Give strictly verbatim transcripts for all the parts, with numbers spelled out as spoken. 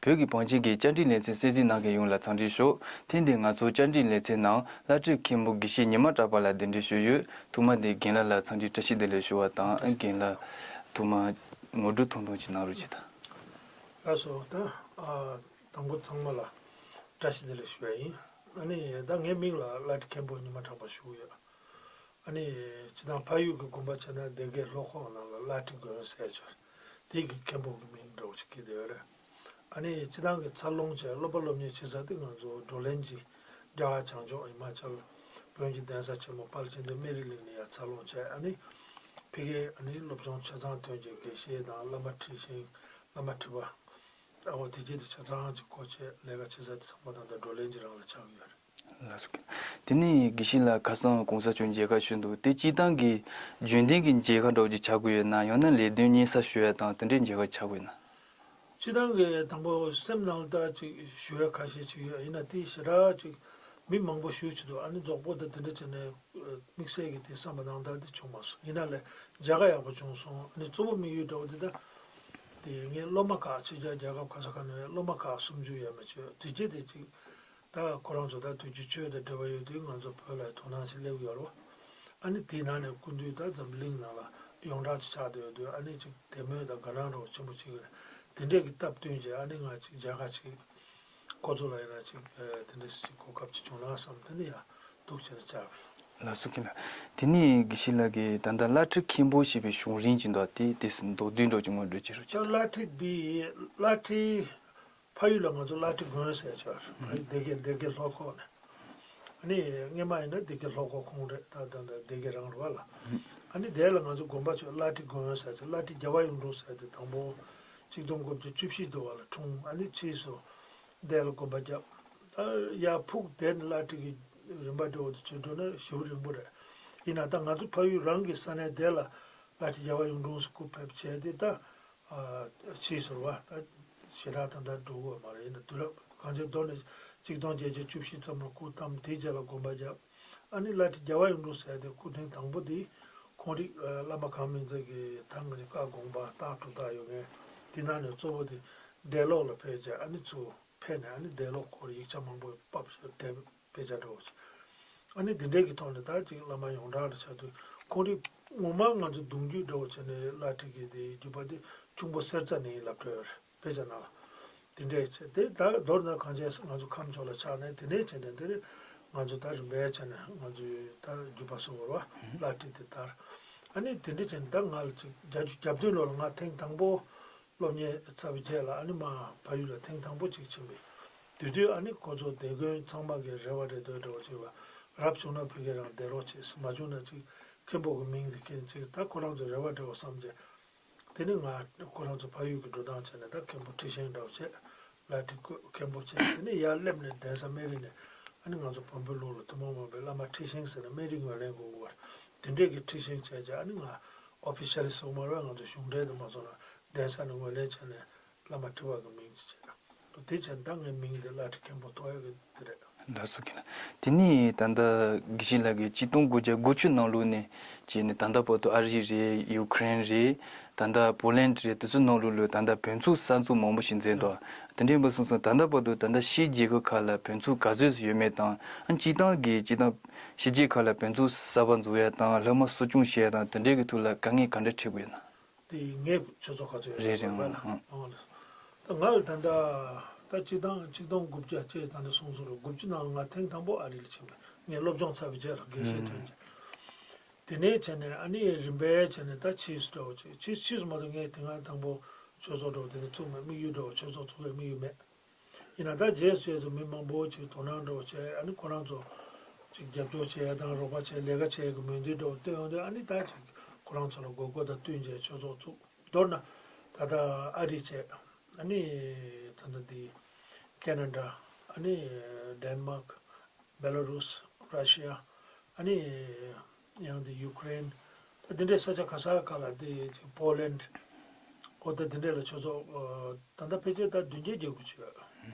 བོད་ཀྱི་བང་ཆེན་གྱི་བཅར་འདྲི་ལེ་ཚན་གསན་གཟིགས་གནང་མཁན་ཡོངས་ལ་འཚམས་འདྲི་ཞུ། ཐེངས་འདིའི་ང་ཚོའི་བཅར་འདྲི་ལེ་ཚན་ནང་བླ་སྤྲུལ་མཁན་པོ་དགེ་བཤེས་ཉི་མ་གྲགས་པ་ལགས་གདན་འདྲེན་ཞུས་ཡོད། ཐོག་མ་དེ་རྒན་ལགས་ལ་འཚམས་འདྲི་བཀྲ་ཤིས་བདེ་ལེགས་ཞུ་བ་དང་། རྒན་ལགས་ཐོག་མ་ངོ་སྤྲོད་ཐུང་ཐུང་ཅིག་གནང་རོགས་བྱེད་དང་། ལགས་སོ། ད་ཨ་དང་པོ་ཚང་མ་ལ་བཀྲ་ཤིས་བདེ་ལེགས་ཞུ་བ་ཡིན། ཨ་ནི་ད་ངའི་མིང་ལ་བླ་སྤྲུལ་མཁན་པོ་ཉི་མ་གྲགས་པ་ཞུ་གི་ཡོད། ཨ་ནི་སྤྱིར་བཏང་ཕ་ཡུལ་གྱི་དགོན་པ་བྱས་ན་སྡེ་དགེ་ལྷོ་ཁོག་ནང་ལ་བླ་སྤྲུལ་དགོན་ཟེར་ཆོག་དེ་གི་མཁན་པོ་གི་མིང་འདྲ་བོ་ཞིག་གི་དེ་རེད། ཨ་ནི་སྤྱིར་བཏང་གི་འཚར་ལོངས་བྱས་སློབ་པ་སློབ་གཉེར་བྱེད་ས་དེ་ང་ཚོ་བགྲོ་གླེང་གི་རྒྱ་གར་བྱང་ཕྱོགས་ཧི་མ་ཅལ་བོན་གྱི་གདན་ས་ཆེན་མོ་དཔལ་ཆེན་འདུས་སྨན་རི་གླིང་ནས་ཡར་འཚར་ལོངས་བྱས། ཨ་ནི་ཕ་གིར་ཨ་ནི་སློབ་སྦྱོང་ཆ་ཚང་ཐོན་རྗེས་དགེ་བཤེས་དང་བླ་མ་ཁྲི་ཤིང་། བླ་མ་ཁྲི་པ། ཨ་འོ་དེ་རྗེས་དེ་ཆ་ཚང་གི་སྐོར་བྱས་ལས་ཀ་བྱེད་ས་དེ་ཚང་མ་ད་ལྟ་བགྲོ་གླེང་གི་རང་ལ་ཆགས་ཡོད་རེད། ལགས་སོ། དེ་ནས་དགེ་བཤེས་ལགས་ཁ་སང་གོང་ས་མཆོག་མཇལ་ཁ་ཞུས་འདུག་དེ་སྤྱིར་བཏང་གི་རྒྱུན་ལྡན་གྱི་མཇལ་ཁ་འདྲ་བོ་ཅིག་ཆགས་ཀྱི་ཡོད་ན། ཡང་ན་ལས་དོན་གཉེར་ས་ཞུ་ཡ་དང་དེ་འདྲའི་མཇལ་ཁ་ཆགས་ཀྱི་ཡོད་ན། སྤྱིར་བཏང་གི་དང་པོ་སེམས་ནང་ལ་ད་ཅིག་ཞུ་ཡ་ཁ་ཤས་ཅིག་ཡོད། ཡིན་ན་དེ་ཞེ་དྲག་ཅིག་མི་མང་པོ་ཞུ་བྱེད་དུ་ཨ་ནི་རྫོགས་པོ་ད་དེ་འདྲ་བྱས་ནས་དམིགས་བསལ་གྱི་དེ་བསམ་པ་ནང་ལྟར་དེ་བྱུང་མ་སོང་། ཡིན་ན་ལས་མཇལ་ཁ་ཡག་པོ་བྱུང་སོང་། ཨ་ནི་གཙོ་བོ་དམིགས་ཡུལ་འདྲ་བོ་དེ་ད་དེ་ངའི་སློབ་མ་ཁག་ཕྱི་རྒྱལ་རྒྱལ་ཁབ་ག་ས་ག་ནས་སློབ་མ་ཁག་གསུམ་བཅུ་ཡས་མས་བྱས། དེ་རྗེས་དེ་ཅིག་ད་ཁོ་རང་ཚོ་ད་དུས་ཀྱི་ཆོས་དང་འབྲེལ་བ་ཡོད་དུས་ང་ཚོ་བོད་ལ་དོ་སྣང་ཞིག་སླེབས་ཡོད་རེད་བ། ཨ་ནི་དེའི་ནང་ནས་སྐུ་མདུན་ད་འཛམ་གླིང་ནང་ལ་ཡོངས་གྲགས་ཅིག་ཆགས་བསྡད་ཡོད་དུས་ཨ་ནི་ཅིག་དད་མོས་དང་དགའ་སྣང་འདྲ་བོ་ཆེན་པོ་བྱེད་ཀྱི་རེད། དེ་འདྲས་ཀྱི་སྟབས་བསྟུན་བྱས་ཨ་ནི་ང་ཅིག་མཇལ་ཁ་ཅིག་ཁོ་ཚོ་ལ་ཡིན་ན་ཅིག་དེ་འདྲས་ཅིག་གོ་སྐབས་ཅིག་བྱུང་ན་བསམ། དེ་ནི་ཡང་འདུག་བྱས་ནས་བཅར་བ་ཡིན། ལགས་སོ། རྒན་ལགས། དེ་ནས་དགེ་བཤེས་ལགས་ཀྱིས་ད་ལྟ་བླ་སྤྲུལ་མཁན་པོ་ཞེས་པའི་གཞུང་རིང་ཅིག་འདུག་དེ་དེ་མདོར་བསྡུས་འདྲ་བོ་ཅིག་ངོ་སྤྲོད་བྱེད་རོགས་ད་གྱིས། བླ་སྤྲུལ་འདི་བླ་སྤྲུལ་ཕ་ཡུལ་ལ་ང་ཚོ་བླ་སྤྲུལ་དགོན་ཟེར་ཆོག་ཕ་ཡུལ་སྡེ་དགེ་སྡེ་དགེ་ལྷོ་ཁོག་ནས། ཨ་ནི་སྔོན་མ་ཡིན་ན་སྡེ་དགེ་ལྷོ་ཁོག་ཁོངས་རེད། ད་ད་ད་སྡེ་དགེ་རང་རེད་བ་ལ། ཨ་ནི་དེ་ལ་ང་ཚོ་དགོན་པ་ཆོག་བླ་སྤྲུལ་དགོན་ཟེར་ཆོག་བླ་སྤྲུལ་རྒྱལ་བ་གཡུང་དྲུང་ཟེར་དེ་དང་པོ་གཅིག་སྟོང་དགུ་བརྒྱ་བཅུ་བཞི་དུ་བ་ལ་འཁྲུངས། ཨ་ནི་ཕྱིས་སུ་དེ་ལ་དགོན་པ་བརྒྱབ། ད་ཡར་ཕུག་དེ་ནི་བླ་སྤྲུལ་གྱི་རིམ་པ་འདྲ་བོ་དེ་བྱེད་འགྲོ་ན་ཞེ་པོ་རིང་པོ་རེད། ཡིན་ན་ད་ང་ཚོ་ཕ་ཡུལ་རང་གི་ས་གནས་དེ་ལ་བླ་སྤྲུལ་རྒྱལ་བ་གཡུང་དྲུང་སྐུ་ཕེབས་བྱས་དེ་ད། ཕྱིས་སུ་བ་ད་ཞེ་དྲག་ད་ལྟ་འགྲོ་གི་ཡོད་མ་རེད། ཡིན་ན་དུས་རབས་གངས་ཅན་རྡོ་ནས་གཅིག་སྟོང་བརྒྱད་བརྒྱ་བཅུ་བཞི་ཙམ་ལ་སྐུ་བལྟམས། དེའི་རྗེས་ལ་དགོན་པ་བརྒྱབ། ཨ་ནི་བླ་སྤྲུལ་རྒྱལ་བ་གཡུང་དྲུང་ཟེར་དེ་སྐུ་ཕྲེང་དང་པོ་དེ་ཁོང་རིགས་བླ་མ་གང་མིང་ཚང་གི་ད་ང་ཚོ་བཀའ་དགོངས་པ་རྟགས་གྲུབ་རྟགས་ཡོད་མཁན་དེ་ནང་ནས་གཙོ་བོ་དེ་འདས་ལོག་ལ་ཕེབས་བྱས་ཨ་ནི་ཚུར་ཕེབས་ནས་ཨ་ནི་འདས་ལོག་སྐོར་ཡིག་ཆ་མང་པོ་ཕབ་བྱས་དེབ་དཔེ་ཆ་འདྲ་བོ་ཞིག་ཨ་ནི་འདི་འདྲའི་གི་ཐོག་ནས་ད་ཅིག་བླ་མ་ཡོངས་གྲགས་ལ་ཆགས་དུས་ཁོང་རིགས་ངོ་མ་ང་ཚོ་གདུང་རྒྱུད་འདྲ་བོ་བྱས་ནས་བླ་སྤྲུལ་གྱི་དེ་རྒྱུད་པ་དེ་ཁྱུང་པོ་གསེར་རྩ་ནས་ཡིན་ལབ་འགྲོ་ཡོད་རེད་དཔེ་ཆ་ནང་ལ། དེ་འདྲའི་བྱས་དེ་ད་མདོར་ན་གངས་ཅན་ང་ཚོ་ཁམས་ཕྱོགས་ལ་ཆགས་ནས་དེ་ནས་བྱས་ནས་དེ་ནས་ང་ཚོ་ད་རིམ་པས་བྱས་ནས་ང་ཚོའི་ད་རྒྱུད་པ་སོགས་བར་བ་བླ་སྤྲུལ་དེ་དར། ཨ་ནི་དེ་འདྲ་བྱས་ནས་ད་ང་ལ་ཅིག་བརྒྱད་ཅུ་གྱ་བདུན་ལོ་ལ་ང་ཐེངས་དང་པོ། སློབ་གཉེར་ཚར་བའི་རྗེས་ལ་ཨ་ནི་མ་ཕ་ཡུལ་ལ་ཐེངས་དང་པོ་གཅིག་ཕྱིན་པས། དེ་དུས་ཨ་ནི་ཁོ་ཚོ་སྡེ་དགོན་ཚང་མ་གི་རེ་བ་རེ་འདོད་འདྲ་བོ་བྱས་པ། རབ་བྱུང་ན་ཕ་གི་རང་བསྡད་རོགས་བྱེད། མ་བྱུང་ན་ཅིག་མཁན་པོ་གི་མིང་དེ་མཁན་ཅིག་ད་ཁོ་རང་ཚོ་རེ་བ་འདྲ་བོ་བསམ་རྗེས། དེ་ནི་ང་ཁོ་རང་ཚོ་ཕ་ཡུལ་གི་འགྲོ་སྟངས་བྱས་ནས་ད་མཁན་པོ་ཁྲི་ཤིང་འདྲ་བོ་བྱས། བླ་སྤྲུལ་སྐུ་མཁན་པོ་བྱས། དེ་ནི་ཡར་སླེབས་ནས་གདན་ས་སྨན་རི་ནས་ཨ་ནི་ང་ཚོ་བོན་པོའི་ལུགས་ལ་ཐུན་མོང་མ་ཡིན་པའི་བླ་མ་ཁྲི་ཤིང་ཟེར་ནས་སྨན་རི་ངོས་ལེན་དགོས་དགོས་པར་དེ་འདྲས་ཀྱི་ཁྲི་ཤིང་བྱས་རྗེས་ཨ་ནི་ང་ཨོ་ཕི་ཤལ་སོགས་མ་རེད། ང་ཚོ་གཞུང་འབྲེལ་དུ་མ་སོང་ན། གདན་ས་ནས་ངོས་ལེན་བྱས་ནས་བླ་མ་ཁྲི་པ་གི་མིང་ཅིག་བྱས་ན། དེ་བྱས་ན་ད་ངའི་མིང་འདི་བླ་སྤྲུལ་མཁན་པོ་ཐོགས་ཡག་གི་དེ་རེད། ལགས་སོ་རྒན་ལགས། དེ་ནས་ད་ལྟ་དགེ་བཤེས་ལགས་ཀྱིས་གཅིག་སྟོང་དགུ་བརྒྱ་དགུ་བཅུ་ནང་ལོགས་ནས་བྱས་ནས་ད་ལྟ་བར་དུ་ཨ་རི་རེད། ཡུ་ཀེ་རེན་རེད། ད་ལྟ་པོ་ལན་རེད། དེ་ཚོའི་ནང་ལོགས་ལ་ད་ལྟ་བོན་ཚུགས་ས་མཚམས་མང་པོ་ཞིག་འཛེགས་འདུག་དེ་འདྲ་ཡིན་པ་སོང་ཙང་ད་ལྟ་བར་དུ་ད་ལྟ་ཕྱིའི་རྒྱལ་ཁབ་ཁག་ལ་བོན་ཚུགས་ག་ཚོད་ཡོད་མེད་དང་། ཨ་སྤྱིར་བཏང་གི་སྤྱིར་བཏང་ཕྱི་རྒྱལ་ཁག་ལ་བོན་ཚུགས་གསར་པ་འཛུགས་ཡ་དང་སློབ་མ་གསོ་སྐྱོང་བྱེད་ཡ་དང་དེ་འདྲའི་གི་ཐོག་ལ་དཀའ་ངལ་ག་འདྲ་འཕྲད་དགོས་ན། དེ་ངའི་ཆོས་ཚོགས་ག་ཚོད་ཡོད་རེད་རེད། རེད་ཨང་ཨང་། ཨང་། ད་ང་ལ་ད་ལྟ་ད་སྤྱིར་བཏང་གཅིག་སྟོང་དགུ་བརྒྱ་བཅས་ད་ལྟ་གསུངས་སོང་རེད། དགུ་བཅུ་ནང་ལ་ང་ཐེངས་དང་པོ་ཨ་རི་ལ་ཕྱིན་པ། ངས་སློབ་སྦྱོང་ཚར་བའི་རྗེས་ལ་དགེ་བཤེས་ཐོན་རྗེས། དེ་ནས་བྱས་ནས་ཨ་ནི་རིམ་པས་བྱས་ནས་ད་ཕྱིས་སུ་འདྲ་བོ་ཅིག་ཕྱིས་ཕྱིས་སུ་མ་གཏོགས་ངས་དེ་སྔ་དང་པོ་ཆོས་ཚོགས་འདྲ་བོ་དེ་འདྲ་བཙུགས་མེད། དམིགས་ཡུལ་འདྲ་བོ་ཆོས་ཚོགས་ཚུགས་པའི་དམིགས་ཡུལ་མེད། ཡིན་ན་ད་རྗེས་སུ་རྗེས་སུ་མི་མང་པོ་ཅིག་དོ་སྣང་འདྲ་བོ་བྱས། ཨ་ནི་ཁོ་རང་ཚོ་ཅིག་རྒྱབ་སྐྱོར་བྱས་དང་རོགས་པ་བྱས། ལས་ཀ་བྱས་ཀྱི་མོས་མཐུན་འདྲ་བོ་བཏོན་ཡོང་དུས་ཨ་ནི་ད་ཅིག་ཁོ་རང་ཚོ་ལ་དགོས་མཁོ་དང་བསྟུན་བྱས་ཆོས་ཚོགས་བཙུགས། མདོར་ན་ད་ལྟ་ཨ་རི་བྱས། ཨ་ནི་ད་ལྟ་འདི་ཁེ་ན་ཌ། ཨ་ནི་ཌེན་མཱག། བེ་ལ་རུས། ར་ཤི་ཡ། ཨ་ནི་ཡང་འདི་ཡུ་ཀེ་རེན། ད་འདི་འདྲའི་ས་ཆ་ག་ས་ག་ལ་འདི་ཅིག་པོ་ལན། འོ་ད་འདི་འདྲའི་ལ་ཆོས་ཚོགས་ད་ལྟ་ཕལ་ཆེར་ད་བདུན་བརྒྱད་བརྒྱད་དགུ་ཅིག་ཡོད།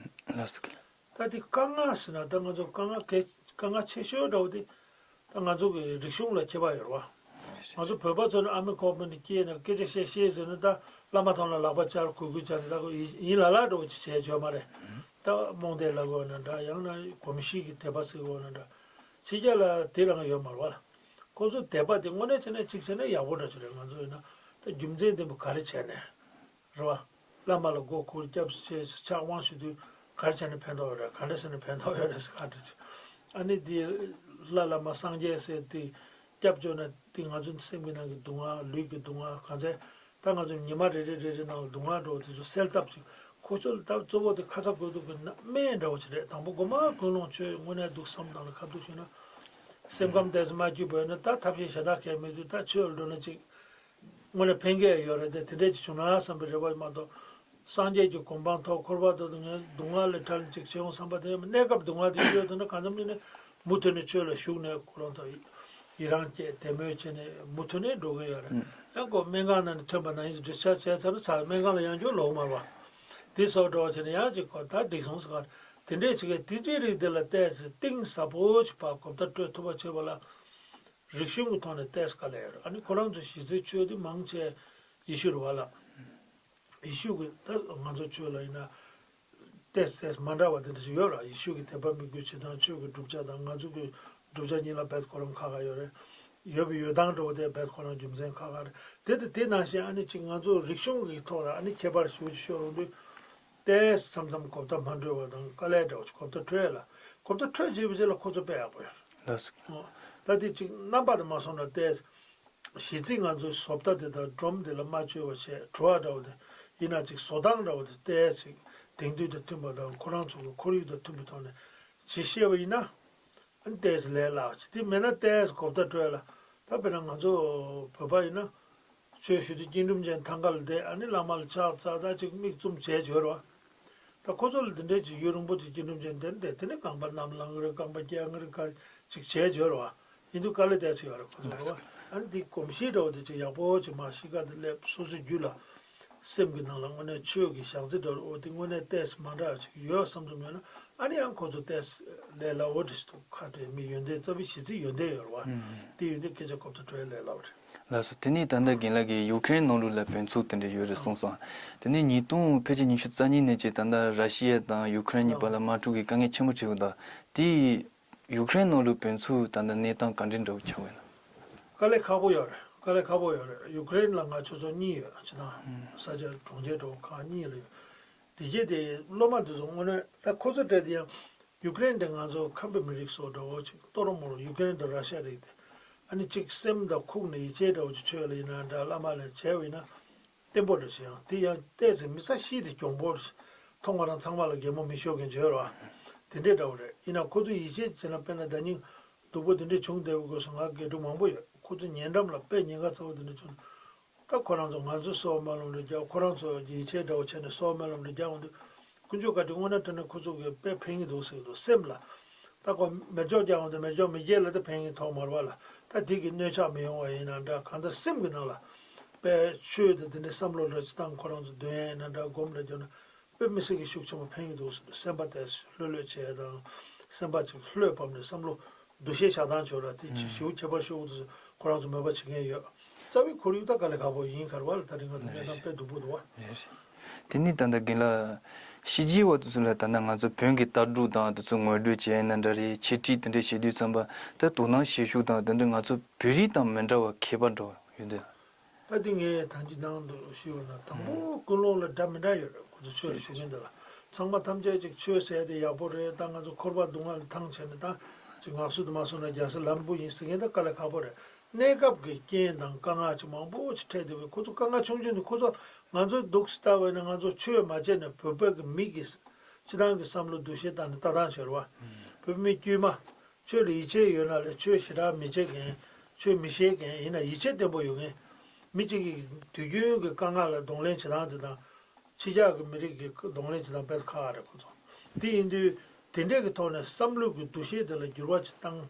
ལགས་སོ། ད་འདི་དཀའ་ངལ་ཟེར་ན་ད་ང་ཚོ་དཀའ་ངལ་གལ་དཀའ་ངལ་ཆེ་ཤོས་འདྲ་བོ་དེ་ད་ང་ཚོ་གི་རིག་གཞུང་ལ་ཁྱད་པར་ཡོད་རེད་བ། ང་ཚོ་བོད་པ་ཚོ་ནི་ཨ་མའི་ཁོག་པ་ནས་སྐྱེས་ནས་སྐད་ཆ་བཤད་ཤེས་ཟེར་ན་ད་ བླ་མ་ཐོག་ལ་ལག་པ་བཅར་གུས་གུས་བཅར་ནས་ད་ཁོ་ཡིན་ཡིན་ལ་ལ་འགྲོ་བ་ཅིག་བྱས་བྱོས་མ་རེད། ད་རྨོངས་དད་ལ་གོ་ན་འདྲ་ཡང་ན་གོམས་གཤིས་ཀྱི་དད་པ་ཟེར་གོ་ན་འདྲ། ཕྱི་རྒྱལ་ལ་དེ་རང་ཡོད་མ་རེད་བ། ཁོ་ཚོ་དད་པ་དེ་དངོས་གནས་བྱས་ན་གཅིག་བྱས་ན་ཡག་པོ་འདྲ་ཅིག་རེད། ང་ཚོ་ཡིན་ན་ད་རྒྱུ་མཚན་ལྡན་པ་ག་རེ་བྱས་ནས་རེད་བ། བླ་མ་ལ་མགོ་སྐོར་སྐྱབས་སུ་མཆི་ཕྱག་དབང་ཞུ་དུས་ག་རེ་བྱས་ནས་ཕན་ཐོགས་ཡོད་རེད། ག་འདྲ་བྱས་ནས་ཕན་ཐོགས་ཡོད་རེད་ཟེར་ག་འདྲ་ཅིག་ཨ་ནི་དེ་ལྷ་བླ་མ་སངས་རྒྱས་ཟེར་དེ་སྐྱབས་བཅོལ་ན་དེ་ང་ཚོ་སེམས་ཀྱི་ནང་གི་སྡུག་བསྔལ་ལུས་ཀྱི་སྡུག་བསྔལ་གང་ཚེ། ད་ང་ཚོ་ཉི་མ་རེ་རེ་རེ་རེ་ནང་ལ་སྡུག་བསྔལ་འགྲོ་བ་དེ་ཚོ་སེལ་ཐབས་ཅིག་ཁོ་ཚོ་ལ་ད་གཙོ་བོ་དེ་ཁ་ཚ་དགོས་གཏུག་གི་སྨན་འདྲ་བོ་ཅིག་རེད། དང་པོ་མགོ་མ་ཀུན་སློང་ཆོས་དངོས་གནས་འདུག་བསམ་སྟངས་ལ་ཁ་ཐུག་ཞུས་ན། སེམས་ཁམས་ཏོག་ཙམ་མ་སྐྱིད་པོ་ཡོད་ན་ད་ཐབས་ཤེས་གཞན་དག་གལ་མེད་དུས་ད་ཆོས་ལ་འགྲོ་ན་ཅིག་དངོས་གནས་ཕན་གྱི་ཡོད་རེད་དེ། དེ་འདྲས་ཅིག་བྱུང་ན་བསམ་པའི་རེ་བ་མ་གཏོགས། སངས་རྒྱས་ཀྱི་གོ་འཕང་ཐོབ་འཁོར་བ་དང་ངའི་སྡུག་བསྔལ་ལས་ཐར་ཅིག་བྱེད་འོང་བསམ་པ་དེ་གནས་སྐབས་སྡུག་བསྔལ་དེ་ཡོད་དུས་ན་གང་འཚམ་ནས་ནི་མུ་མཐུད་ནས་ཆོས་ལ་ཞུགས་ནས་ཁོ་རང་ཚོ་ཡི་རང་བསྐྱེད་དད་མོས་བྱས་ནས་མུ་མཐུད་ནས་འགྲོ་གི་ཡོད་རེད། ཡང་ཁོ་སྨན་ཁང་ནང་ནས་ཐོན་པ་ན་ཡིན་ཌིས་ཆར་ཇི་བྱས་ཚར་ན་ཚར། སྨན་ཁང་ལ་ཡང་བསྐྱར་ལོག་མ་རེད་བ། དེ་སོགས་འགྲོ་བ་བྱས་ནས་ཡང་ཅིག་ཁོ་ད་འགྲིག་སོང་ཟེར་ག་དེ་འདྲས་ཅིག་གིས་དེ་ཅིག་རིགས་དེ་ལ་བལྟས་ཚེ་གཏིང་ཟབ་པོ་ཞིག་ཕར་གོ་བརྡ་སྤྲོད་ཐུབ་པ་བྱེད་པ་ལ། རིག་གཞུང་གི་ཐོག་ནས་བལྟས་དཀའ་ལས་ཡོད་རེད། ཨ་ནི་ཁོ་རང་ཚོ་གཞི་རྩའི་ཆོས་དེ་མང་ཆེ་ཡེ་ཤུ་རེད་བ་ལ། ཡེ་ཤུ་གི་ད་ང་ཚོ་ཆོས་ལ་ཡིན་ན་ཏོག་ཙམ་མ་འདྲ་བ་དེ་འདྲ་ཞིག་ཡོད་ར། ཡེ་ཤུ་གི་དད་པ་དམིགས་ཡུལ་བྱེད་སྟངས་ཆོས་ཀྱི་བསྒྲུབ་བྱ་དང་ང་ཚོ་གི་བསྒྲུབ་བྱ་གཉིས་ལ་རྦད་ཁོ་རང་ཁ་ཁ་ཡོད་རེད། ཡོད་པའི་ཡོད་སྟངས་འདྲ་བོ་དེ་རྦད་ཁོ་རང་རྒྱུ་མཚན་ཁ་ཁ་རེད། དེ་དང་དེ་ནང་བཞིན་ཨ་ནི་ཅིག་ང་ཚོ་རིག་གཞུང་གི་ཐོག་ལ་ཨ་ནི་ཁྱད་པར་ཞེ་པོ་ཅིག་ཤོར་ཡོང་དུས། ཏོག་ཙམ་མཚམས་གོ་བརྡ་མ་འཕྲོད་པ་དང་དཀའ་ལས་འདྲ་བོ་ཅིག་གོ་བརྡ་འཕྲོད་ཡ་ལ། གོ་བརྡ་འཕྲོད་བྱས་པའི་རྗེས་ལ་ཁོ་ཚོ་དཔེ་ཡག་པོ་ཡོད། ལགས་སོ། ཨོ། ད་དེ་ཅིག་རྣམ་པ་དེ་མ་སོང་ན་ཏོག་ཙམ། གཞི་རྩའི་ང་ཚོའི་བཟོ་ལྟ་དེ་དང་སྒྲོམ་དེ་ལ་མ་བཅོས་པ་བྱས་བྲོ་བ་འདྲ་བོ་དེ་ཡིན་ན་ཅིག་བཟོ་སྟངས་འདྲ་བོ་དེ་ཏོག་ཙམ་ཅིག་དེང་དུས་དང་མཐུན་པ་དང་ཁོ་རང་ཚོ་གི་ཁོར་ཡུག་དང་མཐུན་པའི་ཐོག་ནས་བྱེད་ཤེས་པ་ཡིན་ན། ཨ་ནི་ཏོག་ཙམ་ལས་སླ་བ་ཅིག་དེ་མེད་ན་ཏོག་ཙམ་གོ་བརྡ་སྤྲོད་ལ། ད་དཔེར་ན་ང་ཚོ་བོད་པ་ཡིན་ན། ཆོས་ཞུ་དུས་སྐྱིལ་ཀྲུང་ཅན་ཐང་ག་ལ་བསྡད་ཨ་ནི་བླ་མ་ལ་ཕྱག་འཚལ་ད་ཅིག་མིག་བཙུམ་བྱས་འབྱོར་བ། ད་ཁོ་ཚོ་ལ་འདི་འདྲའི་ཅིག་ཡུན་རིང་པོ་ཅིག་སྐྱིལ་ཀྲུང་ཅན་དེར་བསྡད་དེ་ནི་རྐང་པ་གནམ་ལངས་རེད་རྐང་པ་བཀྱག་རེད་ག་རེ་ཅིག་བྱས་འབྱོར་བ། ཡིན་དུས་དཀའ་ལས་དེ་ཚོ་ཡོད་རེད་ཁོ་ཚོ་ལ་བ། ཨ་ནི་འདི་གོམས་གཤིས་འདྲ་བོ་དེ་ཅིག་ཡག་པོ་ཅིག་མ་གཤིས་ཀ་དེ་སླེབས་སོ་སོའི་རྒྱུད་ལ། སེམས་ཀྱི་ནང་ལ་དངོས་གནས་ཆོས་ཀྱི་ཞག་རྩི་འདྲ་བོ་དེ་དངོས་གནས་ཏོག་ཙམ་མ་འདྲ་བ་ཅིག་ཡོད་བསམ་བསམ་ཡོད་ན། ཨ་ནི་ཡང་ཁོ་ཚོ་ཏོག་ཙམ་ལས་སླ་བོ་འདྲ་ཞིག་འདུག་ཁ་བྲལ་མི་ཡོན་ཏན་རྩ་བའི་གཞི་རྩའི་ཡོན་ཏན་ཡོད་རེད་བ། ཨུམ། དེ་ཡོན་ཏན་སྐད་ཆ་གོ་བརྡ་སྤྲོད་ཡ་ལས་སླ་བོ་རེད། ལགས་སོ། དེ་ནས་ད་ལྟ་རྒན་ལགས་ཀྱིས་ཡུ་ཀེ་རེན་ནང་ལོགས་ལ་བོད་ཚོགས་དེ་འདྲ་ཡོད་རེད་གསུངས་སོང་། དེ་ནས་ཉིས་སྟོང་ཕལ་ཆེར་ཉི་ཤུ་རྩ་གཉིས་ནས་བྱས་ད་ལྟ་ར་ཤི་ཡ་དང་ཡུ་ཀེ་རེན་གཉིས་བར་ལ་དམག་འཁྲུག་གི་དཀའ་ངལ་ཆེན་པོ་འཕྲད་ཡོད་འདུག་དེ་ཡུ་ཀེ་རེན་ནང་ལོགས་བོད་ཚོགས་ད་ལྟ་གནས་སྟངས་ག་འདྲ་འདྲ་བོ་ཆགས་ཡོད་ན། དཀའ་ལས་ཁག་པོ་ཡོད་རེད། དཀའ་ལས་ཁག་པོ་ཡོད་རེད། ཡུ་ཀེ་རེན་ལ་ང་ཆུ་ཚོད་གཉིས་ཡོད་ཅེ་ན། ས་ཆ་གྲོང་ཁྱེར་གྲོང་ཁག་གཉིས་ལ་ཡོད། དེ་རྗེས་དེ་སློབ་མ་དེ་ཚོ་དངོས་གནས་ད་ཁོ་ཚོ་གྲས་དེ་ཡང་ཡུ་ཀེ་རེན་དེ་ང་ཚོ་ཁམས་པའི་མི་རིགས་སོགས་འདྲ་བོ་ཅིག་ཏོ་རོ་མོ་རོ་ཡུ་ཀེ་རེན་དང་ར་ཤ་རིགས་དེ་ཨ་ནི་གཅིག་སེམས་དང་ཁུག་ནས་ཡིད་ཆེས་འདྲ་བོ་ཅིག་ཆོས་ལ་ཡིན་ན་འདྲ་བླ་མ་ལ་བྱས་པ་ཡིན་ན་བརྟན་པོ་རེད་ཤག་དེ་ཡང་ཏོག་ཙམ་མི་ཚ་ཤི་དེ་གྱོང་པོ་རེད། མཐོང་བ་རང་ཚང་མ་ལ་གད་མོ་མི་ཤོར་མཁན་བྱོས་རོགས། དེ་འདྲས་འདྲ་བོ་རེད། ཡིན་ན་ཁོ་ཚོ་ཡིད་ཆེས་བྱས་ན་དཔེར་ན་ཟླ་ཉིན་སྡུག་པོ་དེ་འདྲས་བྱུང་བསྡད་པའི་སྐབས་སུ་ང་དགེ་ཕྲུག་མང་པོ་ཡོད། ཁོ་ཚོ་ཉེ་འགྲམ་ལ་དཔེ་ཉེན་ཁ་ཚ་བོ་དེ་འདྲས་བྱུང་། ད་ཁོ་རང་ཚོ་ང་ཚོས་གསོལ་བ་སྨོན་ལམ་རེ་རྒྱག་ཁོ་རང་ཚོ་ཡིད་ཆེས་འདྲ་བོ་བྱས་ནས་གསོལ་བ་སྨོན་ལམ་རེ་རྒྱག་འོང་དུས། དཀོན་མཆོག་བཀའ་དྲིན་དངོས་གནས་དྲང་གནས་ཁོ་ཚོ་གིས་དཔེ་ཕན་གྱི་འདུག་ཟེར་གྱི་འདུག་སེམས་ལ། ད་ཁོ་མེ་སྒྱོགས་རྒྱག་འོང་དུས་མེ་སྒྱོགས་མི་རྒྱལ་ལ་ད་ཕན་གྱི་ཐོག་མ་རེད་བ་ལ། ད་དེ་གི་གནོད་ཆག་མི་ཡོང་བ་ཡིན་ན་འདྲ། གང་ལྟར་སེམས་ཀྱི་ནང་ལ་དཔེ་ཆོས་དང་དེ་འདྲའི་བསམ་བློ་འདྲ་ཅིག་བཏང་ཁོ་རང་ཚོ་འདོན་ཡ་ཡིན་ན་འདྲ་སྒོམ་འདྲ་རྒྱག་ན། དཔེ་མི་སྲིད་ཀྱི་ཤུགས་ཆེན་པོ་ཕན་གྱི་འདུག་ཟེར་དུས་སེམས་པ་དེ་ལྷོད་ལྷོད་བྱས་དང་། སེམས་པ་ཅིག་ལྷོད་བབས་ནས་བསམ་བློ་འདུ་ཤེས་བཞག་སྟངས་བྱོས་ར་དེ་ཅིག་ཞེ་པོ་ཁྱད་པར་ཤོར་གྱི་འདུག་ཟེར་ཁོ་རང་ཚོ་མོས་པ་བྱེད་མཁན་ཡོད། རྩ་བའི་ཁོར་ཡུག་ད་དཀའ་ལས་ཁག་པོ་ཡིན་ག་རེ་བ་ལ་ད་རིང་ང་ཚོ་གནས་སྟངས་དཔེ་སྡུག་པོ་འདུག་བ། རེད་རེད། དེ་ནས་ད་ལྟ་རྒན་ལགས། ཕྱི་རྒྱལ་བ་དེ་ཚོ་ལ་ད་ལྟ་ང་ཚོ་བོན་གྱི་ལྟ་གྲུབ་དང་དེ་ཚོ་ངོ་སྤྲོད་བྱས་ན་འདྲ་རེད། འཆད་ཁྲིད་དེ་འདྲ་བྱེད་དུས་ཙམ་པ་ད་དོ་སྣང་བྱེད་ཤུགས་དང་དེ་འདྲ་ང་ཚོ་བོད་རིགས་དང་མི་འདྲ་བ་ཁྱད་པར་འདྲ་བ་ཡོད་འདུག་ད་དེ་ངས་ཐང་ཅིག་ནང་དུ་ཞུས་པ་ན་དང་པོ་ཀུན་སློང་ལ་འདྲ་མི་འདྲ་ཡོད་རེད། ཁོ་ཚོ་ཆོས་ལ་ཞུགས་མཁན་དེ་ལ་ཚང་མ་ཐམས་ཅད་ཅིག་ཆོས་ཟེར་དེ་ཡག་པོ་རེད། ད་ང་ཚོ་འཁོར་བ་སྡུག་བསྔལ་ལ་ཐང་ཆད་ནས་ད་ཅིག་ངག་གསོ་དུ་མ་སོང་ན་རྒྱལ་སྲས་ལམ་བུ་ཡིན་ཟེར་མཁན་ད་དཀའ་ལས་ཁག་པོ་རེད། གནས་སྐབས་ཀྱི་རྐྱེན་དང་དཀའ་ངལ་ཅིག་མང་པོ་ཅིག་འཕྲད་བསྡད་པའི་ཁོ་ཚོ་དཀའ་ངལ་ཆུང་ཆུང་དེ་ཁོ་ཚོ་ང་ཚོ་འདུག་སེ་ལྟ་བས་ན་ང་ཚོ་ཆོས་མ་བྱས་ནས་བོད་པའི་གི་མི་གི་སྤྱི་བཏང་གི་བསམ་བློ་འདུ་ཤེས་བཏང་ནས་ལྟ་སྟངས་བྱེད་རེད་བ། བོད་མི་དཀྱུས་མ། ཆོས་ལ་ཡིད་ཆེས་ཡོད་ན་ལས་ཆོས་ཞེ་དྲག་མི་བྱེད་མཁན། ཆོས་མི་ཤེས་མཁན་ཡིན་ན་ཡིད་ཆེས་བརྟན་པོ་ཡོད་མཁན། མི་གཅིག་གིས་དུས་རྒྱུན་གྱི་དཀའ་ངལ་ལ་གདོང་ལེན་བྱེད་སྟངས་དེ་དང་། ཕྱི་རྒྱལ་གྱི་མི་རིགས་ཀྱི་གདོང་ལེན་བྱེད་སྟངས་དཔེ་ཁག་རེད་ཁོ་ཚོ། དེ་ཡིན་དུས་དེ་འདྲས་ཀྱི་ཐོག་ནས་བསམ་བློ་གི་འདུ་ཤེས་དེ་ལ་འགྱུར་བ་ཅིག་བཏང་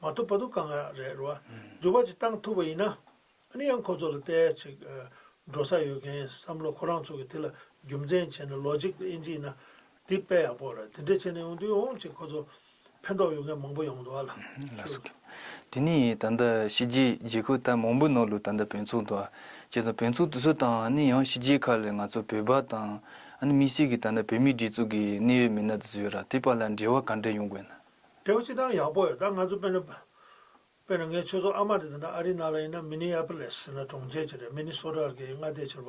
མ་ཐུབ་བར་དུ་དཀའ་ངལ་རེད་རེད་བ། འགྱུར་བ་ཅིག་བཏང་ཐུབ་པ་ཡིན་ན། ཨ་ནི་ཡང་ཁོ་ཚོ་ལ་ཏོག་ཙམ་འགྲོ་ས་ཡོད་མཁན་བསམ་བློ་ཁོ་རང་ཚོ་གི་དེ་ལ་རྒྱུ་མཚན་བྱས་ནས་ལོ་ཇིག་ཨིན་ཇི་ཡིན་ན་དེ་དཔེ་ཡག་པོ་རེད། དེ་འདྲས་བྱས་ནས་ཡོང་དུས་འོང་ཅིག་ཁོ་ཚོ་ཕན་ཐོགས་ཡོད་མཁན་མང་པོ་ཡོང་འདུག་ཨ་ལ། ལགས་སོ། དེ་ནས་ད་ལྟ་ཕྱི་རྒྱལ་རྒྱལ་ཁབ་ད་མང་པོའི་ནང་ལ་ད་ལྟ་བོད་ཚོགས་འདུག་ཨ། བྱས་ཙང་བོད་ཚོགས་དེ་ཚོ་དང་ཨ་ནི་ཡང་ཕྱི་རྒྱལ་ཁག་ལ་ང་ཚོ་བོད་པ་དང་ཨ་ནི་དམིགས་བསལ་གྱི་ད་ལྟ་བོད་མིའི་སྒྲིག་འཛུགས་ཀྱི་གནད་ཡོད་མི་སྣ་དེ་ཚོ་ཡོད་ར། དེ་བར་ལ་འབྲེལ་བ་ག་འདྲ་ཡོང་དགོས་ན། འབྲེལ་བ་སྤྱིར་བཏང་ཡག་པོ་ཡོད། ད་ང་ཚོ་དཔེར་ན། དཔེར་ན་ངའི་ཆོས་ཚོགས་ཨ་མ་དེ་ད་ལྟ་ཨ་རིའི་ནང་ལ་ཡིན་ན་མི་ནི་ཨ་པོ་ལེ་སི་ཟེར་ན་གྲོང་ཁྱེར་ཅིག་རེད། མི་ནི་སོ་ཊ་གི་མངའ་སྡེ་ཆེ་བ་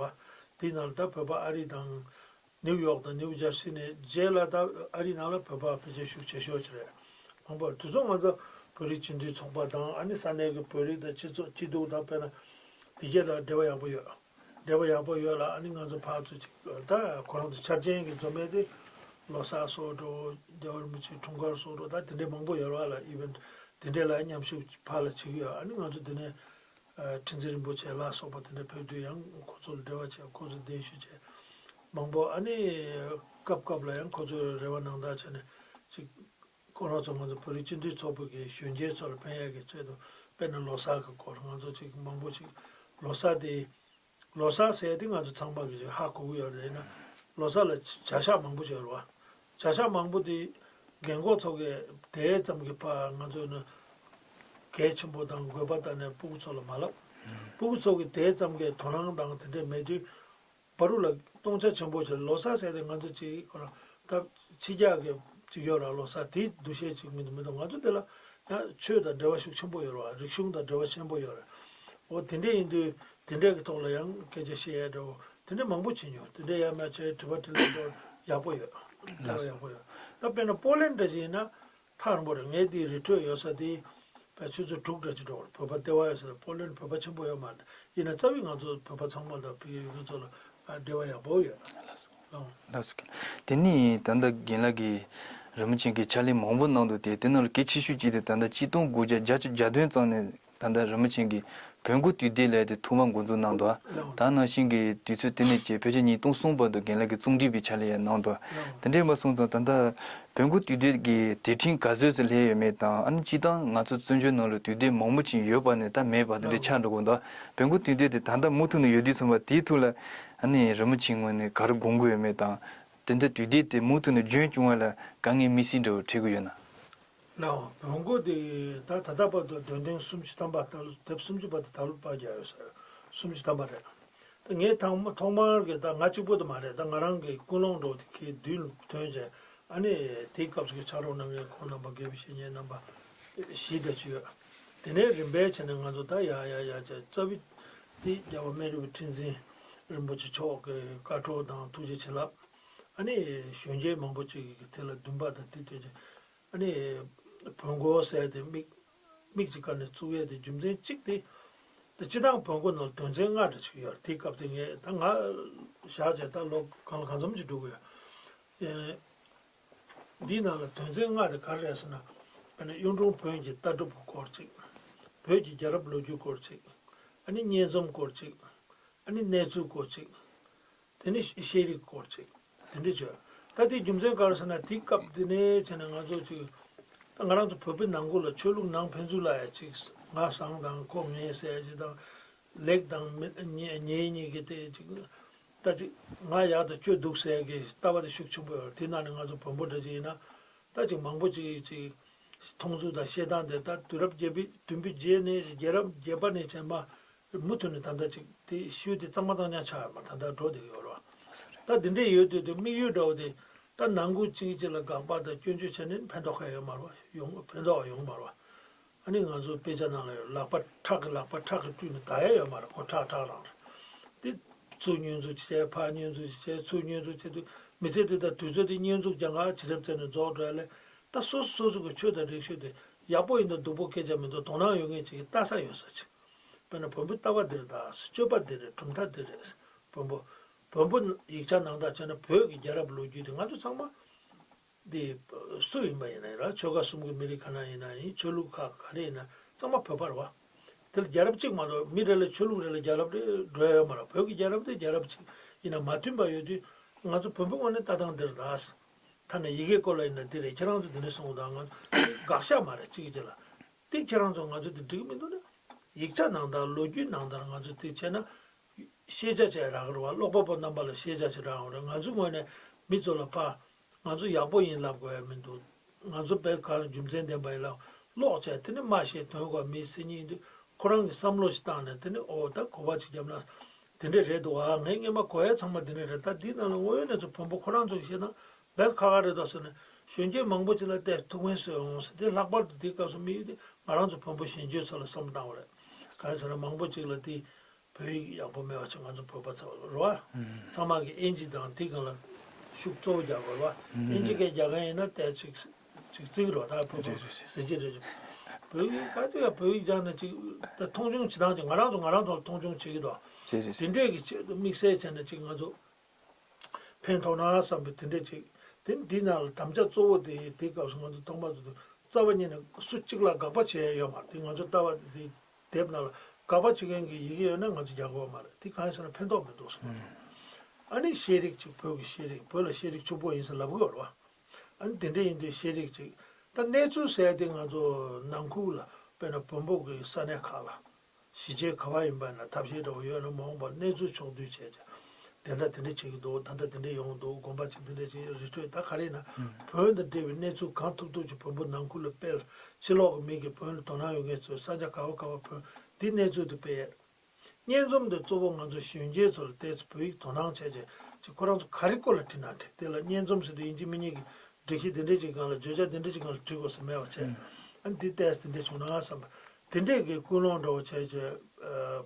དེའི་ནང་ལ་ད་བོད་པ་ཨ་རི་དང་ནིའུ་ཡོག་དང་ནིའུ་ཇར་སི་ནས་རྗེས་ལ་ད་ཨ་རིའི་ནང་ལ་བོད་པ་ཕལ་ཆེར་ཤུགས་ཆེ་ཤོས་ཅིག་རེད། མང་པོ་དེ་ཚོ་ང་ཚོ་བོད་རིགས་སྤྱི་མཐུན་ཚོགས་པ་དང་ཨ་ནི་ས་གནས་ཀྱི་བོད་རིགས་དང་སྤྱི་ཚོགས་སྐྱིད་སྡུག་དང་དཔེར་ན་དེ་གས་ལ་འབྲེལ་བ་ཡག་པོ་ཡོད། འབྲེལ་བ་ཡག་པོ་ཡོད་ལ། ཨ་ནི་ང་ཚོ་ཕར་ཚུར་ཅིག་ད་ཁོ་རང་ཚོ་འཆར་ཅན་གྱི་འཛོམས་མེད་དེ་ལོ་གསར་སོགས་འགྲོ། རྒྱལ་བ་རིན་པོ་ཆེའི་འཁྲུངས་སྐར་སོགས་འགྲོ། ད་དེ་འདྲའི་མང་པོ་ཡོད་རེད་བ་ལ། ཨི་ཝེན་ཊི་དེ་འདྲའི་ལ་མཉམ་ཞུགས་ཕར་ལ་བྱེད་ཀྱི་ཡོད། ཨ་ནི་ང་ཚོ་དེ་ནས་ཁྲི་འཛིན་རིན་པོ་ཆེ་ལ་སོགས་པ་དེ་འདྲ་ཕེབས་དུས་ཡང་ཁོ་ཚོ་ལ་འབྲེལ་བ་བྱས། ཁོ་ཚོ་གདན་ཞུ་བྱས། མང་པོ་ཨ་ནི་སྐབས་སྐབས་ལ་ཡང་ཁོ་ཚོས་རེ་བ་ནང་དག་བྱས་ནས་ཅིག་ཁོ་རང་ཚོ་ང་ཚོ་བོད་རིགས་སྤྱི་མཐུན་ཚོགས་པ་གི་གཞོན་སྐྱེས་ཚོ་ལ་ཕན་ཡག་གི་ཆེད་དུ། དཔེར་ན་ལོ་གསར་གྱི་སྐོར་ང་ཚོ་ཅིག་མང་པོ་ཅིག་ལོ་གསར་དེ། ལོ་གསར་ཟེར་དེ་ང་ཚོ་ཚང་མ་གི་ཅིག་ཧ་གོ་གི་ཡོད་རེད། ཡིན་ན་ལོ་གསར་ལ་བྱ་གཞག་མང་པོ་ཅིག་ཡོད་རེད་བ། བྱ་གཞག་མང་པོ་དེ་རྒན་གོག་ཚོ་གི་དེ་ཙམ་གྱི་ཕར་ང་ཚོ་ནི་གལ་ཆེན་པོ་དང་དགོས་པ་ལྟ་ནས་སྤུ་གུ་ཚོ་ལ་མ་ལབ། སྤུ་གུ་ཚོ་གི་དེ་ཙམ་གྱི་དོ་སྣང་དང་དེ་འདྲས་མེད་དུས། བར་དུ་ལ་སྟོང་ཆ་ཆེན་པོ་ཞིག་ལོ་གསར་ཟེར་ཏེ་ང་ཚོ་ཅིག་ཁོ་རང་ད་ཕྱི་རྒྱལ་གྱི་ཅིག་ཡོད་ར། ལོ་གསར་དེའི་འདུ་ཤེས་ཅིག་མི་འདུག་མི་འདུག་ང་ཚོ་དེ་ལ་ཡང་ཆོས་དང་འབྲེལ་བ་ཤུགས་ཆེན་པོ་ཡོད་ར། རིག་གཞུང་དང་འབྲེལ་བ་ཆེན་པོ་ཡོད་ར། འོ་དེ་འདྲས་ཡིན་དུས་དེ་འདྲས་ཀྱི་ཐོག་ལ་ཡང་སྐད་ཆ་བཤད་ཡ་འདྲ་བོ་དེ་འདྲས་མང་པོ་བྱེད་མྱོང་། དེ་འདྲས་ཡང་མ་བྱས་དྲི་བ་དྲིས་ལན་འདྲ་བོ་ཡག་པོ་ཡོད། འབྲེལ་བ་ཡག་པོ་ཡོད། ད་དཔེར་ན་པོ་ལན་འདྲ་ཞིག་ཡིན་ན། ཐག་རིང་པོ་རེད། ངས་དེའི་རི་ཁྲོད་ཡོད་ས་དེ་བས་ཆུ་ཚོད་དྲུག་འདྲ་ཅིག་འགྲོ་བར་བོད་པ་ལྟེ་བ་ཡོད་ས་རེད། པོ་ལན་བོད་པ་ཆེན་པོ་ཡོད་མ་རེད། ཡིན་ན་རྩ་བའི་ང་ཚོ་བོད་པ་ཚང་མ་དང་བོད་ཡུལ་ཚོ་ལ་འབྲེལ་བ་ཡག་པོ་ཡོད། ལགས་སོ། དེ་ནས་ད་ལྟ་རྒན་ལགས་ཀྱིས་རིན་པོ་ཆེ་གི་ཕྱག་ལས་མང་པོ་གནང་འདུག་སྟེ། དེ་ནང་ལ་གལ་ཆེ་ཤོས་གཅིག་དེ་ད་ལྟ་གཅིག་སྟོང་དགུ་བརྒྱ་བརྒྱད་ཅུ་གྱ་བདུན་ཙམ་ནས་ད་ལྟ་རིན་པོ་ཆེ་གིས་བོན་སྒོ་དུས་སྡེ་ལས་དེ་ཐོག་མ་འགོ་འཛུགས་གནང་འདུག་ད་ནང་བཞིན་གྱི་དུས་ཚོད་དེ་ནས་བྱས་ཕལ་ཆེར་ཉིས་སྟོང་གསུམ་བར་དུ་རྒན་ལགས་ཀྱིས་རྩོམ་སྒྲིག་པའི་ཕྱག་ལས་ཡང་གནང་འདུག་དེ་འདྲས་མ་སོང་ཙང་ད་ལྟ་བོན་སྒོ་དུས་སྡེ་གི་དེབ་ཕྲེང་ག་ཚོད་ཙམ་སླེབས་ཡོད་མེད་དང་། ཨ་ནི་སྤྱིར་བཏང་ང་ཚོ་བཙན་བྱོལ་ནང་ལ་དུས་སྡེ་མང་པོ་ཅིག་ཡོད་པ་ནས་ད་མེད་པ་དེ་འདྲས་ཆགས་འགྲོ་གི་འདུག་བོན་སྒོ་དུས་སྡེ་དེ་ད་ལྟ་མུ་མཐུད་ནས་ཡོད་དུས་ཙམ་པ་དེའི་ཐོག་ལ་ཨ་ནི་རིན་པོ་ཆེའི་ངོས་ནས་ག་རེ་དགོངས་ཀྱི་ཡོད་མེད་དང་། དེ་འདྲ་དུས་སྡེ་དེ་མུ་མཐུད་ནས་རྒྱུན་སྐྱོང་བ་ལ་དཀའ་ངལ་དམིགས་བསལ་འདྲ་བོ་འཕྲད་ཀྱི་ཡོད་ན། ལགས། བོན་སྒོ་དེ་ད་ད་ལྟ་བར་དུ་འདོན་ཐེངས་སུམ་ཅུ་ཐམ་པ། ད་ལོ་དེབ་སུམ་ཅུ་པ་དེ་ད་ལོ་པར་རྒྱག་ཡོད་ས་རེད། སུམ་ཅུ་ཐམ་པ་རེད། ད་ངས་ཐང་མ་ཐོག་མར་གྱི་ད་ང་གཅིག་པོ་དེ་མ་རེད། ད་ང་རང་གི་ཀུན་སློང་འདྲ་བོ་དེ་ཁའི་མདུན་ལ་ཐོན་བྱས། ཨ་ནི་དེའི་སྐབས་སུ་གི་ཕྱག་རོགས་གནང་མཁན་ཁོང་རྣམ་པ། དགེ་བའི་བཤེས་གཉེན་རྣམ་པ་བཞི་འདྲ་ཅིག་ཡོད། དེ་ནས་རིམ་པས་བྱས་ནས་ང་ཚོ་ད་ཡར་ཡར་ཡར་བྱས། རྩ་བའི་དེ་རྒྱལ་བ་སྨན་རི་བའི་ཁྲི་འཛིན་རིན་པོ་ཆེ་མཆོག་གི་བཀའ་འཁྲོལ་དང་ཐུགས་རྗེ་བྱིན་རླབས། ཨ་ནི་གཞོན་སྐྱེས་མང་པོ་ཅིག་གིས་དེ་ལ་འདུན་པ་དང་དེ་ཐོན་བྱས། ཨ་ནི་བོན་སྒོ་ཟེར་དེ་མིག་མིག་ཅིག་བཀར་ནས་བཙུགས་ཡས་དེ་རྒྱུ་མཚན་གཅིག་དེ། དེ་སྤྱིར་བཏང་བོན་སྒོ་ནང་དོན་ཚན་ལྔ་འདྲ་ཅིག་ཡོད་རེད། དེའི་སྐབས་དེ་ངས་ད་ང་བཞག་བྱས་ད་ལོ་གང་ལ་གང་འཚམ་ཅིག་འགྲོ་གི་ཡོད། ཨེ། འདིའི་ནང་ལ་དོན་ཚན་ལྔ་དེ་ག་རེ་རེད་ཟེར་ན། དཔེར་ན་གཡུང་དྲུང་བོན་གྱི་ལྟ་གྲུབ་ཀྱི་སྐོར་གཅིག་བོད་ཀྱི་རྒྱལ་རབས་ལོ་རྒྱུས་སྐོར་གཅིག་ཨ་ནི་སྙན་རྩོམ་སྐོར་གཅིག་ཨ་ནི་གནས་ཚུལ་སྐོར་གཅིག་དེ་ནི་ཤེས་རིག་སྐོར་ཅིག་དེ་འདྲ་བྱོས། ད་དེའི་རྒྱུ་མཚན་ག་རེ་ཟེར་ན། དེའི་སྐབས་དེ་ནས་བྱས་ནས་ང་ཚོ་ཅིག་ད་ང་རང་ཚོ་བོད་པའི་ནང་ཁུལ་ལ་ཆོས་ལུགས་ནང་ཕན་ཚུན་ལ་ཡ་ཅིག་ང་བཟང་དང་ཁོ་ངན་ཟེར་ཡ་ཅིག་དང་། ལེགས་དང་མི་ཉེ་ཉེ་གཉིས་ཀྱི་དེ་ཅིག་ད་ཅིག་ང་ཡག་དང་ཁྱོད་སྡུག་ཟེར་ཡ་གི་ལྟ་བ་དེ་ཤུགས་ཆེན་པོ་ཡོད། དེ་ནང་ནས་ང་ཚོ་བོན་པོ་འདྲ་ཅིག་ཡིན་ན། ད་ཅིག་མང་པོ་ཅིག་ཅིག་མཐོང་ཚུལ་དང་བཤད་སྟངས་དེ། ད་དུས་རབས་བརྒྱད་པའི་བདུན་པའི་རྗེས་ནས། རྒྱལ་རབས་བརྒྱད་པ་ནས་བྱས་མ། མུ་མཐུད་ནས་ད་ལྟ་ཅིག་དེ་ཤུལ་དེ་གཙང་མ་གཙང་རྐྱང་ཆགས་ཡོད་མ། ད་ལྟ་འགྲོ་བསྡད་ཡོད་རེད་བ། ད་དེ་འདྲས་ཡོད་དུས་དེ་དམིགས་ཡུལ་འདྲ་བོ་དེ། ད་ནང་ཁུལ་གཅིག་གཅིག་ལ་དགག་པ་དང་སྐྱོན་བརྗོད་བྱས་ནས་ཕན་ཐོགས་ཁ་ཡོད་མ་རེད་བ། ཡོང་ཕན་ཐོགས་ཡོང་མ་རེད་བ། ཨ་ནི་ང་ཚོ་དཔེ་ཆ་ནང་ལ་ཡོད། ལག་པ་ཁྲག་གི་ལག་པ་ཁྲག་གིས་བཀྲུས་ནས་ད་ཡ་ཡོད་མ་རེད། ཁོ་ཁྲག་ཁྲག་རང་རེད། དེ་ཚུར་བསྙོན་འཛུགས་བྱས། ཕར་བསྙོན་འཛུགས་བྱས། ཚུར་བསྙོན་འཛུགས་བྱས་དུས་མི་ཚེ་དེ་དང་དུས་ཚོད་དེ་བསྙོན་འཛུགས་རྒྱག་ག་བྱེད་རབས་བཙལ་ནས་རྫོགས་འགྲོ་ཡ་ལས། ད་སོ་སོ་སོ་སོ་གི་ཆོས་དང་རིག་གཞུང་དེ་ཡག་པོ་ཡིན་དང་སྡུག་པོ་སྐད་ཆ་མི་འདུག་དོ་སྣང་ཡོད་མཁན་ཅིག་གིས་ལྟ་ས་ཡོད་ས་ཅིག་དཔེར་ན་བོན་པོའི་ལྟ་བ་འདི་རེད། ད་སྤྱོད་པ་འདི་རེད། གྲུབ་མཐའ་འདི་རེད། བོན་པོ་བོན་པོ་ཡིག་ཆ་ནང་ལྟར་བྱས་ན་བོད་ཀྱི་རྒྱལ་རབས་ལོ་རྒྱུས་དེ་ང་ཚོ་ཚང་མ་འདི་སུ་ཡིན་པ་ཡིན་ན་ཡིན་ར། ཆོལ་ཁ་གསུམ་གྱི་མི་རིགས་ག་ན་ཡིན་ན་ཡིན། ཆོས་ལུགས་ཁག་ག་རེ་ཡིན་ན་ཚང་མ་བོད་པ་རེད་བ། དེ་ལ་རྒྱལ་རབས་གཅིག་མ་གཏོགས་མི་རེ་ལ་ཆོས་ལུགས་རེ་ལ་རྒྱལ་རབས་རེ་འགྲོ་ཡ་ཡོད་མ་རེད། བོད་ཀྱི་རྒྱལ་རབས་དེ་རྒྱལ་རབས་གཅིག་ཡིན་ན་མ་མཐུན་པ་ཡོད་དུས་ང་ཚོ་བོན་པོའི་ངོས་ནས་ལྟ་སྟངས་འདི་རེད་ད། ཐ་ན་ཡི་གེའི་སྐོར་ལ་ཡིན་ན་འདི་རེད། ཁྱེད་རང་ཚོ་འདི་འདྲ་གསུངས་དང་། ང་ཚོ་དགག་བཞག་མ་རེད། གཅིག་གིས་གཅིག་ལ། དེ་ཁྱེད་རང་ཚོ་ང་ཚོ་འདི་འགྲིག་གི་མི་འདུག་ན། ཡིག་ཆ་ནང་དང་ལོ་རྒྱུས་ནང་ལྟར་ང་ཚོ་དེ་བྱས་ན་ཤེས་བྱ་བྱས་རག་གི་རེད་བ། ཀློག་པ་པོ་རྣམ་པ་ལ་ཤེས་བྱ་བྱས་རག་གི་རེད། ང་ཚོའི་ངོས་ནས་མི་ཚོ་ལ་ཕར་ང་ཚོ་ཡག་པོ་ཡིན་ལབ་དགོས་ཡ་མི་འདུག་ང་ཚོ་དཔེ་ག་རེ་རྒྱུ་མཚན་ལྡན་པ་ཡིན་ལབ་ཀློག་བྱས། དེ་ནས་མ་ཤེས་དོན་གོ་མི་སེ་གཉིས་འདུག་ཁོ་རང་གི་བསམ་བློ་ཞིག་བཏང་ནས། དེ་ནས་ཨོ་ད་གོ་བ་ཅིག་བརྒྱབ་ན། དེ་འདྲ་རེད་འདུག་ཨ། ངས་སྔོན་མ་གོ་ཡ་ཚང་མ་དེ་འདྲ་རེད། ད་འདི་ནང་ལ་དངོས་ཡོད་གནས་ཚུལ་བོན་པོ་ཁོ་རང་ཚོ་གིས་བཤད་ན་རྦད་ཁག་ཁག་རེད་འདུག་ཟེར་ནས། གཞོན་སྐྱེས་མང་པོ་ཅིག་ལ་ཏོག་ཙམ་ཐུགས་ཕན་གསོས་འོང་ཟེར། དེ་ལྷག་པར་དུ་དེའི་སྐབས་སུ་དམིགས་ཡུལ་དེ་ང་རང་ཚོ་བོན་པོ་གཞོན་སྐྱེས་ཚོ་ལ་བསམ་བློ་བཏང་བ་རེད། ག་རེ་ཟེར་ན་མང་པོ་ཅིག་ལ་དེ་བོད་ཡིག་ཡག་པོ་མེད་པ་ཅིག་ང་ཚོ་བོད་པ་ཚོ་རེད་བ། ཚང་མ་གིས་ཨིན་ཇི་དང་དེ་སྒང་ལ་ཤུགས་གཙོ་བོ་རྒྱག་དགོས་རེད་བ། ཨིན་ཇི་སྐད་རྒྱག་མཁན་ཡིན་ན་ཏོག་ཙམ་ཅིག་བརྩི་གི་རེད་བ། ད་བོད་པ་རེད་རེད་རེད། ཟེར་གྱི་རེད། བོད་ཡིག་ག་ཚོད་ཡ་བོད་ཡིག་སྦྱངས་ནས་ཅིག་ད་མཐོང་ཆུང་བྱེད་སྟངས་ཅིག་ང་རང་ཚོ་ང་རང་ཚོ་ལ་མཐོང་ཆུང་བྱེད་ཀྱི་འདུག་རེད་རེད། དེ་འདྲས་ཀྱི་ཆེད་དུ་དམིགས་བསལ་བྱས་ནས་ཅིག་ང་ཚོ་ཕན་ཐོགས་ན་བསམ་པའི་དེ་འདྲས་ཅིག་དེ་འདི་ནང་ལ་དམ་བཅའ་གཙོ་བོ་དེ་དེའི་སྐབས་སུ་ང་ཚོ་ཐོག་མ་དུ་དུ་རྩ་བ་ཉིད་ནས་སུ་གཅིག་ལ་དགག་པ་བྱེད་ཡ་ཡོད་མ་རེད། དེ་ང་ཚོ་ལྟ་བ་དེ་དེབ་ནང་ལ་དགག་པ་བྱེད་མཁན་གྱི་ཡི་གེ་ཡོད་ན་ང་ཚོ་རྒྱག་དགོས་མ་རེད། དེ་གང་ཡིན་ཟེར་ན་ཕན་ཐོགས་མི་འདུག་གསུངས། ཨ་ནི་ཤེས་རིག་ཅིག་བོད་ཀྱི་ཤེས་རིག་བོད་ལ་ཤེས་རིག་ཕྱུག་པོ་ཡིན་ཟེར་ལབ་གི་ཡོད་རེད་བ། ཨ་ནི་དེ་འདྲ་ཡིན་དུས་ཤེས་རིག་ཅིག་ད་གནས་ཚུལ་ཟེར་དེ་ང་ཚོ་ནང་ཁུལ་ལ་དཔེར་ན་བོན་པོ་གི་ས་གནས་ཁག་ལ་གཞིས་བྱེས་ག་བ་ཡིན་པ་ན་ཐབས་ཤེས་འདྲ་བོ་ཡོད་ན་མ་འོངས་པར་གནས་ཚུལ་ཕྱོགས་བསྡུས་བྱས་ཀྱང་དེ་འདྲ་དེ་འདྲ་བྱེད་ཀྱི་འདུག་ད་ལྟ་དེ་འདྲ་ཡོང་གི་འདུག་དགོན་པ་ཅིག་དེ་འདྲ་ཅིག་རི་ཁྲོད་ད་ག་རེ་ཡིན་ན་བོན་དང་འབྲེལ་བའི་གནས་ཚུལ་གང་ཐུབ་ཐུབ་ཅིག་བོན་པོ་ནང་ཁུལ་ལ་སྤེལ། ཕྱི་ལོགས་ཀྱི་མི་གིས་བོན་ལ་དོ་སྣང་ཡོད་མཁན་ཚོས་ས་ཆ་ག་བ་ག་བ་བོན་འདི་གནས་ཚུལ་དེ་སྤེལ། སྙན་རྩོམ་དེ་གཙོ་བོ་ང་ཚོ་གཞོན་སྐྱེས་ཚོ་ལ་ཏོག་ཙམ་བོད་ཡིག་དོ་སྣང་བྱས་རྗེས་ཅིག་ཁོ་རང་ཚོ་ག་རེ་སྐོར་ལ་བྲིས་ན་འགྲིག་དེ་ལ་སྙན་རྩོམ་ཟེར་དུས་ཡིན་གཅིག་མིན་གཅིག་གི་སྒྲིག་གཞི་དེ་འདྲས་ཅིག་སྒང་ལ་བརྗོད་བྱ་དེ་འདྲས་ཅིག་སྒང་ལ་བྲིས་དགོས་ཟེར་མེད་པ་བྱས། ཨ་ནི་འདི་ཏོག་ཙམ་དེ་འདྲས་བྱུང་ན་བསམ་པ་དེ་འདྲས་ཀྱི་ཀུན་སློང་འདྲ་བོ་བྱས་རྗེས་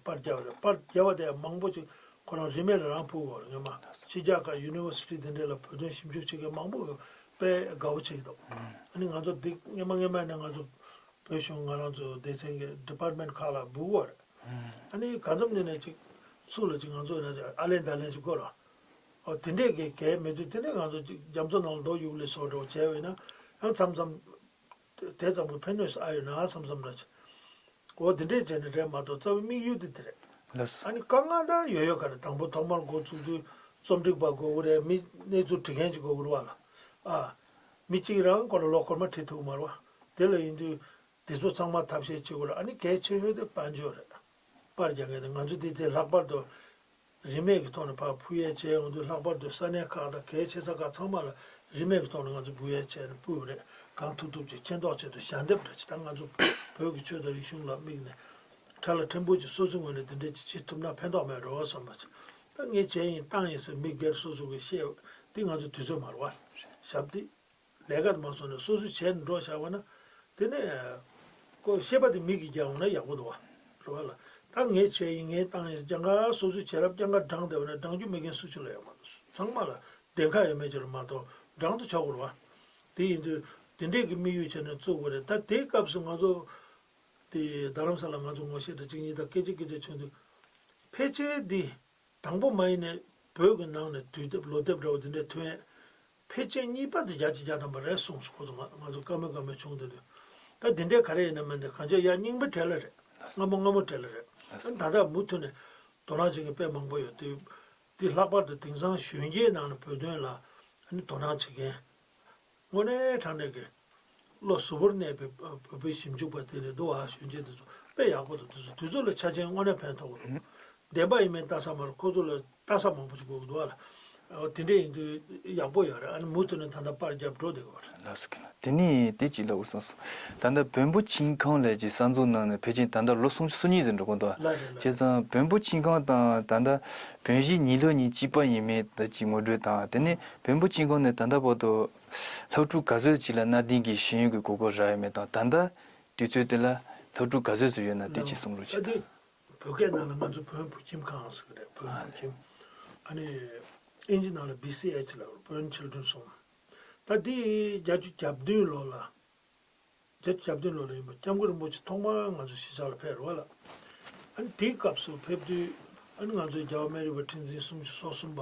པར་བརྒྱབ་རེད། པར་བརྒྱབ་པ་དེ་མང་པོ་ཅིག་ཁོ་རང་རིན་མེད་ལ་རང་ཕུལ་བ་རེད། སྔོན་མ་ཕྱི་རྒྱལ་ཁག་ཡུ་ནི་ཝར་སི་ཊི་དེ་འདྲས་ལ་བོད་དོན་ཞིབ་འཇུག་བྱེད་མཁན་མང་པོ་གིས་དཔེ་དགའ་བོ་བྱེད་ཀྱི་འདུག་ཨ་ནི་ང་ཚོ་འདི་སྔོན་མ་སྔོན་མ་ནས་ང་ཚོ་བོད་གཞུང་ང་རང་ཚོ་སྡེ་ཚན་གྱི་ཌི་པཊ་མེན་ཊི་ཁག་ལ་འབུལ་བ་རེད། ཨ་ནི་གང་འཚམ་ནས་ནས་ཅིག་ཚུར་ལ་ཅིག་ང་ཚོ་ཡིན་ན་ཅིག་ཨ་ལན་ད་ལན་ཅིག་དགོས་ར། ཨོ་དེ་འདྲས་ཀྱི་གལ་མེད་དུས་དེ་འདྲས་ང་ཚོ་ཅིག་རྒྱ་མཚོ་ནང་ལ་རྡོ་གཡུག་ལེ་སོགས་འདྲ་བོ་བྱས་པ་ཡིན་ན་ཡང་མཚམས་མཚམས་དེ་ཙམ་གྱི་ཕན་ནུས་ཨ་ཡོད་ན་མཚམས་མཚམས་ལ་ཅིག་ཨོ་དེ་འདྲས་བྱས་ནས་རེད་མ་གཏོགས་རྩ་བའི་དམིགས་ཡུལ་དེ་དེ་རེད། ལགས་སོ། ཨ་ནི་དཀའ་ངལ་ད་ཡོད་ཡོད་ག་རེ། དང་པོ་ཐོག་མར་འགོ་བཙུགས་དུས་རྩོམ་སྒྲིག་པ་དགོས་ཀྱི་རེད། མི་གནས་ཚུལ་འབྲི་མཁན་ཅིག་དགོས་ཀྱི་རེད་བ་ལ། ཨ་མི་གཅིག་རང་ཁོ་ལ་ལོ་འཁོར་མ་བྲིས་ཐུབ་ཀྱི་མ་རེད་བ། དེ་ལ་ཡིན་དུས། དེ་ཚོ་ཚང་མ་ཐབས་ཤེས་བྱེད་དགོས་རེད། ཨ་ནི་གལ་ཆེ་ཤོས་དེ་དཔལ་འབྱོར་རེད། པར་རྒྱག་མཁན་དེ་ང་ཚོ་དེ་དེ་ལྷག་པར་དུ་རིན་མེད་ཀྱི་ཐོག་ནས་ཕར་ཕུལ་ཡས་བྱས་ཡོང་དུས་ལྷག་པར་དུ་ས་གནས་ཁག་དང་གལ་ཆེ་ས་ཁག་ཚང་མ་ལ་རིན་མེད་ཀྱི་ཐོག་ནས་ང་ཚོ་འབུལ་ཡས་བྱས་ནས་ཕུལ་བ་རེད། གང་ཐུབ་ཐུབ་ཅིག་མཁྱེན་རྟོགས་ཆེད་དུ་ཞལ་འདེབས་འདྲ་ཅིག་ད་ང་ཚོ་བོད་ཀྱི་ཆོས་དང་རིག་གཞུང་ལ་དམིགས་ནས་ཁྲ་ལ་ཕྲན་བུ་ཅིག་སོ་སོའི་ངོས་ནས་དེ་འདྲ་ཅིག་བྱེད་ཐུབ་ན་ཕན་ཐོགས་མེད་འགྲོ་བསམ་པ་ཅིག་ད་ངས་བྱས་ཡིན་བཏང་ཡིན་ཟེར་མི་སྒེར་སོ་སོ་གིས་བཤད་འདི་ང་ཚོ་དུས་ཚོད་མ་རེད་བ། ཞབས་འདེགས། ལས་ཀ་དེ་མ་སོང་ནས་སོ་སོས་བྱས་ནས་འགྲོ་བཞག་པ་ན། དེ་ནས་ཁོ་བཤད་པ་དེ་མིག་གིས་རྒྱག་འོང་ན་ཡག་པོ་འདུག་བ། རེད་བ་ལ། ད་ངས་བྱས་ཡིན་ངས་བཏང་ཡིན་སྐྱང་ག་སོ་སོས་བྱས་རབས་སྐྱང་ག་བགྲང་བསྡད་པ་ན་བགྲང་རྒྱུ་མེད་མཁན་སུ་ཞིག་ལ་ཡོད་མ་རེད། ཚང་མ་ལ་བདེན་ཁ་ཡོད་མེད་ཅིག་ལ་མ་གཏོགས་བགྲང་དུ་ཆོག་གི་རེད་བ། དེ་ཡིན་དུས་དེ་འདྲས་ཀྱི་དམིགས་ཡུལ་བྱས་ནས་བཙུགས་པ་རེད། ད་དེའི་སྐབས་སུ་ང་ཚོ་དེ་རྡ་རམ་ས་ལ་ང་ཚོ་ངོ་ཤེས་དང་གཅིག་གཉིས་དང་སྐད་ཆ་སྐད་ཆ་བྱུང་དུས་ཕལ་ཆེར་འདི། དང་པོ་མ་ཡིན་ནའི་བོད་ཀྱི་ནང་ནས་དུས་དེབ་ལོ་དེབ་འདྲ་བོ་འདི་འདྲའི་ཐོན་ཡས་ཕལ་ཆེར་གཉིས་པ་དེ་བརྒྱ་ཆ་བརྒྱ་ཐམ་པ་རེད་གསུངས་སོང་། ཁོ་ཚོ་ང་ང་ཚོ་བཀའ་མོལ་བཀའ་མོལ་བྱུང་བསྡད་དུས་ད་འདི་འདྲའི་ག་རེ་ཡིན་ན་མིན་ནའི་གང་ཅི་ཡ་རྙིང་པའི་གྲས་ལ་རེད། སྔ་མོ་སྔ་མོ་གྲས་ལ་རེད། ཨ་ནི་ད་ལྟ་མུ་མཐུད་ནས་དོ་སྣང་བྱེད་མཁན་དཔེ་མང་པོ་ཡོད་དུས་འདི་ལྷག་པར་དུ་དེང་སང་གཞོན་སྐྱེས་ནང་ནས་བོད་དོན་ལ་ཨ་ནི་དོ་སྣང་བྱེད་མཁན། དངོས་གནས་དྲང་གནས་ཀྱི་བློ་གཟུ་བོར་གནས་པའི་བོད་པའི་ཞིབ་འཇུག་པ་དེ་རེད་འདུག་ཨ། གཞོན་སྐྱེས་དེ་ཚོ་དཔེ་ཡག་པོ་འདུག་དེ་ཚོ་དུས་ཚོད་ལ་ཆ་ཅན་དངོས་གནས་ཕན་ཐོགས་ཀྱི་འདུག་བདེན་པ་ཡིན་མིན་ལྟ་ས་མ་རེད། ཁོ་ཚོ་ལ་ལྟ་ས་མང་པོ་ཞིག་དགོས་ཀྱི་འདུག་ཨ། དེ་འདྲས་ཡིན་དུས་ཡག་པོ་ཡོད་རེད། ཨ་ནི་མུ་མཐུད་ནས་ད་ལྟ་པར་རྒྱབ་འགྲོ་བསྡད་ཀྱི་ཡོད་རེད། ལགས་སོ། ཁྱེད་ལ་དེ་ནས་དེ་གཅིག་ལབ་དགོས་བསམ་སོང་། ད་ལྟ་བོན་པོ་ཆིང་ཁང་ལབ་ཀྱི་གསར་འཛུགས་གནང་ནས་ཕལ་ཆེར་ད་ལྟ་ལོ་སུམ་ཅུ་སོ་གཉིས་ཙམ་འགྲོ་གི་འདུག་ལགས་རེད་ལགས། བྱས་ཙང་བོན་པོ་ཆིང་ཁང་དང་ད་ལྟ་བོན་གཞིས་ཉི་ལྷོ་གཉིས་གཅིག་པ་ཡིན་མིན་ད་ཅིག་ངོ་སྤྲོད་དང་དེ་ནས་བོན་པོ་ཆིང་ཁང་ནས་ད་ལྟ་བར་དུ་སློབ་ཕྲུག་ག་ཚོད་ཅིག་ལ་གནའ་དེང་གི་ཤེས་ཡོན་གྱི་དགོས་མཁོ་རག་ཡོད་མེད་དང་ད་ལྟ་དུས་ཚོད་དེ་ལ་སློབ་ཕྲུག་ག་ཚོད་ཙམ་ཡོད་ན་དེ་ཅིག་གསུང་རོགས་བྱེད་དང་། བོད་སྐད་ནང་ལ་ང་ཚོ་བོན་བུ་ཁྱིམ་ཁང་ཟེར་གི་རེད། བོན་བུ་ཁྱིམ། ཨ་ནི་ཨིན་ཇི་ནང་ལ་བི་སི་ཨེཆ་ལབ་རེད། བོན་ཆིལ་ཌྲན་ཧོམ། ད་འདི་བརྒྱད་ཅུ་གྱ་བདུན་ལོ་ལ། བརྒྱད་ཅུ་གྱ་བདུན་ལོ་ལ་ཡིན་པ་སྐྱབས་མགོན་རིན་པོ་ཆེ་ཐོག་མར་ང་ཚོ་གཞིས་ཆགས་ལ་ཕེབས་རེད་བ་ལ། ཨ་ནི་དེའི་སྐབས་སུ་ཕེབས་དུས་ཨ་ནི་ང་ཚོའི་རྒྱལ་བ་སྨན་རི་བ་ཁྲི་འཛིན་སུམ་ཅུ་སོ་གསུམ་པ་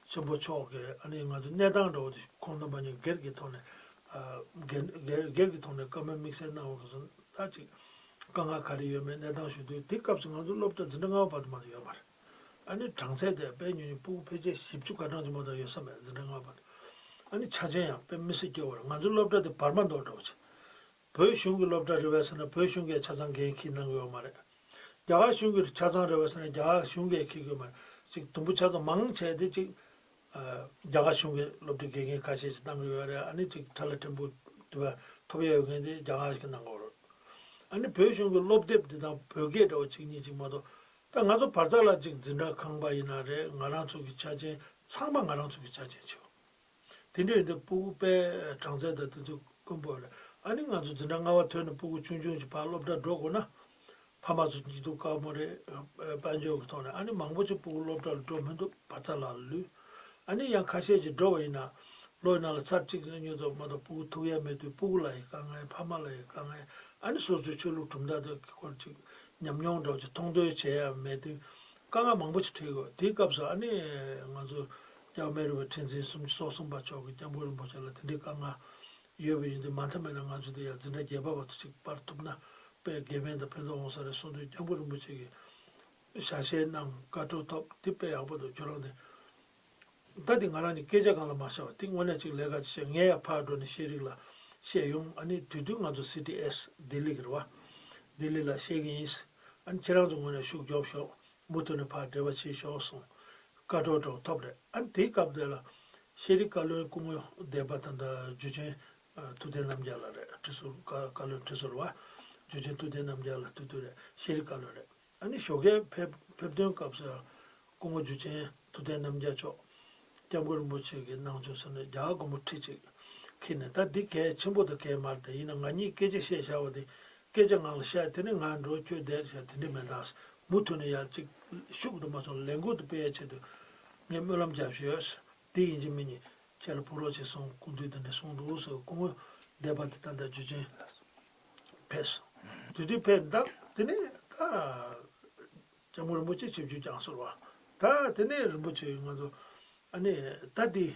ཆེན་པོ་མཆོག་གིས་ཨ་ནི་ང་ཚོའི་གནས་སྟངས་འདྲ་བོ་དེ་ཁོང་རྣམ་པ་གཉིས་སྒེར་གྱི་ཐོག་ནས་ཨ་སྒེར་སྒེར་སྒེར་གྱི་ཐོག་ནས་བཀའ་མོལ་དམིགས་བསལ་གནང་བ་གི་སོང་། ད་ཅིག་དཀའ་ངལ་ག་རེ་ཡོད་མེད་གནས་སྟངས་ཞུ་དུས་དེའི་སྐབས་སུ་ང་ཚོ་སློབ་གྲྭ་འཛིན་གྲྭ་ལྔ་པ་བར་དུ་མ་གཏོགས་ཡོད་མ་རེད། ཨ་ནི་གྲངས་ཚད་དེ་དཔེ་ཉུང་ཉུང་། སྤུ་གུ་ཕལ་ཆེར་བཞི་བཅུ་ག་གྲངས་ཅིག་མ་གཏོགས་ཡོད་ས་མེད། འཛིན་གྲྭ་ལྔ་པ་དེ། ཨ་ནི་ཆ་རྐྱེན་ཡང་དཔེ་མི་སྲིད་སྐྱོ་བོ་རེད། ང་ཚོའི་སློབ་གྲྭ་དེ་བར་མ་མདོ་འདྲ་བོ་ཅིག་བོད་གཞུང་གི་སློབ་གྲྭ་རེད་པས་ཟེར་ན་བོད་གཞུང་གིས་ཆ་ཚང་འགན་འཁྱེར་གནང་གི་ཡོད་མ་རེད། རྒྱ་གར་གཞུང་གི་ཆ་ཚང་རེད་པས་ཟེར་ན་རྒྱ་གར་གཞུང་གིས་འཁྱེར་གི་ཡོད་མ་རེད། ཅིག་དུམ་བུ་ཆ་ཚང་མང་ཆེ་དེ་ཅིག་ཨ་རྒྱ་གར་གཞུང་གི་སློབ་གྲྭའི་དགེ་རྒན་ཁ་ཤས་ཤིག་གནང་གི་ཡོད་རེད། ཨ་ནི་ཅིག་ཁྲ་ལ་ཕྲན་བུ་དུ་བ་ཐོབ་ཡ་ཡོད་མཁན་དེ་རྒྱ་གར་ཞིག་གནང་གི་ཡོད་རེད། ཨ་ནི་བོད་གཞུང་གི་སློབ་དེབ་འདི་དང་བོད་སྐད་འདྲ་བོ་ཅིག་གཉིས་ཅིག་མ་གཏོགས། ད་ང་ཚོ་བར་ཐག་ལ་ཅིག་འཛིན་གྲྭ་ཁང་པ་ཡིན་ན་རེད། ང་རང་ཚོ་གི་ཆ་རྐྱེན་ཚང་མ་ང་རང་ཚོ་གི་ཆ་རྐྱེན་ཆེ་བ། དེ་འདྲ་ཡིན་དུས་སྤུ་གུ་དཔེ་གྲངས་ཚད་དང་དེ་ཚོ་དཀོན་པོ་རེད། ཨ་ནི་ང་ཚོ་འཛིན་གྲྭ་ལྔ་པ་ཐོན་ནས་སྤུ་གུ་ཆུང་ཆུང་ཅིག་ཕར་སློབ་གྲྭ་འགྲོ་དགོས་ན། ཕ་མ་ཚོ་སྐྱིད་སྡུག་དཀའ་མོ་རེད། དཔལ་འབྱོར་གྱི་ཐོག་ནས། ཨ་ནི་མང་པོ་ཅིག་སྤུ་གུ་སློབ་གྲྭ་ལ་འགྲོ་མི་འདུག་བར་ཐག་ལ་ལུས། ཨ་ནི་ཡང་ཁ་ཤས་ཅིག་འགྲོ་བ་ཡིན་ན། ལོ་ཡི་ནང་ལ་ཚར་གཅིག་ཉིས་ཙམ་མ་གཏོགས་སྤུ་གུ་ཐུག་ཡ་མེད་དུས་སྤུ་གུ་ལ་ཡི་དཀའ་ངལ། ཕ་མ་ལ་ཡི་དཀའ་ངལ། ཨ་ནི་སོ་སོའི་ཆོས་ལུགས་གྲུབ་མཐའ་དང་གི་སྐོར་ཅིག་ཉམས་མྱོང་འདྲ་བོ་ཅིག་མཐོང་འདོད་བྱེད་ཡ་མེད་དུས་དཀའ་ངལ་མང་པོ་ཅིག་འཕྲད་དགོས། དེའི་སྐབས་སུ་ཨ་ནི་ང་ཚོ་རྒྱལ་བ་མེ་རི་པའི་ཁྲི་འཛིན་སུམ་ཅུ་སོ་གསུམ་པ་མཆོག་གིས་སྐྱབས་མགོན་རིན་པོ་ཆེ་ལ་དེ་འདྲའི་དཀའ་ངལ་ཡོད་པ་ཡིན་དུས། མ་མཐའ་མེད་ན་ང་ཚོ་འདི་ཡར་འཛིན་གྲྭ་བརྒྱད་པ་བར་དུ་ཅིག་སྤར་ཐུབ་ན་དཔེ་དགེ་ཕན་དང་ཕན་ཐོགས་འོང་ས་རེད་གསུངས་དུས། སྐྱབས་མགོན་རིན་པོ་ཆེ་གིས་ཞལ་བཞེས་གནང་། བཀའ་འཁྲོལ་ཐོབ། དེ་དཔེ་ཡག་པོ་འདུག་ཁྱོད་རང་དེ། ད་འདི་ང་རང་གཉིས་སྐད་ཆ་སྒང་ལ་མ་བཤད་པ་དེ་དངོས་གནས་ཅིག་ལས་ཀ་ཅིག་བྱས། ངས་ཡར་ཕར་འགྲོ་ནས་ཤེས་རིག་ལ་བཤད་ཡོང་། ཨ་ནི་དེ་དུས་ང་ཚོ་སི་ཊི་ཨེས་ལྡི་ལི་གི་རེད་བ། ལྡི་ལི་ལ་བཤད་ཀྱི་ཡིན། ཨ་ནི་ཁྱེད་རང་ཚོ་ངོས་ནས་ཤུགས་རྒྱོབ་ཤོག་མུ་མཐུད་ནས་ཕར་འབྲེལ་བ་བྱེད་ཤོག་གསུངས། བཀའ་འཁྲོལ་འདྲ་བོ་ཐོབ་རེད། ཨ་ནི་དེའི་སྐབས་དེ་ལ་ཤེས་རིག་བཀའ་བློན་སྐུ་ངོ་སྡེ་པ་ད་ལྟ་འཇུ་ཆེན་ཐུབ་བསྟན་རྣམ་རྒྱལ་ལགས་རེད། ཁྲི་ཟུར་བཀའ་བཀའ་བློན་ཁྲི་ཟུར་བ། འཇུ་ཆེན་ཐུབ་བསྟན་རྣམ་རྒྱལ་ལགས་དེ་དུས་རེད། ཤེས་རིག་བཀའ་བློན་རེད། ཨ་ནི་ཞོགས་ཀས་ཕེབས་ཕེབས་དོན་སྐབས་སུ་སྐུ་ངོ་འཇུ་ཆེན་ཐུབ་བསྟན་རྣམ་རྒྱལ་མཆོག་སྐྱབས་མགོན་རིན་པོ་ཆེ་གི་གནང་སྦྱོར་ཟེར་ནས་རྒྱ་གར་སྒོར་མོ་ཁྲི་གཅིག་ཁྱེར་ནས། ད་འདི་གལ་ཆེན་པོ་དང་གལ་དམའ་རེད། ད་ཡིན་ན་ང་གཉིས་སྐད་ཆ་བཤད་བཞག་པ་དེ་སྐད་ཆ་ངང་ལ་བཤད། དེ་ནས་ང་འགྲོ། ཁྱོད་བསྡད་བཞག་དེ་འདྲ་མེད། ད་མུ་མཐུད་ནས་ཡར་གཅིག་ཤུགས་དུ་མ་སོང་ལས་འགུལ་དུ་སྤེལ་ཡ་ཆེད་དུ་ངས་སྨོན་ལམ་རྒྱབ་བཞག་ཡོད། དེ་ཡིན་གཅིག་མིན་གཉིས་ཁྱེད་ལ་ཕུག་རོགས་བྱེད་གསུངས། སྐུ་མདུན་དེ་འདྲ་གསུངས་འདུག་ཟེར། སྐུ་ངོ་སྡེ་པ་དེ་ད་ལྟ་འཇུ་ཆེན་ཕེབས་སོང་། དེ་དུས་ཕེབས་ད་དེ་ནས་ད། སྐྱབས་མགོན་རིན་པོ་ཆེ་ཆིབས་བསྒྱུར་བསྐྱངས་སོང་བ། ད་དེ་ནས་རིན་པོ་ཆེ་ང་ཚོ་ཨ་ནི་ད་འདི་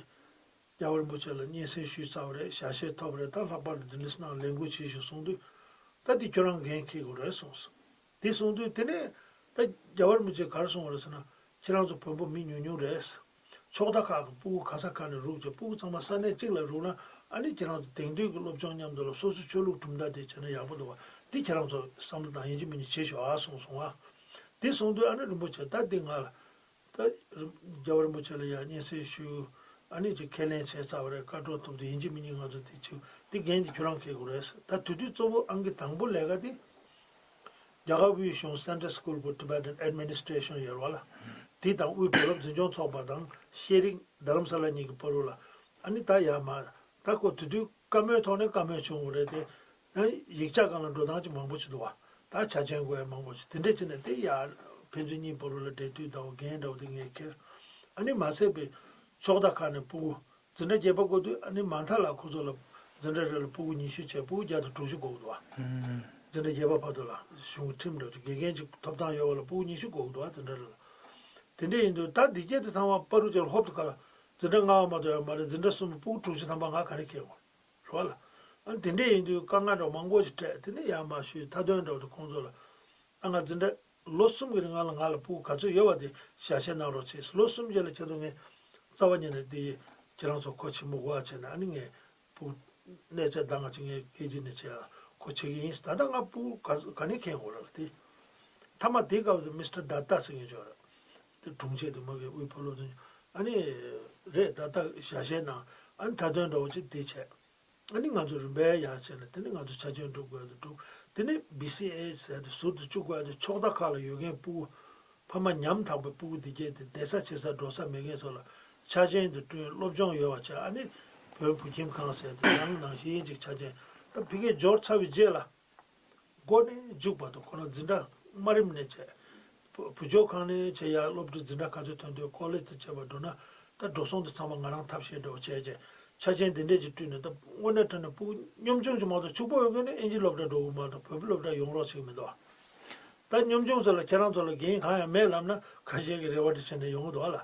རྒྱལ་བ་རིན་པོ་ཆེ་ལ་སྙན་སེང་ཞུས་ཚར་བ་རེད། ཞལ་བཞེས་ཐོབ་རེད། ད་ལྷག་པར་དུ་འདི་འདྲ་གནང་ལས་འགུལ་བྱེད་ཞུ་གསུངས་དུས། ད་འདི་ཁྱོད་རང་འགན་འཁྱེར་དགོས་རེད་གསུངས་སོང་། དེ་གསུངས་དུས་དེ་ནས་ད་རྒྱལ་བ་རིན་པོ་ཆེ་ག་རེ་གསུངས་པ་རེད་ཟེར་ན། ཁྱེད་རང་ཚོ་བོན་པོ་མི་ཉུང་ཉུང་རེད། ཕྱོགས་མཐའ་ཁག་གི་སྤུ་གུ་ག་ས་ག་ནས་རུག་བྱས། སྤུ་གུ་ཚང་མ་ས་གནས་གཅིག་ལ་རུག་ན། ཨ་ནི་ཁྱེད་རང་ཚོ་དེང་དུས་ཀྱི་སློབ་སྦྱོང་མཉམ་དུ་ལ་སོ་སོའི་ཆོས་ལུགས་གྲུབ་མཐའ་དེ་བྱས་ན་ཡག་པོ་འདུག་བ། འདི་ཁྱེད་རང་ཚོ་བསམ་བློ་བཏང་ཡིན་གཅིག་མིན་གཅིག་བྱེད་ཤོག་ཨ་གསུངས་སོང་ཨ། འདི་གསུངས་དུས་ཨ་ནི་རིན་པོ་ཆེ་ད་འདི་ང་ལ་ད་རྒྱལ་བ་རིན་པོ་ཆེ་ལ་ཡང་སྙན་སེང་ཞུ། ཨ་ནི་ཅིག་ཁས་ལེན་བྱས་ཚར་བ་རེད། བཀའ་འཁྲོལ་ཐོབ་དུས་ཡིན་གཅིག་མིན་གཉིས་ང་ཚོ་འདི་བྱེད། འདི་འགན་འདི་ཁྱོད་རང་འཁྱེར་དགོས་རེད། ད་དེ་དུས་གཙོ་བོ་ཨང་ཀི་དང་པོ་ལས་ཀ་འདི། རྒྱ་གར་དབུས་གཞུང་Center School for Tibetan Administration ཡོད་རེད་བ་ལ། དེ་དང་དབུས་བོད་སློབ་འཛིན་སྐྱོང་ཚོགས་པ་དང་ཤེས་རིག་རྡ་རམ་ས་ལ་གཉིས་ཀྱི་བར་དུ་ལ། ཨ་ནི་ད་ཡར་མར་ད་ཁོ་དེ་དུས་བཀའ་མོལ་ཐོག་ནས་བཀའ་མོལ་བྱུང་བ་རེད་དེ། ཡང་ཡིག་ཆ་སྒང་ལ་འགྲོ་སྟངས་ཅིག་མང་པོ་ཞིག་འདུག་བ། ད་ཆ་རྐྱེན་དགོས་ཡ་མང་པོ་ཞིག་དེ་འདྲས་བྱས་ནས་དེ་ཡར་ཕན་ཚུན་གཉིས་བར་དུ་ལ་འབྲེལ་མཐུད་དང་འགན་འདྲ་བོ་དེ་ངས་འཁྱེར། ཨ་ནི་མ་ཚད་པའི་ཕྱོགས་མཐའ་ཁག་ནས་སྤུ་གུ། འཛིན་གྲྭ་བརྒྱད་པ་འགོ་དུས་ཨ་ནི་མ་མཐའ་ལ་ཁོ་ཚོ་ལ་འཛིན་གྲྭ་རེ་ལ་སྤུ་གུ་ཉི་ཤུ་བྱས། སྤུ་གུ་བརྒྱ་དང་དྲུག་ཅུ་དགོས་ཀྱི་འདུག་བ། འཛིན་གྲྭ་བརྒྱད་པ་བར་དུ་ལ་གཞུང་གི་ཁྲིམས་འདྲ་བོ་ཅིག་དགེ་རྒན་ཅིག་ཐོབ་ཐང་ཡོད་པ་ལ་སྤུ་གུ་ཉི་ཤུ་དགོས་ཀྱི་འདུག་བ། འཛིན་གྲྭ་རེ་ལ། དེ་འདྲ་ཡིན་དུས་ད་འདི་སྐད་དེ་ཚང་མ་པ་རུ་ཅིག་ལ་ཧོབ་ཏེ་ག་ལ་འཛིན་གྲྭ་ལྔ་པ་མ་གཏོགས་ཡོད་མ་རེད། འཛིན་གྲྭ་གསུམ་པ་སྤུ་གུ་དྲུག་ཅུ་ཐམ་པ་ང་ག་རེ་འཁྱེར་དགོས་རེད་བ་ལ། ཨ་ནི་དེ་འདྲ་ཡིན་དུས་དཀའ་ངལ་འདྲ་བོ་མང་པོ་ཞིག་འཕྲད། དེ་ནས་ཡར་མར་ཞུས། མཐའ་དོན་འདྲ་བོ་དེ་ཁོང་ཚོ་ལ། ཨ་ང་འཛིན་གྲྭ་ལོ་གསུམ་གྱི་རིང་ང་ལ་ང་ལ་སྤུ་གུ་ག་ཚོད་ཡོད་པ་དེ་ཞལ་བཞེས་གནང་རོགས་བྱས། ལོ་གསུམ་རྗེས་ལ་ཁྱེད་ཚོ་ངས་རྩ་བ་ཉིད་ནས་འདི་ཁྱེད་རང་ཚོ་གོ་ཆེན་པོ་དགོས་པ་བྱས་ན། ཨ་ནི་ངས་སྤུ་གུ་གནས་ཚད་ད་ང་ཅིག་ངས་སྐད་ཅིག་ནས་བྱས་ཨ་གོ་བྱེད་ཀྱི་ཡིན། ད་ལྟ་ང་སྤུ་གུ་ག་ག་ནས་འཁྱེར་དགོས་རེད་ལ་དེ། མཐའ་མ་དེའི་སྐབས་སུ་མི་སི་ཊར་ད་ཏ་ཟེར་མཁན་ཅིག་ཡོད་རེད། དེ་དྲུང་ཆེ་དེ་མ་གི་དབུས་བོད་སློབ་འཛིན། ཨ་ནི་རེད། ད་ལྟ་ཞལ་བཞེས་གནང་། ཨ་ནི་མཐའ་དོན་འདྲ་བོ་ཅིག་དེ་བྱས། ཨ་ནི་ང་ཚོ་རིམ་པས་ཡར་བྱས་ནས་དེ་ནི་ང་ཚོ་ཆ་རྐྱེན་སྒྲུབ་དགོས་དེ་སྒྲུབ། དེ་ནི་བི་སི་ཨེཆ་ཟེར་དེ་ཟུར་དུ་བཅུག་དགོས་དེ། ཕྱོགས་མཐའ་ཁག་ལ་ཡོད་མཁན་སྤུ་གུ་ཕ་མ་ཉམ་ཐག་པའི་སྤུ་གུ་འདི་གྱད་དེ་བསྡད་ས་བྱེད་ས་འགྲོ་ས་མེད་མཁན་ཚོ་ལ་ཆ་རྐྱེན་དེ་བསྐྲུན། སློབ་སྦྱོང་ཡོད་པ་བྱས། ཨ་ནི་བོད་བོད་ཁྱིམ་ཁང་ཟེར་དེ་ཡང་ནང་བཞིན་ཅིག་ཆ་རྐྱེན་ད་ཕ་གིར་འབྱོར་ཚར་བའི་རྗེས་ལ། འགོ་ནས་མཇུག་བར་དུ་ཁོ་རང་འཛིན་གྲྭ་དམའ་རིམ་ནས་བྱས། བུ་བུ་བཅོལ་ཁང་ནས་བྱས་ཡར་སློབ་གྲྭ་འཛིན་གྲྭ་ག་ཚོད་ཐོན་ཐོན་ཀོ་ལེཇ་དུ་བྱས་པ་འགྲོ་ན། ད་འགྲོ་སོང་དེ་ཚང་མ་ང་རང་ཐབས་ཤེས་འདྲ་བོ་བྱས་བྱས་ཆ་རྐྱེན་དེ་འདྲས་ཀྱི་བསྐྲུན་ནས། ད་དངོས་གནས་དྲང་གནས་སྤུ་གུ་གཉོམ་ཆུང་ཅིག་མ་གཏོགས། ཕྱུག་པོ་ཡོད་མཁན་ནི་ཨིན་ཇིའི་སློབ་གྲྭ་འགྲོ་དགོས་མ་གཏོགས་བོད་པའི་སློབ་གྲྭ་ཡོང་རོགས་བྱེད་ཀྱི་མི་འདུག་ད་གཉོམ་ཆུང་ཚོ་ལ་ཁྱེད་རང་ཚོ་ལ་འགན་གང་ཡང་མེད་ལབ་ན། ཁ་ཤས་ཀྱིས་རེ་བ་འདྲ་བྱས་ནས་ཡོང་གི་འདུག་ཨ་ལ།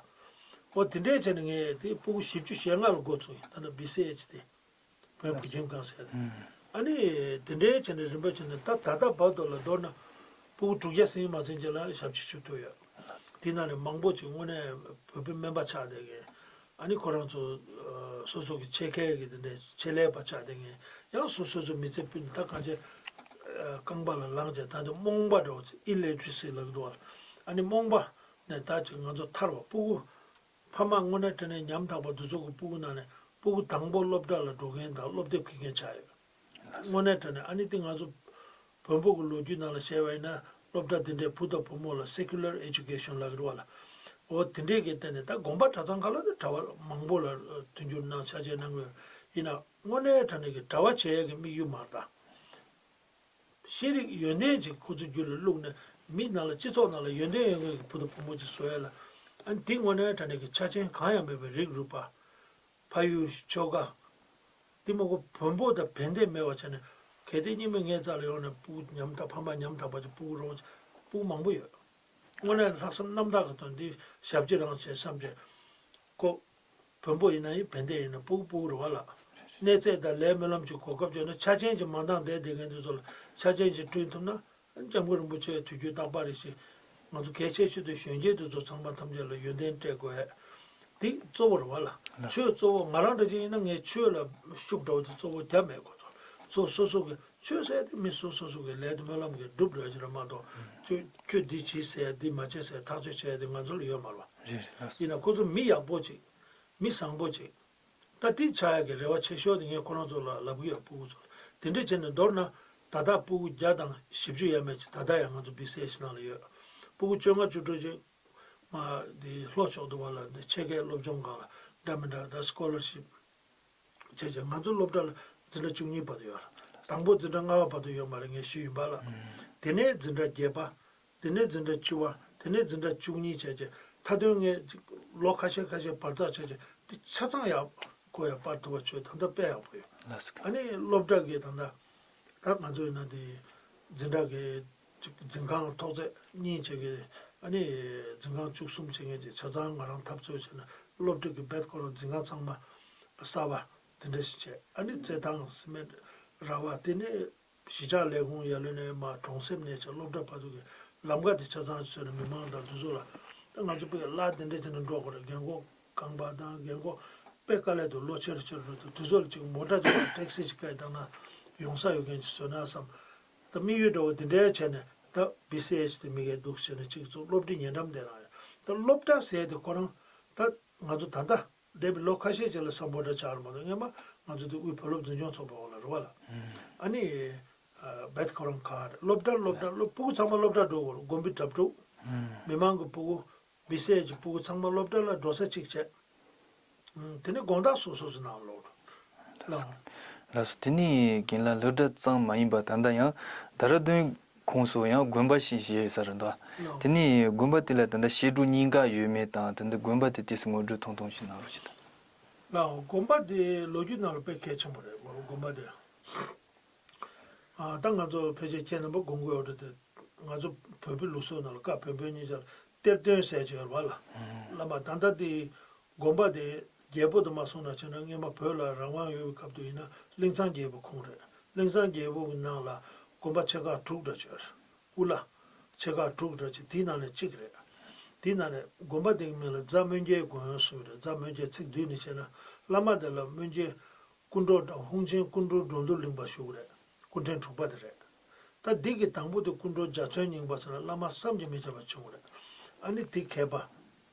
འོ་དེ་འདྲས་བྱས་ནས་ངས་དེ་སྤུ་གུ་བཞི་བཅུ་ཞེ་ལྔ་ལ་འགོ་ཚུགས་ཡིན། ད་ལྟ་བི་སི་ཨེཆ་དེ། བོད་བོད་ཁྱིམ་ཁང་ཟེར། ཨ་ནི་དེ་འདྲའི་བྱས་ནས་རིམ་པ་བྱས་ནས་ད་ད་ལྟ་བར་དུ་ལ་མདོར་ན་སྤུ་གུ་དྲུག་བརྒྱ་ཟིན་མ་ཟིན་ཅིག་ལ་ཞབས་ཕྱི་ཞུ་ཐུབ་ཡོད། དེ་ནང་ནས་མང་པོ་ཅིག་དངོས་གནས་བོད་པའི་སྨན་པ་ཆགས་བསྡད་མཁན། ཨ་ནི་ཁོ་རང་ཚོ་སོ་སོ་གི་ཆེད་མཁས་ཀྱི་དེ་འདྲའི་ཆེད་ལས་པ་ཆགས་བསྡད་མཁན། ཡང་སོ་སོ་ཚོ་མི་ཚེ་ཕུད་ནས་ད་གང་ཅི་རྐང་པ་ལ་ལངས་བྱས། ད་དེ་རྨོངས་པ་འདྲ་བོ་ཅིག་ཨི་ལི་ཊི་རེ་སི་ལབ་ཀྱི་འདུག་བ། ཨ་ནི་རྨོངས་པ་ནས་ད་ཅིག་ང་ཚོ་ཐར་བ། སྤུ་གུ་ཕ་མ་དངོས་གནས་དྲང་གནས་ཉམ་ཐག་པ་འདི་ཚོ་གི་སྤུ་གུ་ནང་ནས་སྤུ་གུ་དང་པོ་སློབ་གྲྭ་ལ་འགྲོ་མཁན་དང་སློབ་དེབ་འཁྱེར་མཁན་ཆགས་ཡོད། དངོས་གནས་དྲང་གནས། ཨ་ནི་དེ་ང་ཚོ་བོན་པོ་གི་ལོ་རྒྱུས་ནང་ལ་བཤད་པ་ཡིན་ན། སློབ་གྲྭ་དེ་འདྲའི་བུ་དང་བུ་མོ་ལ་secular education་ལབ་ཀྱི་རེད་བ་ལ། འོ་དེ་འདྲའི་གི་སྟེང་ནས་ད་དགོན་པ་གྲྭ་ཚང་ཁག་ལ་ནི་གྲྭ་པ་མང་པོ་ལ་མཐུན་འགྱུར་གནང་ཆ་བྱད་གནང་གི་ཡོད། ཡིན་ན་དངོས་གནས་དྲང་གནས་ཀྱི་གྲྭ་པ་བྱེད་ཡས་ཀྱི་དམིགས་ཡུལ་མ་རེད་ད། ཤེས་རིག་ཡོན་ཏན་ཅིག་ཁོ་ཚོའི་རྒྱུད་ལ་བླུགས་ནས་མི་ནང་ལ་སྤྱི་ཚོགས་ནང་ལ་ཡོན་ཏན་ཡོད་མཁན་གྱི་བུ་དང་བུ་མོ་ཅིག་བཟོ་ཡས་ལ། ཨ་ནི་དེ་དངོས་གནས་དྲང་གནས་ཀྱི་ཆ་རྐྱེན་གང་ཡང་མེད་པའི་རིགས་རུས་པ། ཕ་ཡུལ་ཆོལ་ཁ། དེ་མ་གཏོགས་བོན་པོ་དང་བན་དེ་མེད་པ་བྱས་ནས་གལ་ཏེ་སྙིགས་མའི་ངའི་རྩ་ལ་ཡོང་ནས་སྤུ་གུ་ཉམ་ཐག་ཕ་མ་ཉམ་ཐག་པ་ཅིག་སྤུ་གུ་རོགས་སྤུ་གུ་མང་པོ་ཡོད། དངོས་གནས་ལྷག་བསམ་རྣམ་དག་གི་དོན་འདི་ཞབས་ཕྱི་རང་བྱས་བསམ་བྱས། ཁོ་བོན་པོ་ཡིན་ན་ཡིན་བན་དེ་ཡིན་ན་སྤུ་གུ་སྤུ་གུ་རེད་བ་ལ། གནས་ཚད་དང་ལས་སྨོན་ལམ་གྱི་གོ་སྐབས་བྱུང་ན་ཆ་རྐྱེན་གྱི་མ་འདང་བསྡད་བསྡད་མཁན་དེ་ཚོ་ལ་ཆ་རྐྱེན་ཅིག་བསྐྲུན་ཐུབ་ན། སྐྱབས་མགོན་རིན་པོ་ཆེ་དུས་རྒྱུན་རྟག་པར་རེ་བཞིན་ང་ཚོ་གལ་ཆེ་ཤོས་དེ་གཞོན་སྐྱེས་དེ་ཚོ་ཚང་མ་ཐམས་ཅད་ལ་ཡོན་ཏན་སྤྲད་དགོས་ཡ། དེ་གཙོ་བོ་རེད་བ་ལ། ལགས། ཆོས་གཙོ་བོ་ང་རང་འདྲ་ཅིག་ཡིན་ན་ངས་ཆོས་ལ་ཤུགས་འདྲ་བོ་དེ་གཙོ་བོ་རྒྱབ་མེད་ཁོ་ཚོ། ཚོ་སོ་སོ་གི་ཆོས་ཟེར་དེ་མི་སོ་སོ་སོ་གི་ལས་དེ་སྨོན་ལམ་གྱི་སྒྲུབ་འགྲོ་ཡ་ཅིག་རེད་མ་གཏོགས། ཁྱོད་ཁྱོད་འདི་བྱེད་ཟེར་འདི་མ་བྱེད་ཟེར་ཐག་གཅོད་བྱས་ཏེ་ང་ཚོ་ལ་ཡོད་མ་རེད་བ། རེད་རེད་ལགས་སོ། ཡིན་ན་ཁོ་ཚོ་མི་ཡག་པོ་ཅིག་མི་བཟང་པོ་ཅིག་ད་དེ་ཆགས་ཡག་གི་རེ་བ་ཆེ་ཤོས་དེ་ངས་ཁོ་རང་ཚོ་ལ་ལབ་གི་ཡོད། སྤུ་གུ་ཚོ་ལ་དེ་འདྲ་བྱས་ནས་མདོར་ན་ད་ལྟ་སྤུ་གུ་བརྒྱ་དང་བཞི་བཅུ་ཡས་མས་ཅིག་ད་ལྟ་ཡང་ང་ཚོ་བི་སི་ཨེཆ་ནང་ལ་ཡོད། སྤུ་གུ་བཅོ་ལྔ་བཅུ་དྲུག་ཅིག་མ་དེ་ལྷོ་ཕྱོགས་དུ་བ་ལ་འདི་ཕྱེད་ཀའི་སློབ་སྦྱོང་སྒང་ལ་འདྲ་མི་འདྲ་ད་སི་ཀོ་ལར་ཤིབ་བྱས་བྱས་ང་ཚོ་སློབ་གྲྭ་ལ་འཛིན་གྲྭ་བཅུ་གཉིས་བར་དུ་ཡོད་རེད། དང་པོ་འཛིན་གྲྭ་ལྔ་པ་བར་དུ་ཡོད་མ་རེད་ངས་ཞུས་ཡིན་པ་ལ། དེ་ནས་འཛིན་གྲྭ་བརྒྱད་པ། དེ་ནས་འཛིན་གྲྭ་བཅུ་པ། དེ་ནས་འཛིན་གྲྭ་བཅུ་གཉིས་བྱས་རྗེས་མཐའ་དོན་ངས་ལོ་ཁ་ཤས་ཁ་ཤས་བར་ཐག་ཆོད་རྗེས་འདི་ཆ་ཚང་ཡག་པོ་ཡང་སྤར་ཐུབ་པ་བྱོས་ད་ལྟ་དཔེ་ཡག་པོ་ཡོད། ལགས་སོ། ཨ་ནི་སློབ་གྲྭ་གི་ད་ལྟ་ད་ང་ཚོ་ཡིན་ན་དེ་འཛིན་གྲྭ་གི་འཛིན་ཁང་ཐོག་ཚད་གཉིས་བྱེད་ཀྱི་ཨ་ནི་འཛིན་ཁང་བཅུ་གསུམ་བྱེད་མཁན་གྱི་ཆ་ཚང་ང་རང་འཐབ་རྩོད་བྱས་ན་སློབ་ཕྲུག་གི་བེད་ཁོ་རང་འཛིན་ཁང་ཚང་མ་གསར་པ་དེ་འདྲ་ཞིག་བྱས་ཨ་ནི་རྩེད་ཐང་སི་མེན་ཊི་ར་བ་དེ་ནས། གཞིས་ཆགས་ལས་ཁུངས་ཡར་ལོན་ནས་མར་གྲོང་གསེབ་ནས་ཆ་སློབ་གྲྭ་བར་དུ་གི་ལམ་ཁ་དེ་ཆ་ཚང་བཟོས་ནས་མི་མང་དང་དེ་ཚོ་ལ་ད་ང་ཚོ་དཔེ་གླ་དེ་འདྲ་བྱས་ནས་འགྲོ་དགོས་རེད། རྒན་གོག་རྐང་པ་དང་རྒན་གོག་དཔེ་དཀའ་ལས་འདུག་ལོ་ཆེ་རུ་ཆེ་རུ་འགྲོ་དུས་དེ་ཚོ་ལ་ཅིག་མོ་ཊ་ཅིག་དང་ཊེག་སི་ཅིག་བཀལ་བཏང་ན་ཡོང་ས་ཡོད་མཁན་ཅིག་བཟོས་ན་བསམ། ད་དམིགས་ཡུལ་འདྲ་བོ་དེ་འདྲ་བྱས་ནས་ད་བི་སི་ཨེཆ་དེ་མི་སྒེར་འདུག་བྱས་ནས་ཅིག་ཚོ་སློབ་ཁྲིད་ཉེ་འགྲམ་དེ་རང་རེད། ད་སློབ་གྲྭ་ཟེར་དེ་ཁོ་རང་ད་ང་ཚོ་ད་ལྟ། འདས་པའི་ལོ་ཁ་ཤས་ཅིག་ལ་སམ་བྷོ་ཊ་ཆགས་རེད་མ་གཏོགས་སྔོན་མ་ང་ཚོ་དེ་དབུས་བོད་སློབ་འཛིན་སྐྱོང་ཚོགས་པའི་འོག་ལ་རེད་བ་ལ། ཨ་ནི་བེད་ཁོ་རང་ག་རེད་སློབ་གྲྭ་སློབ་གྲྭ་སློབ་སྤུ་གུ་ཚང་མ་སློབ་གྲྭ་འགྲོ་དགོས་རེད། དགོན་པའི་གྲྭ་ཕྲུག་མི་མང་གི་སྤུ་གུ་བི་སི་ཨེཆ་གི་སྤུ་གུ་ཚང་མ་སློབ་གྲྭ་ལ་འགྲོ་ས་གཅིག་བྱས། དེ་ནས་དགོང་དག་སོ་སོ་སོ་ནང་ལོག་འགྲོ། ལགས་སོ། དེ་ནས་རྒན་ལགས་སློབ་གྲྭ་ཙམ་མ་ཡིན་པར་ད་ལྟ་ཡང་ད་ར་དོན། ཁོངས་སུ་ཡང་དགོན་པ་ཞིག་བཞེས་ཡོད་ས་རེད་འདུག་ལགས། དེ་ནས་དགོན་པ་དེ་ལ་ད་ལྟ་བཤད་སྒྲུབ་གཉིས་ཀ་ཡོད་མེད་དང་དེ་འདྲ་དགོན་པ་དེ་དུས་སུ་ངོ་སྤྲོད་ཐུང་ཐུང་ཞིག་གནང་རོགས་ཞུ་དང་། ལགས་དགོན་པ་དེ་ལོ་རྒྱུས་ནང་ལ་དཔེ་གལ་ཆེན་པོ་རེད་མ་གཏོགས་དགོན་པ་དེ། ཨ་ད་ང་ཚོ་ཕལ་ཆེར་ཁྱེད་རྣམ་པ་དགོངས་ཀྱི་ཡོད་རེད་དེ། ང་ཚོ་བོན་པོའི་ལུགས་སྲོལ་ནང་ལ་བཀའ་བོན་པོའི་སྙན་ཆ་ལ་གཏེར་སྟོན་ཟེར་གྱི་ཡོད་རེད་བ་ལ། བླ་མ་ད་ལྟ་དེ། དགོན་པ་དེ་རྒྱལ་པོ་དུ་མ་སོང་ན་བྱས་ན་སྔོན་མ་བོད་ལ་རང་དབང་ཡོད་པའི་སྐབས་དུ་ཡིན་ན་གླིང་ཚང་རྒྱལ་པོ་ཁོངས་རེད། གླིང་ཚང་རྒྱལ་པོ་གི་ནང་ལ་དགོན་པ་ཆེ་ཁག་དྲུག་འདྲ་ཅིག་ཡོད་རེད། དབུ་བླ་ཆེ་ཁག་དྲུག་འདྲ་ཅིག་དེའི་ནང་ནས་གཅིག་རེད། དེའི་ནང་ནས་དགོན་པ་དེ་གི་མིང་ལ་རྫ་སྨོན་རྒྱལ་དགོན་གསུངས་རེད། རྫ་སྨོན་རྒྱལ་ཚིག་བསྡུས་ནས་བཤད་ན་བླ་མ་དེ་ལ་སྨོན་རྒྱལ་སྐུ་འགྲོ་དང་ཧུང་ཆེན་སྐུ་འགྲོ་འགྲོ་འདུལ་གླིང་པ་ཞུ་གི་རེད། སྐུ་ཕྲེང་དྲུག་པ་དེ་རེད། ད་འདི་གི་དང་པོ་དེ་སྐུ་འགྲོ་འཇའ་ཚོན་རྙིང་པ་ཟེར་ན་བླ་མ་བསམ་གྱིས་མི་ཁྱབ་པ་བྱུང་རེད། ཨ་ནི་དེ་མཁས་པ།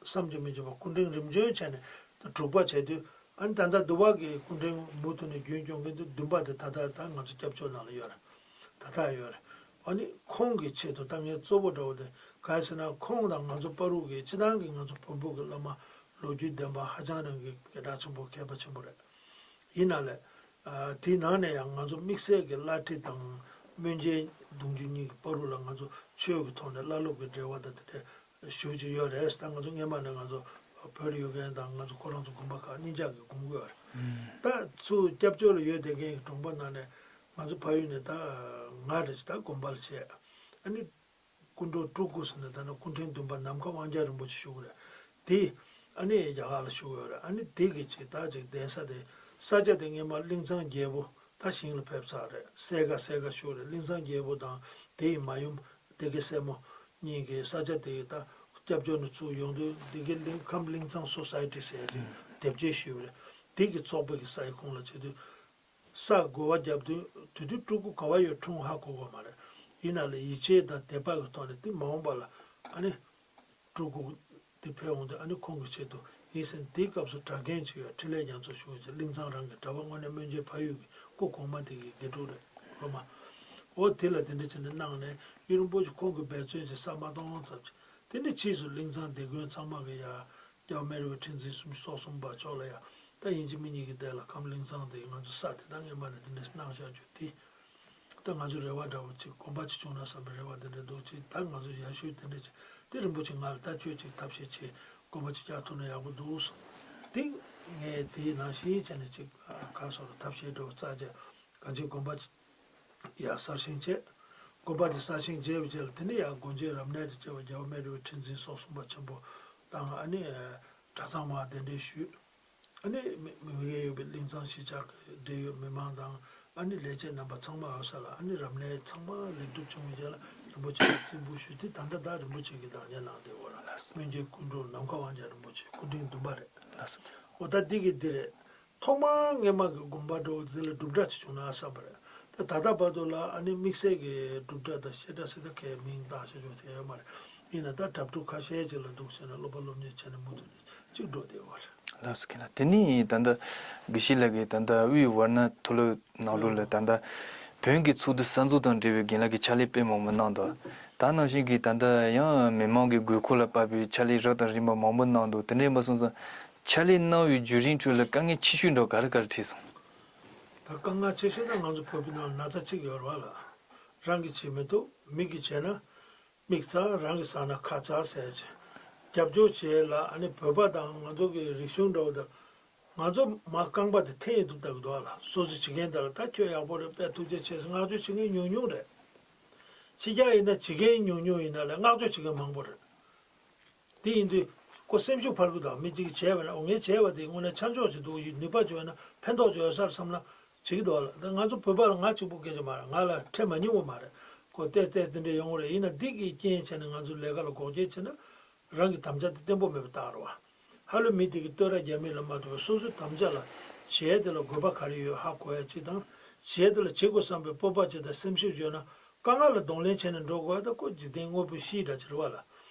བསམ་གྱིས་མི་ཁྱབ་པ་སྐུ་ཕྲེང་རིམ་བྱོན་བྱས་ནས་ད་དྲུག་པ་བྱས་དུས་ཨ་ནི་ད་ལྟ་འདུལ་བ་གི་སྐུ་ཕྲེང་མུ་མཐུད་ནས་རྒྱུན་སྐྱོང་མཁན་དེ་བདུན་པ་དེ་ད་ལྟ་ད་ང་ཚོ་སྐྱབས་བཅོལ་ནང་ལ་ཡོད་རེད། ད་ལྟ་ཡོད་རེད། ཨ་ནི་ཁོང་གི་ཆེད་དུ་ད་ངའི་གཙོ་བོ་འདྲ་བོ་དེ་ག་རེ་ཟེར་ན་ཁོང་དང་ང་ཚོ་བར་དུ་གི་སྤྱི་བཏང་གི་ང་ཚོ་བོན་པོ་གི་བླ་མ་ལོ་རྒྱུས་ལྡན་པ་ཧ་ཅང་རང་གི་སྐད་གྲགས་ཆེན་པོ་མཁས་པ་ཆེན་པོ་རེད། ཡིན་ན་ལས། ཨ་དེའི་ནང་ནས་ཡང་ང་ཚོ་དམིགས་བསལ་གྱི་བླ་བྲེ་དང་སྨོན་རྒྱལ་གདུང་རྒྱུད་གཉིས་ཀྱི་བར་དུ་ལ་ང་ཚོ་ཆོས་ཀྱི་ཐོག་ནས་བླ་སློབ་ཀྱི་འབྲེལ་བ་དང་དེ་འདྲ་ཞུ་གི་ཡོད་རེད། ད་ང་ཚོ་སྔོན་མ་ནས་ང་ཚོ་བོད་ལ་ཡོད་མཁན་དང་ང་ཚོ་ཁོ་རང་ཚོ་དགོན་པ་ཁག་གཉིས་ཆ་གི་དགོངས་ཀྱི་ཡོད་རེད། ད་ཚུར་སྐྱབས་བཅོལ་ལ་ཡོད་བསྡད་མཁན་གྱི་གྲོང་པ་ནང་ནས་ང་ཚོ་ཕ་ཡུལ་ནས་ད་ང་རེད་ད་དགོན་པ་ལ་བྱས། ཨ་ནི། སྐུ་འགྲོ་སྤྲུལ་སྐུ་ཟེར་ནས་ད་ནི་སྐུ་ཕྲེང་བདུན་པ་ནམ་མཁའ་དབང་རྒྱལ་རིན་པོ་ཆེ་ཞུ་གི་རེད། དེ་ཨ་ནི་རྒྱ་གར་ལ་ཞུ་གི་ཡོད་རེད། ཨ་ནི་དེ་གི་ཆེད་ད་ཅིག་གདན་ས་དེ་ས་ཆ་དེ་སྔོན་མ་གླིང་ཚང་རྒྱལ་པོ་ད་ཞིང་ལ་ཕེབས་ཚར་རེད། སེ་ག་སེ་ག་ཞུ་གི་རེད། གླིང་ཚང་རྒྱལ་པོ་དང་དེ་ཡི་མ་ཡུམ་སྡེ་དགེ་སྲས་མོ་གཉིས་ཀྱི་ས་ཆ་དེ་ད་སྐྱབས་བཅོལ་ནས་ཚུར་ཡོང་དུས་སྡེ་དགེ་གླིང་ཁམས་གླིང་ཚང་སོ་སའི་ཊི་ཟེར་དེ་དེབ་སྐྱེལ་ཞུས་པ་རེད། དེ་གི་ཚོགས་པ་གི་སའི་ཁོངས་ལ་བྱེད་དུས། ས་གོ་བ་བརྒྱབ་དུས་དེ་དུས་སྤྲུལ་སྐུ་ག་བ་ཡོད་ཁུངས་ཧ་གོ་གི་མ་རེད། ཡིན་ན་ལས་ཡིད་ཆེས་དང་དད་པ་གི་ཐོག་ནས་དེ་མ་འོངས་པ་ལ་ཨ་ནི་སྤྲུལ་སྐུ་དེ་ཕེབས་འོང་དུས་ཨ་ནི་ཁོང་གི་ཆེད་དུ་ཡིན་ཟེར་ནས་དེའི་སྐབས་སུ་གྲྭ་རྒན་ཅིག་ཡོད། འཕྲིན་ལས་རྒྱ་མཚོ་ཞུ་བ་ཅིག་གླིང་ཚང་རང་གི་གྲྭ་པ་དངོས་གནས་སྨོན་རྒྱལ་ཕ་ཡུལ་གྱི་སྐུ་གོང་མ་དེ་གི་དགེ་ཕྲུག་རེད་སློབ་མ། འོ་དེ་ལ་དེ་འདྲ་བྱས་ནས་གནང་ནས་གཡུ་རིན་པོ་ཆེ་ཁོང་གིས་འབད་བརྩོན་བྱས་ས་མ་སྟོང་ཙམ་ཅིག་དེ་འདྲ་ཕྱིས་སུ་གླིང་ཚང་སྡེ་དགོན་ཚང་མ་གི་ཡ་རྒྱལ་བ་མེ་རི་བའི་ཁྲི་འཛིན་སུམ་ཅུ་སོ་གསུམ་པ་མཆོག་ལ་ཡ་ད་ཡིན་གཅིག་མིན་གཉིས་ཀྱི་དེ་ལ་ཁམས་གླིང་ཚང་དེ་ང་ཚོ་ས་དེ་ད་སྔས་མ་ནས་དེ་འདྲ་གནང་བཞག་རྒྱུ་དེ། ད་ང་ཚོ་རེ་བ་འདྲ་བོ་ཅིག་དགོངས་པ་ཅིག་བྱུང་ན་བསམ་པའི་རེ་བ་དེ་འདྲ་འདུག་ཅིག་ད་ང་ཚོ་ཡར་ཞུས་དེ་འདྲ་ཅིག་དེ་རིན་པོ་ཆེ་ང་ལ་ལྟ་སྤྱོད་ཅིག་ཐབས་ཤེས་བྱེད་དགོངས་པ་ཅིག་རྒྱག་ཐུབ་ན་ཡག་པོ་འདུག་གསུངས། དེ་ངས་དེའི་ནང་བཞིན་བྱས་ནས་ཅིག་ག་སོགས་ལ་ཐབས་ཤེས་འདྲ་བོ་རྩ་བྱས་གང་ཅིག་དགོངས་པ་ཅིག་ཡར་གསར་བཞེངས་བྱས། དགོན་པ་དེ་གསར་བཞེངས་བྱས་པའི་རྗེས་ལ་དེ་ནས་ཡར་སྒོ་འབྱེད་རབ་གནས་དང་བཅས་པ་རྒྱལ་བ་མེ་རི་བའི་ཁྲི་འཛིན་སོ་གསུམ་པ་ཆེན་པོ་དང་ཨ་ནི་གྲྭ་ཚང་མར་གདན་འདྲེན་ཞུས། ཨ་ནི་མི་མི་སྒེར་ཡོད་པའི་གླིང་ཚང་གཞིས་ཆགས་ཀྱི་འབྲེལ་ཡོད་མི་མང་དང་ཨ་ནི་ལས་བྱེད་རྣམ་པ་ཚང་མ་ཡོད་ས་ལ་ཨ་ནི་རབ་གནས་ཚང་མ་ལེགས་གྲུབ་བྱུང་བའི་རྗེས་ལ་རིན་པོ་ཆེ་ལ་རྩིས་འབུལ་ཞུས་ཏེ་ད་ལྟ་ད་རིན་པོ་ཆེ་གི་བདག་ཉར་གནང་བསྡད་ཡོད་ར། ལགས་སོ། སྔོན་ཆད་སྐུ་མགྲོན་ནམ་མཁའ་དབང་རྒྱལ་རིན་པོ་ཆེ་སྐུ་ཕྲེང་བདུན་པ་རེད། ལགས་སོ། འོ་ད་འདི་གི་འདི་རེད། ཐོག་མར་སྔས་མ་གི་དགོངས་པ་འདྲ་བོ་དེ་ལ་གྲུབ་འདྲ་ཅིག་བྱུང་ན་བསམ་པ་རེད། ད་ད་ལྟ་བར་དུ་ལ་ཨ་ནི་དམིགས་བསལ་གྱི་གྲུབ་འདྲ་དང་བཤད་གྲྭ་ཟེར་ད་གའི་མིང་བཏགས་བྱ་ཆོག་དེ་ཡོད་མ་རེད། ཡིན་ན་ད་གྲྭ་ཕྲུག་ཁ་ཤས་ཅིག་ལ་འདུག་ཟེར་ན་སློབ་པ་སློབ་གཉེར་བྱས་ནས་མུ་མཐུད་ནས་ཅིག་འགྲོ་བསྡད་ཡོད་རེད། ལགས་སོ་ཁྱེད་ལ་དེ་ནི་ད་ལྟ་དགེ་བཤེས་ལགས་ཀྱིས་ད་ལྟ་དབུས་ཝར་ན་མཐོ་སློབ་ནང་ལོགས་ལ་ད་ལྟ་བོན་གྱི་ཚོགས་འདུ་གསར་འཛུགས་དང་འབྲེལ་བའི་རྒན་ལགས་ཀྱིས་ཕྱག་ལས་དཔེ་མང་པོ་གནང་འདུག་ད་ནང་བཞིན་གྱི་ད་ལྟ་ཡང་མི་མང་གི་དགོས་མཁོ་ལ་དཔག་པའི་ཕྱག་ལས་རབ་དང་རིམ་པ་མང་པོ་གནང་འདུག་དེ་འདྲ་ཡིན་པ་སོང་ཙང་། ཕྱག་ལས་གནང་བའི་བརྒྱུད་རིམ་ཁྲོད་ལ་དཀའ་ངལ་ཆེ་ཤོས་འདྲ་ག་རེ་ག་རེ་འཕྲད་སོང་། ད་དཀའ་ངལ་ཆེ་ཤོས་ད་ང་ཚོ་བོད་པའི་ནང་ན་ཚ་གཅིག་ཡོད་རེད་བ་ལ། རང་གིས་བྱེད་མི་ཐུབ་མི་གིས་བྱས་ན། མིག་ཚ་རང་གིས་ཟ་ན་ཁ་ཚ་ཟེར་བྱས། རྒྱབ་སྐྱོར་བྱེད་ལ་ཨ་ནི་བོད་པ་དང་ང་ཚོ་གི་རིག་གཞུང་འདྲ་བོ་དང་། ང་ཚོ་མ་རྐང་པ་དེ་འཐེན་ཡི་འདུག་ལྟ་གི་འདུག་ཨ་ལ་སོ་སོ་བྱེད་མཁན་དེ་ལ་ད་ཁྱོད་ཡག་པོ་རེད་དཔེ་ཐུགས་རྗེ་ཆེ་ཟེར་བསྔགས་བརྗོད་བྱེད་མཁན་ཉུང་ཉུང་རེད། ཕྱི་རྒྱལ་ཡིན་ན་བྱེད་མཁན་ཉུང་ཉུང་ཡིན་ན་ལས་བསྔགས་བརྗོད་བྱེད་མཁན་མང་པོ་རེད། དེ་ཡིན་དུས་ཁོ་སེམས་ཤུགས་འཕར་གི་འདུག་མི་གཅིག་གིས་བྱས་པ་ན་འོ་ངས་བྱས་པ་དེ་དངོས་གནས་ཆ་འཇོག་བྱེད་འདུག་ཡིན་ནུས་པ་བྱས་ན་ཕན་ཐོགས་བྱས་ཡོད་སར་བསམ་ན་བྱེད་ཀྱི་འདུག་ལ་ད་ང་ཚོ་བོད་པ་ལ་ང་གཅིག་པུ་སྐད་ཆ་མ་རེད་ང་ལ་འཕྲད་མ་མྱོང་བ་མ་རེད། ཁོ་ཏེ་ཏེ་དེ་འདྲ་ཡོང་གི་རེད་ཡིན་ན་འདི་གི་རྐྱེན་བྱས་ནས་ང་ཚོ་ལས་ཀ་ལ་འགོག་རྐྱེན་བྱས་ན་རང་གི་དམ་བཅའ་དེ་བརྟན་པོ་མེད་པ་རྟགས་རེད་བ། ཧ་ལོ་མི་དེ་གི་བསྟོད་ར་རྒྱག་མི་ལ་མ་ལྟོས་པར་སོ་སོའི་དམ་བཅའ་ལ་བྱེད་ཡས་དེ་ལ་དགོས་པ་ག་རེ་ཡོད་ཧ་གོ་ཡ་གཅིག་དང་བྱེད་ཡས་དེ་ལ་བྱེད་དགོས་བསམ་པའི་སྤོབས་པ་གཅིག་དང་སེམས་ཤུགས་བརྗོད་ན། དཀའ་ངལ་ལ་གདོང་ལེན་བྱས་ནས་འགྲོ་དགོས་ད་ཁོ་འཇིག་རྟེན་དངོས་པོའི་གཤིས་འདྲ་ཅིག་རེད་བ་ལ།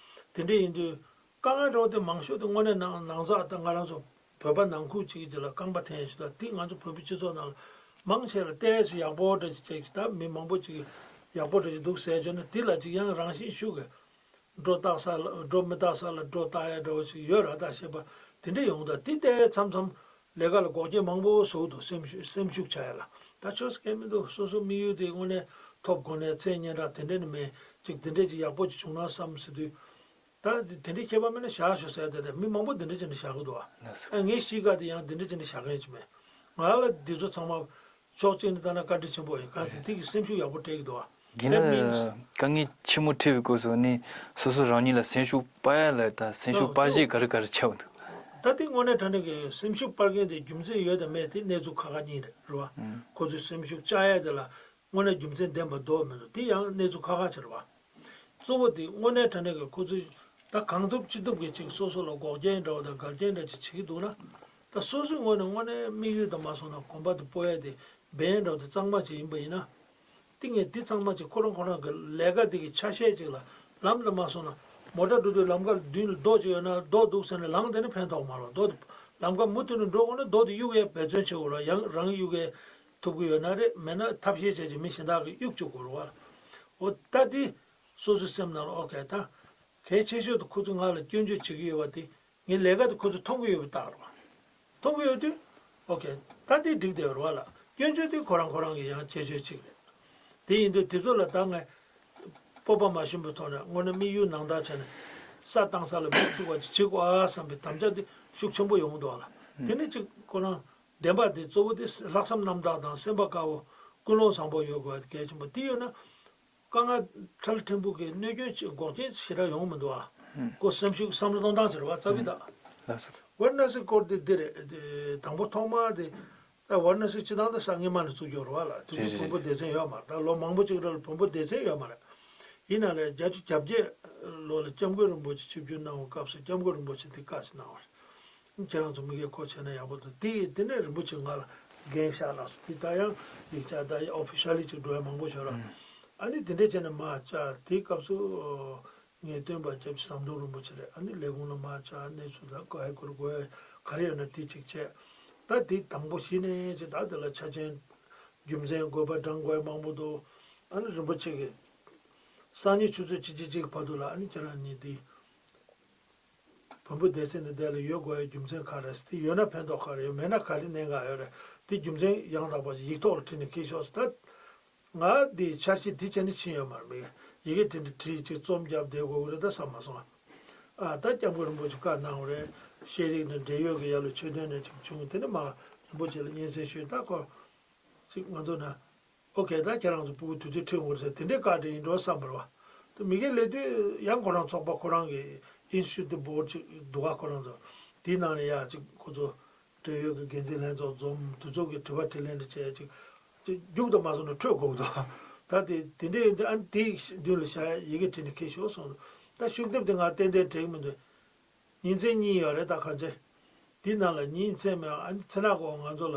དེ་འདྲ་ཡིན་དུས་དཀའ་ངལ་འདྲ་བོ་དེ་མང་ཤོས་དེ་དངོས་གནས་ནང་ནང་ཚགས་ད་ང་རང་ཚོ་བོད་པ་ནང་ཁུལ་གཅིག་གི་ལ་རྐང་པ་འཐེན་ཞུ་ད་དེ་ང་ཚོ་བོད་པའི་སྤྱི་ཚོགས་ནང་ལ་མང་ཆེ་ལ་ཏོག་ཙམ་ཡག་པོ་འདྲ་ཅིག་བྱས་ཀྱི་ད་མི་མང་པོ་ཅིག་གིས་ཡག་པོ་འདྲ་ཅིག་འདུག་ཟེར་བརྗོད་ན་དེ་ལ་ཅིག་ཡང་རང་བཞིན་ཤུགས་ཀྱིས་སྒྲོ་བཏགས་ས་ལ་སྒྲོ་མི་བཏགས་ས་ལ་སྒྲོ་བཏགས་ཡ་འདྲ་བོ་ཞིག་ཡོད་ར་ད་ཞེས་པ་དེ་འདྲ་ཡོང་ད་དེ་ལྟའི་མཚམས་མཚམས་ལས་ཀ་ལ་འགོག་རྐྱེན་མང་པོ་བཟོ་གི་འདུག་སེམས་ཤུགས་སེམས་ཤུགས་ཆག་ཡ་ལ་ད་ཆོས་སུ་གལ་མི་འདུག་སོ་སོ་དམིགས་ཡུལ་དེ་དངོས་གནས་ཐོབ་གོ་ནས་མཚན་སྙན་གྲགས་དེ་འདྲ་ནི་མེད་ཅིག་དེ་འདྲ་ཅིག་ཡག་པོ་ཅིག་བྱུང་ན་བསམ་ཟེར་དུས་ད་དེ་འདྲ་ཁྱད་པར་མེད་ན་བཞག་ཤོག་ཟེར་དེ་འདྲ་མི་མང་པོ་དེ་འདྲ་ཅིག་ནི་བཞག་གི་འདུག་ཨ། ལགས་སོ། ཨ་ངའི་གཤིས་ཀ་དེ་ཡང་དེ་འདྲ་ཅིག་ནི་བཞག་མཁན་ཅིག་མེད་ང་ལ་འདི་ཚོ་ཚང་མ། ཕྱོགས་གཅིག་ནས་བལྟས་ན་བཀའ་དྲིན་ཆེན་པོ་ཡིན་གང་ཟེར་དེ་གི་སེམས་ཤུགས་ཡག་པོ་སྤྲད་ཀྱི་འདུག་ཨ། རྒན་དེ་མིན་ལགས་དཀའ་ངལ་ཆེན་མོ་འཕྲད་པའི་སྐབས་སུ་ནི་སོ་སོ་རང་ཉིད་ལ་སེམས་ཤུགས་སྤར་ཡ་ལ་དང་སེམས་ཤུགས་སྤར་གཞི་ག་རེ་ག་རེ་ཆགས་འདུག་ད་དེ་དངོས་གནས་དྲང་གནས་ཀྱི་སེམས་ཤུགས་སྤར་མཁན་དེ་རྒྱུ་མཚན་ཡོད་དང་མེད་དེ་གནས་ཚུལ་ཁག་ཁག་གཉིས་རེད་རེད་བ། ཁོ་ཚོའི་སེམས་ཤུགས་བཅག་ཡ་དེ་ལ་དངོས་གནས་རྒྱུ་མཚན་ལྡན་པ་འདུག་མི་འདུག་དེ་ཡང་གནས་ཚུལ་ཁག་ཁག་ཅིག་རེད་བ། གཙོ་བོ་དེ་དངོས་གནས་དྲང་གནས་ཀྱི་ཁོ་ཚོས་ད་གང་ཐུབ་ཅི་ཐུབ་ཀྱིས་ཅིག་སོ་སོ་ལ་འགོག་རྐྱེན་འདྲ་བོ་དང་འགལ་རྐྱེན་འདྲ་ཅིག་བྱེད་ཀྱི་འདུག་ན། ད་སོ་སོའི་ངོས་ནས་དངོས་གནས་དམིགས་ཡུལ་དང་མ་སོང་ན་གོམ་པ་དེ་སྤོ་ཡ་དེ་འབེན་འདྲ་བོ་དེ་གཙང་མ་ཅིག་ཡིན་པ་ཡིན་ན། དེ་ངས་དེ་ཚང་མ་ཅིག་ཁོ་རང་ཁོ་རང་གི་ལས་ཀ་དེ་གི་ཆ་ཤས་ཅིག་ལ་ལམ་དུ་མ་སོང་ན་མོ་ཊ་འགྲོ་དུས་ལམ་ཁ་མདུན་ལ་རྡོ་ཅིག་ཡོད་ན་རྡོ་འདུག་ཟེར་ནས་ལངས་དེ་ནི་ཕན་ཐོགས་མ་རེད་རྡོ་དེ་ལམ་ཁ་མུ་མཐུད་ནས་འགྲོ་དགོས་ན་རྡོ་དེ་གཡུག་ཡས་འབད་བརྩོན་བྱེད་དགོས་རེད་ཡང་རང་གཡུག་ཡས་ཐུབ་ཀྱི་ཡོད་ན་རེད་མེད་ན་ཐབས་ཤེས་བྱས་ཀྱི་མི་གཞན་དག་གིས་གཡུག་བཅུག་དགོས་རེད་བ། འོ་ད་དེ་སོ་སོའི་སེམས་ནང་ལ་ཨོ་ཁེ་ད་གལ་ཆེ་ཤོས་དེ་ཁོ་ཚོས་ང་ལ་སྐྱོན་བརྗོད་བྱེད་ཀྱི་ཡོད་པ་དེ། ངའི་ལས་ཀ་དེ་ཁོ་ཚོས་མཐོང་གི་ཡོད་པའི་རྟགས་རེད་བ། མཐོང་གི་ཡོད་དུས། ཨོ་ཁེ། ད་དེ་འགྲིག་བསྡད་པ་རེད་བ་ལ། སྐྱོན་བརྗོད་དེ་ཁོ་རང་ཁོ་རང་གི་ཡང་ཁྱད་ཆོས་གཅིག་རེད། དེ་ཡིན་དུས་དེ་ཚོ་ལ་ད་ངས། སྤོབས་པ་མ་ཞུམ་པའི་ཐོག་ནས་དངོས་གནས་དམིགས་ཡུལ་ནང་ལྟར་བྱས་ནས། ས་བཏང་ས་ལ་མི་ཚིག་པ་ཅིག་བྱེད་དགོས་ཨ་བསམ་པའི་དམ་བཅའ་དེ་ཤུགས་ཆེན་པོ་ཡོང་གི་འདུག་བ་ལ། དེ་ནས་ཅིག་ཁོ་རང་བདེན་པ་དེ་གཙོ་བོ་དེ་ལྷག་བསམ་རྣམ་དག་དང་སེམས་པ་དཀར་བོ། ཀུན་སློང་བཟང་པོ་ཡོད་དགོས་པ་དེ་གལ་ཆེན་པོ་དེ་ཡོད་ན། དཀའ་ངལ་ཁྲལ་ཕྲན་བུ་གི་གནོད་སྐྱོན་ཆེ་འགོག་རྐྱེན་ཞེ་དྲག་ཡོང་མི་འདུག་ཨ། ཁོ་སེམས་ཤུགས་བསམ་བློ་གཏོང་སྟངས་ཟེར་བ་རྩ་བའི་ད། ལགས་སོ། ཝར་ན་སི་སྐོར་དེ་འདི་རེད་དེ་དང་པོ་ཐོག་མ་དེ། ད་ཝར་ན་སི་སྤྱི་བཏང་ད་ས་ངེས་མ་ནས་བཙུགས་ཡོད་རེད་བ་ལ་དེ་རེད་དུས་བོན་པོ་སྡེ་ཚན་ཡོད་མ་རེད་ད་ལོ་མང་པོ་ཅིག་ར་ལ་བོན་པོ་སྡེ་ཚན་ཡོད་མ་རེད། ཡིན་ན་ལས་བརྒྱད་ཅུ་གྱ་བརྒྱད་ལོ་ལ་སྐྱབས་མགོན་རིན་པོ་ཆེ་ཆིབས་བསྒྱུར་གནང་བའི་སྐབས་སུ་སྐྱབས་མགོན་རིན་པོ་ཆེ་འདི་བཀའ་ཞིག་གནང་བ་རེད། ཁྱེད་རང་ཚོ་མི་སྒེར་ཁོ་བྱས་ན་ཡག་པོ་འདུག་དེ་ཡིས་དེ་ནས་རིན་པོ་ཆེ་ང་ལ་འགན་བཞག་གནང་སོང་དེ་ད་ཡང་ཡིག་ཆ་ད་ཡང་ཨོ་ཕི་ཤལ་ལི་ཅིག་འགྲོ་ཡ་མང་པོ་ཞིག་ར། ཨ་ནི་དེ་འདྲས་བྱས་ནས་མ་བཅར་དེའི་སྐབས་སུ་ངའི་སྟོན་པ་སྐྱབས་རྗེ་ཟམ་གདོང་རིན་པོ་ཆེ་རེད་ཨ་ནི་ལས་ཁུངས་ལ་མ་བཅར་གནས་ཚུལ་ད་ག་ཧེ་གོ་རེ་གོ་ཧེ་ག་རེ་ཡོད་ན་དེ་གཅིག་བྱས་ད་དེ་དང་པོ་གཞི་ནས་ཅིག་ད་དེ་ལ་ཆ་རྐྱེན་རྒྱུ་མཚན་དགོས་པ་དྲང་དགོས་ཡ་མང་པོ་འདུག་ཨ་ནི་རིན་པོ་ཆེ་གིས་སང་ཉིན་ཆུ་ཚོད་ཆིག་ཆིག་ཅིག་བར་དུ་ལ་ཨ་ནི་ཁྱེད་རང་གཉིས་དེ་བོན་པོ་སྡེ་ཚན་དེ་འདི་ལ་ཡོད་དགོས་ཡའི་རྒྱུ་མཚན་ག་རེ་རེད། དེ་ཡོད་ན་ཕན་ཐོགས་ག་རེ་ཡོད། མེད་ན་ག་རེ་གནད་འགག་ཡོད་རེད། དེ་རྒྱུ་མཚན་ཡང་དག་པ་ཞིག་ཡིག་ཐོག་ལ་བྲིས་ནས་འཁྱེར་ཤོག་ཟེར། ད་ང་འདི་འཆར་གཞི་འདི་བྱས་ནས་ཕྱིན་ཡོད་མ་རེད། མི་ཡི་གེ་དེ་འདྲ་བྲིས་ཅིག་རྩོམ་བརྒྱབ་བསྡད་དགོས་ཀྱི་རེད་ད་བསམ་མ་སོང་ཨ། ད་སྐྱབས་མགོན་རིན་པོ་ཆེ་བཀའ་གནང་བ་རེད། ཤེས་རིག་ནས་འབྲེལ་ཡོད་ཀྱི་ཡ་ལོ་ཆོས་དོན་ནས་ཅིག་བྱུང་། དེ་ནས་མ་རིན་པོ་ཆེ་ལ་སྙན་སེང་ཞུས། ད་ཁོ་ཅིག་ང་ཚོ་ན། ཨོ་ཁེ། ད་ཁྱེད་རང་ཚོ་ཕྲུ་གུ་དུས་དུས་ཁྲིད་འོང་གི་རེད་ཟེར་དེ་འདྲའི་བཀའ་དྲིན་ཡིན་འགྲོ་བསམ་པ་རེད་བ། དེ་མི་གེ་སླེབས་དུས་ཡང་ཁོ་རང་ཚོགས་པ་ཁོ་རང་གི་ཨིན་སི་ཊི་ཊུཊ་དེ་བོར་ཌི་ཅིག་འདུག་ག་ཁོ་རང་ཚོ་དེའི་ནང་ནས་ཡ་ཅིག་ཁོ་ཚོ་འབྲེལ་ཡོད་ཀྱི་འགན་འཛིན་ལྷན་ཚོགས་འཛོམས། དེ་ཚོ་གི་དྲི་བ་དྲིས་ལན་འདྲ་བྱས་ཅིག་ཅིག་རྒྱུགས་དང་མ་སོང་ན་འཕྲོད་དགོས་འདུག་ད་དེ་དེ་འདྲའི་ཡིན་དུས་ཨ་ནི་དེའི་མདུན་ལ་བཞག་ཡ་ཡི་གེ་བྲིས་ནས་འཁྱེར་ཤོག་གསུངས་འདུག་ད་ཤུགས་དེབ་དེ་ང་ཏན་ཏན་དྲན་གྱི་མི་འདུག་ཉིན་མཚན་གཉིས་ཡོད་རེད་ད་གང་ཅི། དེའི་ནང་ལ་ཉིན་མཚན་མེད། ཨ་ནི་ཚེ་ན་ཁོ་ང་ཚོ་ལ་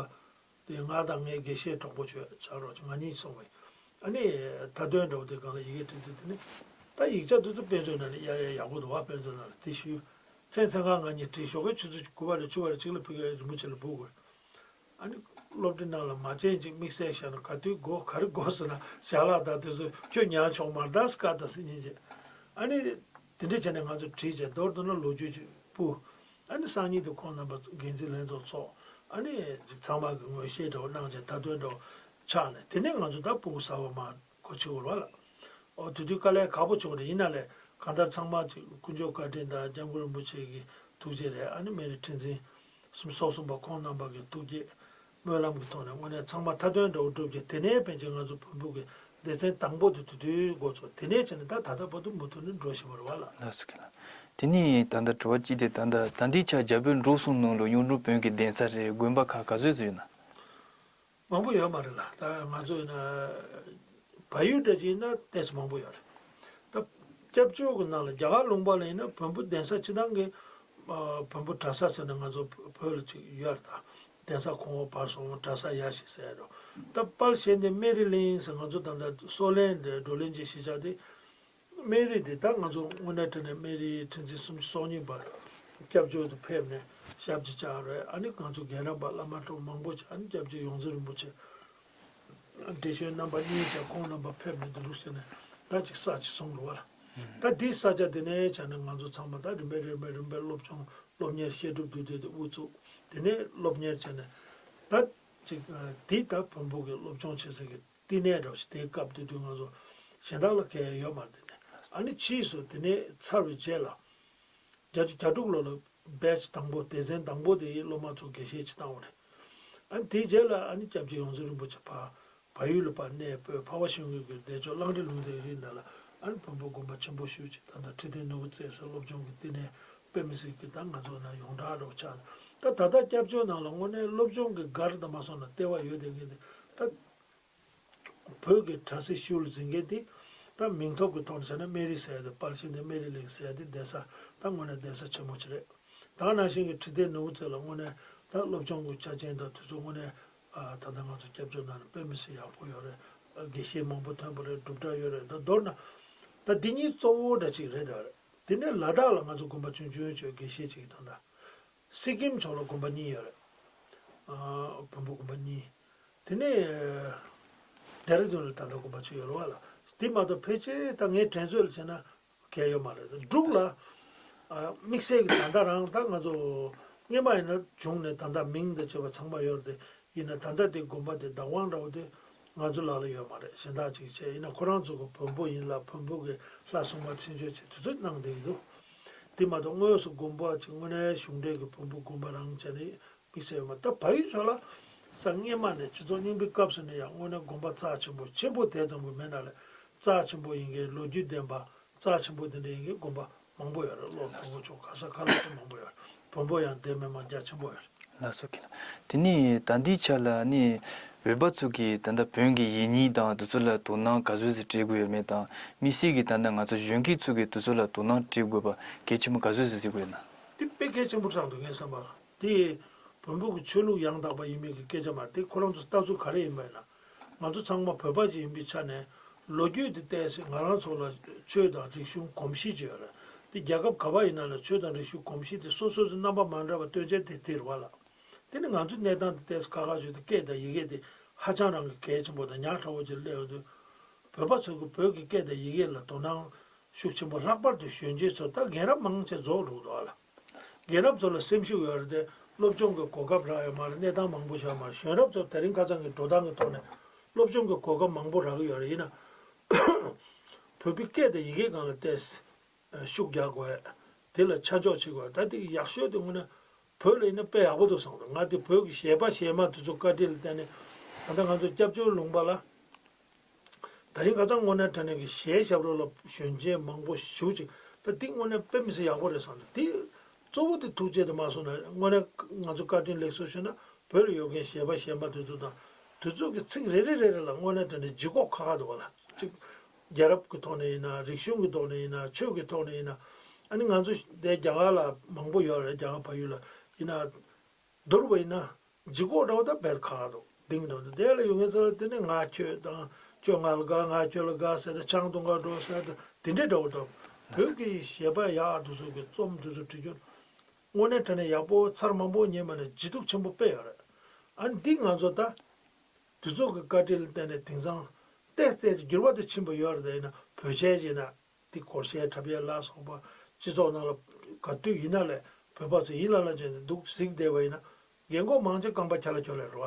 དེ་ང་དང་ངའི་དགེ་བཤེས་གྲོགས་པོ་ཆོས་ཆགས་རོགས་ང་གཉིས་སོང་བས། ཨ་ནི་མཐའ་དོན་འདྲ་བོ་དེ་སྒང་ལ་ཡི་གེ་བྲིས་དུས་དེ་ནི་ད་ཡིག་ཆ་དེ་ཚོ་དཔེ་མཛོད་ནང་ནས་གཡར་ཡ་ཡག་པོ་འདུག་བ། དཔེ་མཛོད་ནང་ལ་དེ་ཞུས། མཚན་མཚན་གང་ང་གཉིས་བྲིས་ཞོགས་ཀས་ཆུ་ཚོད་དགུ་པ་རེ་བཅུ་པ་རེ་གཅིག་ལ་ཕ་གིར་རིན་པོ་ཆེ་ལ་འབུལ་དགོས། ཨ་ནི་སློབ་གྲྭའི་ནང་ལ་མ་བྱན་ཅིག་དམིགས་བསལ་བཞག་ན་ག་དུས་དགོས་ག་རེ་དགོས་ཟེར་ན་ཞལ་ལག་དང་དེ་ཚོ་ཁྱོད་ཉར་ཆོག་མ་རེད་ད་ཟེར་བཀའ་ད་ཟེར་ཉིན་བྱས། ཨ་ནི་དེ་འདྲས་བྱས་ནས་ང་ཚོ་བྲིས་བྱས་མདོར་བསྡུ་ན་ལོ་རྒྱུས་ཅིག་སྤུ། ཨ་ནི་སང་ཉིན་དུ་ཁོང་རྣམ་པ་འགན་འཛིན་ལྷན་ཚོགས་ཚོགས། ཨ་ནི་ཅིག་ཚང་མ་གི་ངོས་བཞེས་འདྲ་བོ་གནང་བྱས་མཐའ་དོན་འདྲ་བོ་ཆགས་ནས་དེ་ནས་ང་ཚོ་ད་སྤུ་གུ་གསར་པ་མར་འགོ་ཁྲིད་དགོས་རེད་བ་ལགས། ཨོ་དེ་དུས་དཀའ་ལས་ཁག་པོ་བྱུང་རེད། ཡིན་ན་ལས་གང་ལྟར་ཚང་མ་ཅིག་དཀོན་མཆོག་བཀའ་དྲིན་དང་སྐྱབས་མགོན་རིན་པོ་ཆེ་གི་ཐུགས་རྗེ་རེད། ཨ་ནི་སྨན་རི་ཁྲི་འཛིན་སུམ་ཅུ་སོ་གསུམ་པ་ཁོང་རྣམ་པ་གི་ཐུགས་བསྐྱེད་སྨོན་ལམ་གྱི་ཐོག་ནས་དངོས་གནས་ཚང་མ་མཐའ་དོན་འདྲ་བོ་བསྒྲུབས་རྗེས་དེ་ནས་ཕན་ཆད་ང་ཚོ་བོན་པོ་གི་སྡེ་ཚན་དང་པོ་དེ་དེ་དུས་འགོ་ཚུགས། དེ་ནས་བྱས་ནས་ད་ད་ལྟ་བར་དུ་མུ་མཐུད་ནས་འགྲོ་བཞིན་པ་རེད་བ་ལགས། ལགས་སོ་ཁྱེད་ལགས། དེ་ནས་ད་ལྟ་དྲི་བ་གཅིག་དེ་ད་ལྟ་ད་ལྟའི་ཆར་རྒྱ་བོད་འབྲུག་གསུམ་ནང་ལ་གཡུང་དྲུང་བོན་གྱི་གདན་ས་རེད་དགོན་པ་ཁག་ག་ཚོད་ཙམ་ཡོད་ན། མང་པོ་ཡོད་མ་རེད་ལ། ད་ང་ཚོ་ཡིན་ན་བལ་ཡུལ་འདྲ་ཅིག་ཡིན་ན་ཏོག་ཙམ་མང་པོ་ཡོད་རེད། ད་སྐྱབས་བཅོལ་གྱི་ནང་ལ་རྒྱ་གར་ལུང་པ་ལ་ཡིན་ན་བོན་པོ་གདན་ས་སྤྱི་བཏང་གི་ཨ་བོན་པོ་གྲྭ་ས་ཟེར་ནས་ང་ཚོ་བོད་ལ་ཅིག་ཡོད་རེད། ད་གདན་ས་གོང་འོག་བར་གསུམ་གྲྭ་ས་ཡ་བཞི་ཟེར་ཡ་རེད། ད་དཔལ་གཤེན་བསྟན་སྨན་རི་གླིང་ཟེར་ང་ཚོ་ད་ལྟ་སོག་ལན་འདྲ་བགྲོ་གླེང་ཅིག་གཞིས་ཆགས་དེ། སྨན་རི་འདི་ད་ང་ཚོ་དངོས་གནས་དྲང་གནས་སྨན་རིའི་ཁྲི་འཛིན་སུམ་ཅུ་སོ་གཉིས་པ་སྐྱབས་བཅོལ་དུ་ཕེབས་ནས་ཞབས་ཕྱི་བཅར་རེད། ཨ་ནི་ང་ཚོ་རྒན་རབས་པ་བླ་མ་གྲོགས་མང་པོ་ཅིག་ཨ་ནི་སྐྱབས་རྗེ་ཡོངས་འཛིན་རིན་པོ་ཆེ་བགྲེས་གཞོན་རྣམ་པ་གཉིས་ཀྱང་ཁོང་རྣམ་པ་ཕེབས་ནས་འདི་འདུག་ཟེར་ནས་ད་ཅིག་ས་ཅིག་བཟུང་འགྲོ་བ་ལ། ད་འདིའི་ས་ཆ་འདི་ནས་བྱས་ནས་ང་ཚོ་ཚང་མ་ད་རིམ་པས་རིམ་པས་རིམ་པས་སློབ་སྦྱོང་སློབ་གཉེར་བཤད་སྒྲུབ་འདུས་སྡེ་དེ་དབུ་བཙུགས། དེ་ནས་སློབ་གཉེར་བྱས་ནས་ད་ཅིག་འདི་ད་བོན་པོ་གི་སློབ་སྦྱོང་བྱེད་ས་གི་བསྟི་གནས་འདྲ་བོ་ཞིག་དེའི་སྐབས་དེ་དུས་ང་ཚོ་གཞན་དག་ལ་གལ་ཡོད་མ་རེད། དེ་ནས་ཨ་ནི་ཕྱིས་སུ་དེ་ནས་ཚར་བའི་རྗེས་ལ་བརྒྱད་ཅུ་གྱ་དྲུག་ལོ་ལ་བེ་ཆི་དང་པོ་སྡེ་ཚན་དང་པོ་དེའི་སློབ་མ་ཚོ་དགེ་བཤེས་ཅིག་བཏང་བ་རེད། ཨ་ནི་དེའི་རྗེས་ལ་ཨ་ནི་སྐྱབས་རྗེ་ཡོངས་འཛིན་རིན་པོ་ཆེ་ཕར་བལ་ཡུལ་ལ་ཕར་གནས་སྤོས་འཕགས་པ་ཤིང་ཀུན་གྱི་བདེ་མཆོག་གླང་རི་ལུང་བསྟན་རིའི་ནང་ལ་ཨ་ནི་བོན་པོ་དགོན་པ་ཆེན་པོ་ཞེ་ཅིག་ད་ལྟ་ཁྲི་སྟེང་ནོར་བུ་རྩེ་ཟེར་སློབ་སྦྱོང་གི་བསྟི་གནས་དཔེ་མི་སྲིད་ཀྱི་ད་ང་ཚོ་ན་ཡོངས་གྲགས་འདྲ་བོ་ཆགས། ད་ད་ལྟ་སྐྱབས་བཅོལ་ནང་ལ་དངོས་གནས་སློབ་སྦྱོང་གི་སྒར་དུ་མ་སོང་ན་ལྟེ་བ་ཡོད་བསྡད་མཁན་དེ་ད། བོད་ཀྱི་གྲྭ་སའི་ཤུལ་འཛིན་མཁན་དེ་ད་མིང་ཐོབ་ཀྱི་ཐོག་ནས་བྱས་ན་སྨན་རི་ཟེར་ཡ་དེ་དཔལ་གཤེན་བསྟན་སྨན་རི་གླིང་ཟེར་ཡ་དེ་གདན་ས་ད་དངོས་གནས་གདན་ས་ཆེན་མོ་ཅིག་རེད། ད་ནང་བཞིན་གྱི་ཁྲི་སྟེང་ནོར་བུ་རྩེ་ལ་དངོས་གནས་ད་སློབ་སྦྱོང་གི་ཆ་རྐྱེན་དང་དེ་ཚོ་དངོས་གནས་ཨ་ད་ལྟ་ང་ཚོ་སྐྱབས་བཅོལ་ནང་ནས་དཔེ་མི་སྲིད་ཡག་པོ་ཡོད་རེད། དགེ་བཤེས་མང་པོ་ཐོན་པ་རེད། སྒྲུབ་གྲྭ་ཡོད་རེད། ད་མདོར་ན་ད་འདི་གཉིས་གཙོ་བོ་འདྲ་ཅིག་རེད། ད་རེད། དེ་ནས་ལ་དྭགས་ལ་ང་ཚོ་དགོན་པ་ཆུང་ཆུང་ཅིག་དགེ་བཤེས་ཅིག་ད་ལྟ། སི་ཀིམ་ཕྱོགས་ལ་དགོན་པ་གཉིས་ཡོད་རེད། ཨ་བོན་པོ་དགོན་པ་གཉིས། དེ་ནས་ལྡེ་ར་ལྡུན་ལ་ད་ལྟ་དགོན་པ་གཅིག་ཡོད་རེད་བ་ལ། དེ་མ་གཏོགས་ཕལ་ཆེར་ད་ངའི་དྲན་ཚོད་ལ་བྱས་ན་གལ་ཡོད་མ་རེད། འབྲུག་ལ་ཨ་དམིགས་བསལ་གྱི་ད་ལྟ་རང་ད་ང་ཚོ་སྔས་མ་ཡིན་ན་བྱུང་ནས་ད་ལྟ་མིང་དང་བཅས་པ་ཚང་མ་ཡོད་རེད་དེ། ཡིན་ན་ད་ལྟ་དེ་དགོན་པ་དེ་བདག་དབང་འདྲ་བོ་དེ་ང་ཚོ་ལག་ལ་ཡོད་མ་རེད། གཞན་དག་ཅིག་བྱས་ཡིན་ན་ཁོ་རང་ཚོ་གི་བོན་པོ་ཡིན་ལ་བོན་པོ་གི་ལྷ་སྲུང་མ་ཆེན་ཆོས་ཆེ་དེ་ཚོ་གནང་བསྡད་ཀྱི་འདུག་དེ་མ་གཏོགས་དངོས་སུ་དགོན་པ་ཅིག་དངོས་གནས་གཞུང་འབྲེལ་གྱི་བོན་པོ་དགོན་པ་རང་བྱས་ནས་དམིགས་བསལ་ཡོད་མ་རེད། ད་བལ་ཡུལ་ཕྱོགས་ལ་ས་སྔས་མ་ནས་སྤྱི་ཚོགས་རྙིང་པའི་སྐབས་སུ་ནས་ཡང་དངོས་གནས་དགོན་པ་རྩ་ཆེན་པོ་ཆེན་པོ་དེ་ཙམ་གྱི་མེད་ན་ལས་རྩ་ཆེན་པོ་ཡིན་མཁན་ལོ་རྒྱུས་ལྡན་པ། རྩ་ཆེན་པོ་དེ་འདྲ་ཡིན་གྱི་དགོན་པ་མང་པོ་ཡོད་རེད། ལོ་ལ་དགོན་པ་ཆོ་ག་ས་ག་ལ་དེ་མང་པོ་ཡོད་རེད། བོན་པོ་ཡང་དེ་མི་མང་རྒྱ་ཆེན་པོ་ཡོད་རེད། ལགས་སོ་ཁྱེད་ལགས། དེ་ནས་ད་ལྟའི་ཆ་ལ་ནི་བོད་པ་ཚོ་གིས་ད་ལྟ་བོན་གྱི་ཡིག་རྙིང་དང་དེ་ཚོ་ལ་དོ་སྣང་ག་ཚོད་ཙམ་སྤྲད་དགོས་ཡོད་མེད་དང་། དམིགས་བསལ་གྱིས་ད་ལྟ་ང་ཚོ་གཞོན་སྐྱེས་ཚོ་གིས་དེ་ཚོ་ལ་དོ་སྣང་སྤྲད་དགོས་པ་གལ་ཆེན་པོ་ག་ཚོད་ཙམ་གཟིགས་དགོས་ན། དེ་དཔེ་གལ་ཆེན་པོ་རང་འདུག་ངའི་བསམ་པར། དེ་བོན་པོ་གི་ཆོས་ལུགས་ཡང་དག་པ་ཡིན་མིན་གྱི་སྐད་ཆ་མ་རེད། དེ་ཁོ་རང་ཚོ་ལྟ་ཚུལ་ག་རེ་ཡིན་པ་ཡིན་ན། ང་ཚོ་ཚང་མ་བོད་པ་ཅིག་ཡིན་པའི་ཆ་ནས་ལོ་རྒྱུས་དེ་བལྟས་ཚེ་ང་རང་ཚོ་ལ་ཆོས་དང་རིག་གཞུང་གོམས་གཤིས་ཅིག་ཡོད་རེད། དེ་རྒྱལ་ཁབ་ག་པར་ཡིན་ན་ལ་ཆོས་དང་རིག་གཞུང་གོམས་གཤིས་དེ་སོ་སོ་ཚོ་རྣམ་པ་མ་འདྲ་བ་སྟོན་བྱེད་དེ་དེ་རེད་བ་ལ། དེ་ནི་ང་ཚོའི་གནས་སྟངས་དེ་བལྟས་ཚེ་ཁ་ཁ་ཆོས་དེ་སྐད་དང་ཡི་གེ་དེ་ཧ་ཅང་རང་གི་གལ་ཆེན་པོ་དང་ཉག་ཕྲ་བོ་ཅིག་སླེབས་ཡོང་དུས། བོད་པ་ཚོ་གི་བོད་ཀྱི་སྐད་དང་ཡི་གེ་ལ་དོ་སྣང་ཤུགས་ཆེན་པོ། ལྷག་པར་དུ་གཞོན་སྐྱེས་ཚོ་ད་རྒན་རབས་མང་ཆེ་རྫོགས་འགྲོ་འདུག་ཨ་ལ། རྒན་རབས་ཚོ་ལ་སེམས་ཤུགས་ཡོད་རེད་དེ། སློབ་སྦྱོང་གི་གོ་སྐབས་རག་ཡོད་མ་རེད། གནས་སྟངས་མང་པོ་ཞིག་ཡོད་མ་རེད། གཞོན་རབས་ཚོ་དེ་རིང་ཁ་སང་གི་འགྲོ་སྟངས་ཀྱི་ཐོག་ནས་སློབ་སྦྱོང་གི་གོ་སྐབས་མང་པོ་རག་གི་ཡོད་རེད། ཡིན་ན་བོད་པའི་སྐད་དང་ཡི་གེ་སྒང་ལ་བལྟས། ཤུགས་རྒྱག་དགོས། དེ་ལ་ཆ་འཇོག་བྱེད་དགོས། ད་དེ་གི་ཡག་ཤོས་དེ་དངོས་གནས་བོད་ལ་ཡིན་ན་དཔེ་ཡག་པོ་འདུག་བསམ་འདུག་ང་དེ་བོད་ཀྱི་གཞས་པ་གཞས་མ་དེ་ཚོ་བཀའ་དྲིན་ལ་བརྟེན་ནས། ད་ལྟ་ང་ཚོ་སྐྱབས་བཅོལ་ལུང་པ་ལ་ད་རིང་ཁ་སང་དངོས་གནས་དྲང་གནས་ཀྱི་གཞས་ཞབས་བྲོ་ལ་གཞོན་སྐྱེས་མང་པོ་ཞེ་པོ་ཅིག་ད་འདི་དངོས་གནས་དཔེ་མི་སྲིད་ཡག་པོ་རེད་བསམ་འདུག་དེ་གཙོ་བོ་དེ་ཐུགས་རྗེ་དེ་མ་སོང་ན། དངོས་གནས་ང་ཚོ་བཀའ་དྲིན་ལེགས་སོ་ཞུ་ན། བོད་ལ་ཡོད་མཁན་གཞས་པ་གཞས་མ་དེ་ཚོ་དང་། དེ་ཚོ་གི་ཚིག་རེ་རེ་རེ་རེ་ལ་དངོས་གནས་དྲང་གནས་ལྗིད་ཁོག་ཁ་ཁ་འདུག་བ་ལ། གཅིག་རྒྱལ་རབས་ཀྱི་ཐོག་ནས་ཡིན་ན། རིག་གཞུང་གི་ཐོག་ནས་ཡིན་ན། ཆོས་ཀྱི་ཐོག་ནས་ཡིན་ན། ཨ་ནི་ང་ཚོ་དེ་རྒྱ་གར་ལ་མང་པོ་ཡོད་རེད། རྒྱ་གར་ཕ་ཡུལ་ལ་ཡིན་ན། བསྡུར་བ་ཡིན་ན་ལྗིད་ཁོག་འདྲ་བོ་དང་བེད་ཁག་འདུག་ལྡིང་འདུག་དེ་ལ་ཡོད་མཁན་ཚོ་ལ་དེ་ནི་ང་ཁྱོད་དང་། ཁྱོད་ང་ལ་དགའ། ང་ཁྱོད་ལ་དགའ་ཟེར་ཏེ། ཆང་འཐུང་གར་འགྲོ་ཟེར་ཏེ། དེ་འདྲའི་འདྲ་བོ་དང་། བོད་ཀྱི་གཞས་པ་ཡག་དེ་ཚོ་གི་རྩོམ་དེ་ཚོ་བྲིས་རྒྱུ་དངོས་གནས་དྲང་གནས་ཡག་པོ་ཚར་མང་པོ་ཉན་པ་ནས་ལྗིད་སྡུག་ཆེན་པོ་དཔེ་ཡོད་རེད། ཨ་ནི་འདི་ང་ཚོ་ད་དེ་ཚོ་གི་བཀའ་དྲིན་ལ་བརྟེན་ནས་དེང་སང་ཏོག་ཙམ་འགྱུར་བ་དེ་ཕྱིན་པ་ཡོད་རེད། ད་ཡིན་ན་བོད་གཞས་ཡིན་ན། དེ་སྒོར་གཞས་འཁྲབ་ཡས་ལ་སོགས་པ། སྤྱི་ཚོགས་ནང་ལ་ག་དུས་ཡིན་ན་ལས་བོད་པ་ཚོ་ཡིད་ལ་ལ་བྱས་ནས་འདུག་གཟིགས་བསྡད་པ་ཡིན་ན། རྒན་གོག་མང་ཆེ་རྐང་པ་ཁྱ་ལ་ཁྱོ་ལ་རེད་བ།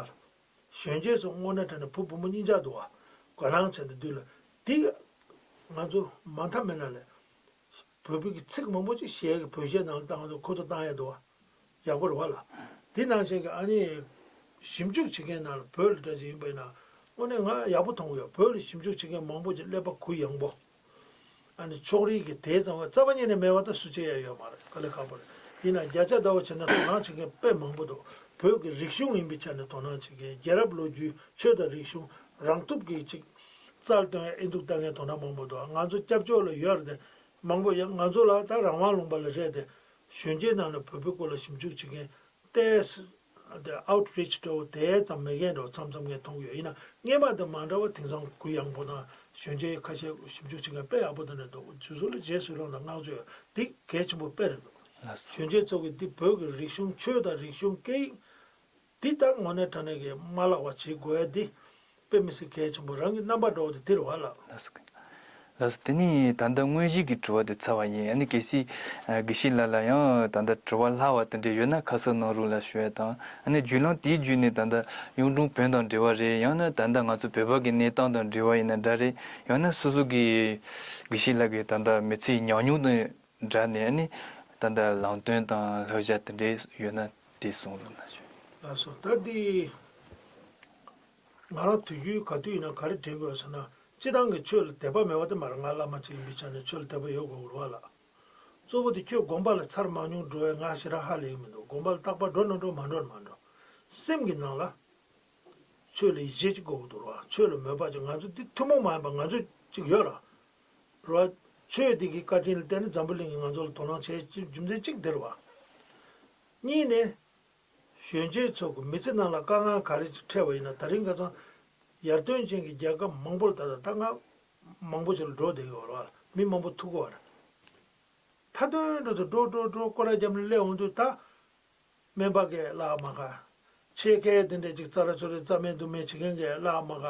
གཞོན་སྐྱེས་ཚོ་དངོས་གནས་དྲང་གནས་བུ་བུ་མོ་གཉིས་ཆགས་འདུག་བ། དགོས་སྣང་བྱས་ནས་དུས་ལ་དེ་ང་ཚོ་མ་མཐའ་མེད་ན་ལས་བོད་པའི་གི་ཚིག་མང་པོ་ཅིག་གཞས་ཀྱི་བོད་གཞས་ནང་ལ་བཏང་ཚོ་ཁོ་ཚོ་བཏང་ཡས་འདུག་བ། ཡག་པོ་རེད་བ་ལ། དེ་ནང་བཞིན་གྱི་ཨ་ནི་ཞིབ་འཇུག་བྱེད་མཁན་ནང་ལ་བོད་ལ་འདྲ་ཞིག་ཡིན་པ་ཡིན་ན། དངོས་གནས་ང་ཡག་པོ་མཐོང་གི་ཡོད། བོད་ལ་ཞིབ་འཇུག་བྱེད་མཁན་མང་པོ་ཅིག་ཀླད་པ་གུ་ཡངས་པོ། ཨ་ནི་ཕྱོགས་རིས་ཀྱི་དེ་ཙམ་རྩ་བ་ཉིད་ནས་མེད་པ་ད་སུ་གཅིག་ཡང་ཡོད་མ་རེད། དཀའ་ལས་ཁག་པོ་རེད། ཡིན་ན་བརྒྱ་ཆ་བརྒྱ་བྱས་ན་དོ་སྣང་བྱེད་མཁན་དཔེ་མང་པོ་འདུག་བོད་ཀྱི་རིག་གཞུང་ཡིན་པའི་ཆ་ནས་དོ་སྣང་བྱེད་མཁན། རྒྱལ་རབས་ལོ་རྒྱུས། ཆོས་དང་རིག་གཞུང་། རང་སྟོབས་ཀྱིས་ཅིག་རྩལ་སྟོན་ཡ་ཨེ་འདུག་ལྟ་མཁན་དོ་སྣང་མང་པོ་འདུག་ང་ཚོ་སྐྱབས་བཅོལ་ལ་ཡོད་རེད་དེ། མང་པོ་ཡང་ང་ཚོ་ལ་ད་རང་དབང་ལུང་པ་ལ་རེད་དེ། གཞོན་སྐྱེས་ནང་ནས་བོད་པའི་སྐོར་ལ་ཞིབ་འཇུག་བྱེད་མཁན་ཏོག་ཙམ་དེ་ཨའུ་ཊི་རི་ཆི་འདྲ་བོ་དེ་ཙམ་མེད་མཁན་འདྲ་བོ་མཚམས་མཚམས་ངས་མཐོང་གི་ཡོད། ཡིན་ན་སྔོན་མ་དང་མ་འདྲ་བ། དེང་སང་གུ་ཡངས་པོ་དང་། གཞོན་སྐྱེས་ཁ་ཤས་ཞིབ་འཇུག་བྱེད་མཁན་དཔེ་ཡག་པོ་དེ་འདྲ་འདུག་དེ་ཚོ་ལ་རྗེས་སུ་ཡི་རང་དང་བསྔགས་བརྗོད་འདི་གལ་ཆེན་པོ་དཔེ་རེད་འདུག་ལགས་སོ། གཞོན་སྐྱེས་ཚོ་གིས་འདི་བོད་ཀྱི་རིག་གཞུང་། ཆོས་དང་རིག་གཞུང་། སྐད་ཡིག་འདི་ལྟར་དངོས་གནས་དྲང་གནས་ཀྱི་མ་བརླག་པ་བྱེད་དགོས་ཡ་འདི་དཔེ་མི་སྲིད་གལ་ཆེན་པོ། རང་གི་རྣམ་པ་འདྲ་བོ་དེ་འདིར་བ་ལ། ལགས་སོ། ལགས་སོ། དེ་ནས་ད་ལྟ་དངོས་གཞི་གི་དྲི་བ་དེ་ཚར་བ་ཡིན། ཨ་ནི་གལ་སྲིད་ཨ་དགེ་བཤེས་ལགས་ལ་ཡང་ད་ལྟ་དྲི་བ་ལྷག་པ་དེ་འདྲ་ཡོད་ན་ཁ་གསལ་གནང་རོགས་ལ་ཞུ་ཡ་དང་། ཨ་ནི་བརྒྱུད་ལམ་དེའི་བརྒྱུད་ནས་ད་ལྟ་གཡུང་དྲུང་བོན་དང་འབྲེལ་བ་རེད། ཡང་ན་ད་ལྟ་ང་ཚོ་བོད་པ་གི་གནས་སྟངས་དང་འབྲེལ་བ་ཡིན་ན་འདྲ་རེད། ཡང་ན་སོ་སོ་གི་དགེ་བཤེས་ལགས་ཀྱི་ད་ལྟ་མི་ཚེའི་ཉམས་མྱོང་དང་སྦྲགས་ནས། ཨ་ནི་ད་ལྟ་ལམ་སྟོན་དང་བསླབ་བྱ་དེ་འདྲས་ཡོད་ན་དེ་གསུང་རོགས་གནང་ཞུ། ལགས་སོ། ད་འདི་ང་རང་དུས་རྒྱུན་ག་དུས་ཡིན་ན་ག་རེ་དྲན་དགོས་ཟེར་ན། སྤྱིར་བཏང་གི་ཆོས་ལ་དད་པ་མེད་པ་དེ་མ་རེད། ང་བླ་མ་ཅིག་ཡིན་པའི་ཆ་ནས་ཆོས་ལ་དད་པ་ཡོད་དགོས་རེད་བ་ལ། གཙོ་བོ་དེ་ཁྱོད་དགོན་པ་ལ་ཚར་མ་མྱོང་འགྲོ་བའི་ང་ཞེ་དྲག་ཧ་ལས་ཀྱི་མི་འདུག་དགོན་པ་ལ་རྟག་པར་འགྲོ་ན་འགྲོ། མ་འགྲོ་ན་མ་འགྲོ། སེམས་ཀྱི་ནང་ལ་ཆོས་ལ་ཡིད་ཆེས་ཅིག་དགོས་ཀྱི་འདུག་ར། ཆོས་ལ་མོས་པ་ཅིག་ང་ཚོ་འདི་ཐུན་མོང་མ་ཡིན་པ་ང་ཚོ་ཅིག་ཡོད་ར། ར། ཆོས་འདི་གི་བཀའ་དྲིན་ལ་བརྟེན་ནས་འཛམ་བུ་གླིང་གི་ང་ཚོ་ལ་དོ་སྣང་བྱེད་རྒྱུ་མཚན་གཅིག་འདི་རེད་བ། གཉིས་ནས། གཞོན་སྐྱེས་ཚོ་གི་མི་ཚེ་ནང་ལ་དཀའ་ངལ་ག་རེ་ཅིག་འཕྲད་པ་ཡིན་ན། ད་རིང་ཁ་སང་ཡར་ཐོན་ཅན་གྱི་རྒྱལ་ཁབ་མང་པོར་ད་ལྟ་ད་སྔ་མང་པོ་ཅིག་ལ་འགྲོ་བསྡད་ཡོད་རེད་བ། མི་མང་པོ་ཐུག་གི་བ་རེད། མཐའ་དོན་འགྲོ་དུས་འགྲོ་འགྲོ་འགྲོ་སྐོར་ར་བརྒྱབ་ནས་སླེབས་འོང་དུས་ད། སྨན་པ་གིས་གླགས་མ་ག་ཆེད་མཁས་དེ་འདྲས་ཅིག་རྩ་ར་ཚོ་རེ་རྩ་མེད་འདུག་མེད་བྱེད་མཁན་གྱིས་གླགས་མ་ག་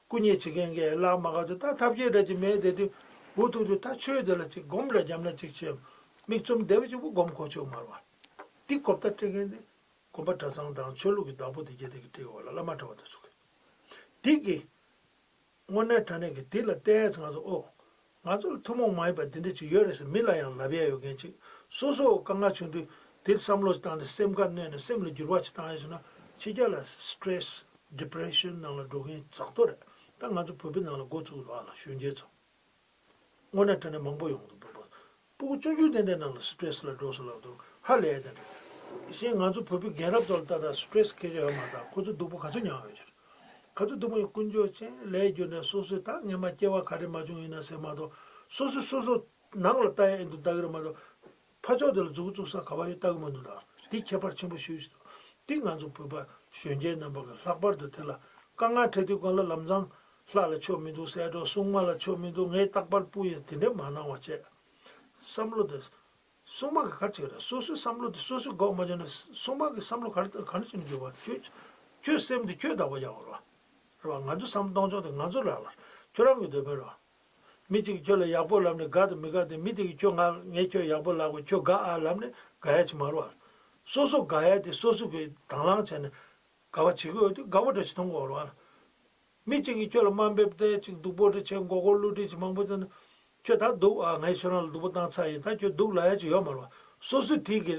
སྐུ་ཉིད་བྱེད་མཁན་གྱིས་གླགས་མ་ག་དུས་ད་ཐབས་ཤེས་འདྲ་ཅིག་མེད་བསྡད་དུས་འུ་ཐུག་དུས་ད་ཆོས་དེ་ལ་ཅིག་སྒོམ་ར་བརྒྱབ་ན་ཅིག་བྱས། མིག་བཙུམ་བསྡད་པ་ཅིག་པུ་སྒོམ་གོ་ཆོད་མ་རེད་བ། འདི་གོ་བརྡ་སྤྲད་མཁན་དེ་དགོན་པ་གྲྭ་ཚང་དང་ཆོས་ལུགས་ཀྱི་བདག་པོ་དེ་གྱད་དེ་གིས་སྤྲད་ཡོད་བ་ལ། བླ་མ་གྲྭ་པ་དེ་ཚོ་གིས། འདི་གི་དངོས་གནས་དྲང་གནས་ཀྱི་དེ་ལ་བལྟས་ཙང་ང་ཚོ་ཨོ། ང་ཚོ་ལ་ཐུན་མོང་མ་ཡིན་པ་འདི་འདྲ་ཅིག་ཡོད་རེད་ཟེར་མི་ལ་ཡང་ལབ་ཡ་ཡོད་མཁན་ཅིག་སོ་སོ་དཀའ་ངལ་བྱུང་དུས་དེར་བསམ་བློ་ཞིག་བཏང་ནས་སེམས་ཁ་གནོན་ནས་སེམས་ལ་འགྱུར་བ་ཞིག་བཏང་ཡ་བྱུང་ན་ཕྱི་རྒྱལ་ལ་སི་ཊེ་རེ་སི་ཌི་པི་རེ་ཤན་ནང་ལ་འགྲོ་མཁན་ཛག་ཏོ་རེད། ད་ང་ཚོ་བོད་པའི་ནང་ལ་འགོ་ཚུགས་རོགས་ལ་གཞོན་སྐྱེས་ཚོ། དངོས་གནས་དྲང་གནས་མང་པོ་ཡོང་གི་འདུག་སྤུ་གུ་ཆུང་ཆུང་དེ་འདྲའི་ནང་ལ་སི་ཊེ་རེ་སི་ལ་འགྲོ་སོང་ལབ་འདུག་ཧ་ལས་དེ་འདྲ། གཞན་ང་ཚོ་བོད་པའི་རྒན་རབས་ཚོ་ལ་ལྟ་ད་སི་ཊེ་རེ་སི་སྐད་ཆ་ཡོད་མ་རེད། ཁོ་ཚོ་སྡུག་པོ་ག་ཚོད་མྱངས་ཡོད་ཀྱི་རེད། ག་ཚོད་སྡུག་པོ་ཡོད། ཀུན་སྤྱོད་ཅན་ལས་རྒྱུ་ནས་སོ་སོའི་ད་སྔོན་མ་སྐྱེ་བ་ག་རེ་མ་བྱུང་ཡིན་ན་ཟེར་མ་གཏོགས། སོ་སོ་སོ་སོ་ནང་ལ་ལྟ་ཡ་ཨེ་འདུག་ལྟ་གི་རེད་མ་གཏོགས། ཕར་ཕྱོགས་དེ་ལ་མཛུབ་གུ་བཙུགས་ས་ག་པར་ཡོད་ལྟ་གི་མི་འདུག་ད་འདི་ཁྱད་པར་ཆེན་པོ་ཞེ་པོ་ཞིག་འདུག་འདི་ང་ཚོ་བོད་པ་གཞོན་སྐྱེས་རྣམ་པ་གི་ལྷག་པར་དུ་དེ་ལ་དཀའ་ངལ་འཕྲད་དུས་སྒང་ལ་ལམ་སང་ལྷ་ལ་ཆོ་མི་འདུག་ཟེར་འགྲོ། སྲུང་མ་ལ་ཆོ་མི་འདུག་ངས་རྟག་པར་སྤུ་ཡིན་དེ་འདྲས་མ་གནང་བ་བྱས། བསམ་བློ་དེ། སྲུང་མ་གི་ག་རེ་བྱེད་ཀྱི་རེད། སོ་སོའི་བསམ་བློ་དེ་སོ་སོས་འགོག་མ་བྱུང་ན་སྲུང་མ་གི་བསམ་བློ་ག་རེ་ག་རེ་བྱེད་ནས་འགྱུར་བ། ཁྱོད་ཁྱོད་སེམས་དེ་ཁྱོད་བདག་པོ་རྒྱག་དགོས་རེད་བ། རེད་བ། ང་ཚོ་བསམ་བློ་གཏོང་ཕྱོགས་དེ་ང་ཚོ་རག་ལ། ཁྱོད་རང་གི་འདོད་པ་རེད་བ། མི་གཅིག་གིས་ཁྱོད་ལ་ཡག་པོ་ལབ་ནས་དགའ་དང་མི་དགའ་དེ། མི་དེ་གིས་ཁྱོད་ང་ངས་ཁྱོད་ཡག་པོ་ལབ་དགོས། ཁྱོད་དགའ་ཨ་ལབ་ནས་དགའ་ཡ་ཅིག་མ་རེད་བ། སོ་སོ་དགའ་ཡ་དེ་སོ་སོ་གིས་དང་བླངས་བྱས་ནས་དགའ་བ་བྱེད་ཀྱི་ཡོད་དུས་དགའ་པོ་འདྲ་ཞིག་མཐོང་དགོས་རེད་བ། མི་གཅིག་གིས་ཁྱོད་ལ་དམའ་འབེབས་ཏེ་ཅིག་སྡུག་པོ་འདྲ་བྱས། མགོ་སྐོར་བླུགས་འདྲ་ཅིག་མང་པོ་བཏང་ན། ཁྱོད་ད་སྡུག་ཨ། ངས་ཁྱོད་རང་ལ་སྡུག་པོ་བཏང་ཚར་ཡིན། ད་ཁྱོད་སྡུག་ལབ་ཡ་ཅིག་ཡོད་མ་རེད་བ། སོ་སོ་དེ་གི་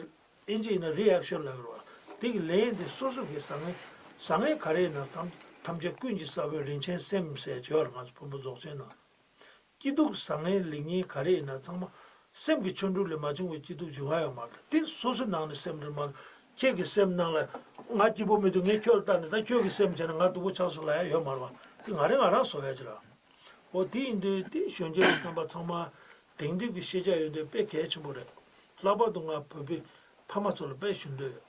ཨིན་ཇི་ཡིན་ན་རི་ཨེག་ཤན་ལབ་ཀྱི་རེད་བ། དེ་གི་ལན་དེ་སོ་སོ་གི་བཟང་ངན། བཟང་ངན་ག་རེ་ཡིན་ན་ཐམས་ཐམས་ཅད་ཀུན་གྱི་ས་བོན་རིན་ཆེན་སེམས་ཟེར་ཅིག་ཡོད་རེད། ང་ཚོ་བོན་པོ་རྫོགས་ཆེན་ནང་། སྐྱིད་སྡུག་བཟང་ངན་ལེགས་ཉེས་ག་རེ་ཡིན་ན་ཚང་མ་སེམས་ཀྱི་ཆོ་འཕྲུལ་ལས་མ་བྱུང་བའི་སྐྱིད་སྡུག་འབྱུང་ཡ་ཡོད་མ་རེད། དེ་སོ་སོའི་ནང་ནས་སེམས་རེད་མ་གཏོགས། ཁྱེད་ཀྱི་སེམས་ནང་ལ་ང་སྐྱིད་པོ་མི་འདུག་ངས་ཁྱོད་ལ་བལྟས་ནས་ད་ཁྱོད་ཀྱི་སེམས་བྱས་ན་ང་སྡུག་པོ་ཆགས་སོང་ལབ་ཡ་ཡོད་མ་རེད་བ། དེ་ང་རང་ང་རང་བཟོ་ཡ་ཅིག་རེད། འོ་དེ་ཡིན་དུས་དེ་གཞོན་སྐྱེས་རྣམ་པ་ཚང་མ་དེང་དུས་ཀྱི་ཤེས་བྱ་ཡོད་དུས་དཔེ་གལ་ཆེན་པོ་རེད། ལྷག་པར་དུ་ང་བོད་པའི་ཕ་མ་ཚོ་ལ་དཔེ་ཞུ་འདོད་ཡོད།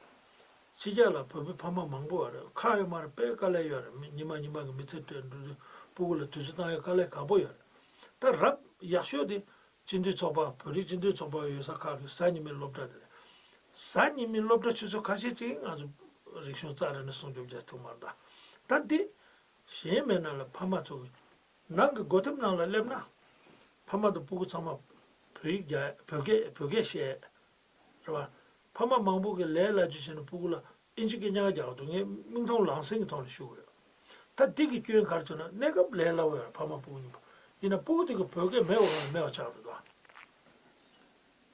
ཕྱི་རྒྱལ་ལ་བོད་པའི་ཕ་མ་མང་པོ་ཡོད་རེད། ཁག་ཡོད་མ་རེད། དཔེ་དཀའ་ལས་ཡོད་རེད། མི་ཉི་མ་ཉི་མ་གི་མི་ཚེ་སྤྲད་འགྲོ་དུས་སྤུ་གུ་ལ་དུས་ཚོད་བཏང་ཡ་དཀའ་ལས་ཁག་པོ་ཡོད་རེད། ད་རབ་ཡག་ཤོས་དེ་སྤྱི་མཐུན་ཚོགས་པ། བོད་རིགས་སྤྱི་མཐུན་ཚོགས་པ་ཡོད་ས་ཁག་གི་གཟའ་ཉི་མའི་སློབ་གྲྭ་དེ་རེད། གཟའ་ཉི་མའི་སློབ་གྲྭ་ཆུ་ཚོད་ཁ་ཤས་ཅིག་ང་ཚོ་རིག་གཞུང་རྩ་རེ་ནས་སྲུང་སྐྱོབ་རྒྱག་ཐུབ་མ་རེད། ད་ད་འདི་གཞན་མེད་ན་ལ་ཕ་མ་ཚོ་གི་ནང་གི་སྒོ་ཐེམ་ནང་ལ་སླེབས་ན། ཕ་མ་དང་སྤུ་གུ་ཚང་མ་བོད་ཡིག་རྒྱག་བོད་སྐད་བོད་སྐད་བཤད། རེད་བ། ཕ་མ་མང་པོ་གིས་ལས་སླ་བཅོས་བྱས་ནས་སྤུ་གུ་ལ་ཨིན་ཇི་སྐད་ཉག་རྒྱག་འདུག་ངས་མིག་མཐོང་ལག་ཟིན་གྱི་ཐོག་ནས་ཞུ་གི་ཡོད། ད་འདི་གི་སྐྱོན་ག་རེ་བྱུང་ན། གནས་སྐབས་ལས་སླ་བོ་ཡོད་རེད། ཕ་མ་སྤུ་གུ་གཉིས་པོ། ཡིན་ན་སྤུ་གུ་དེ་གི་བོད་སྐད་མེད་པ་གང་ལ་མེད་པ་ཆགས་འདུག་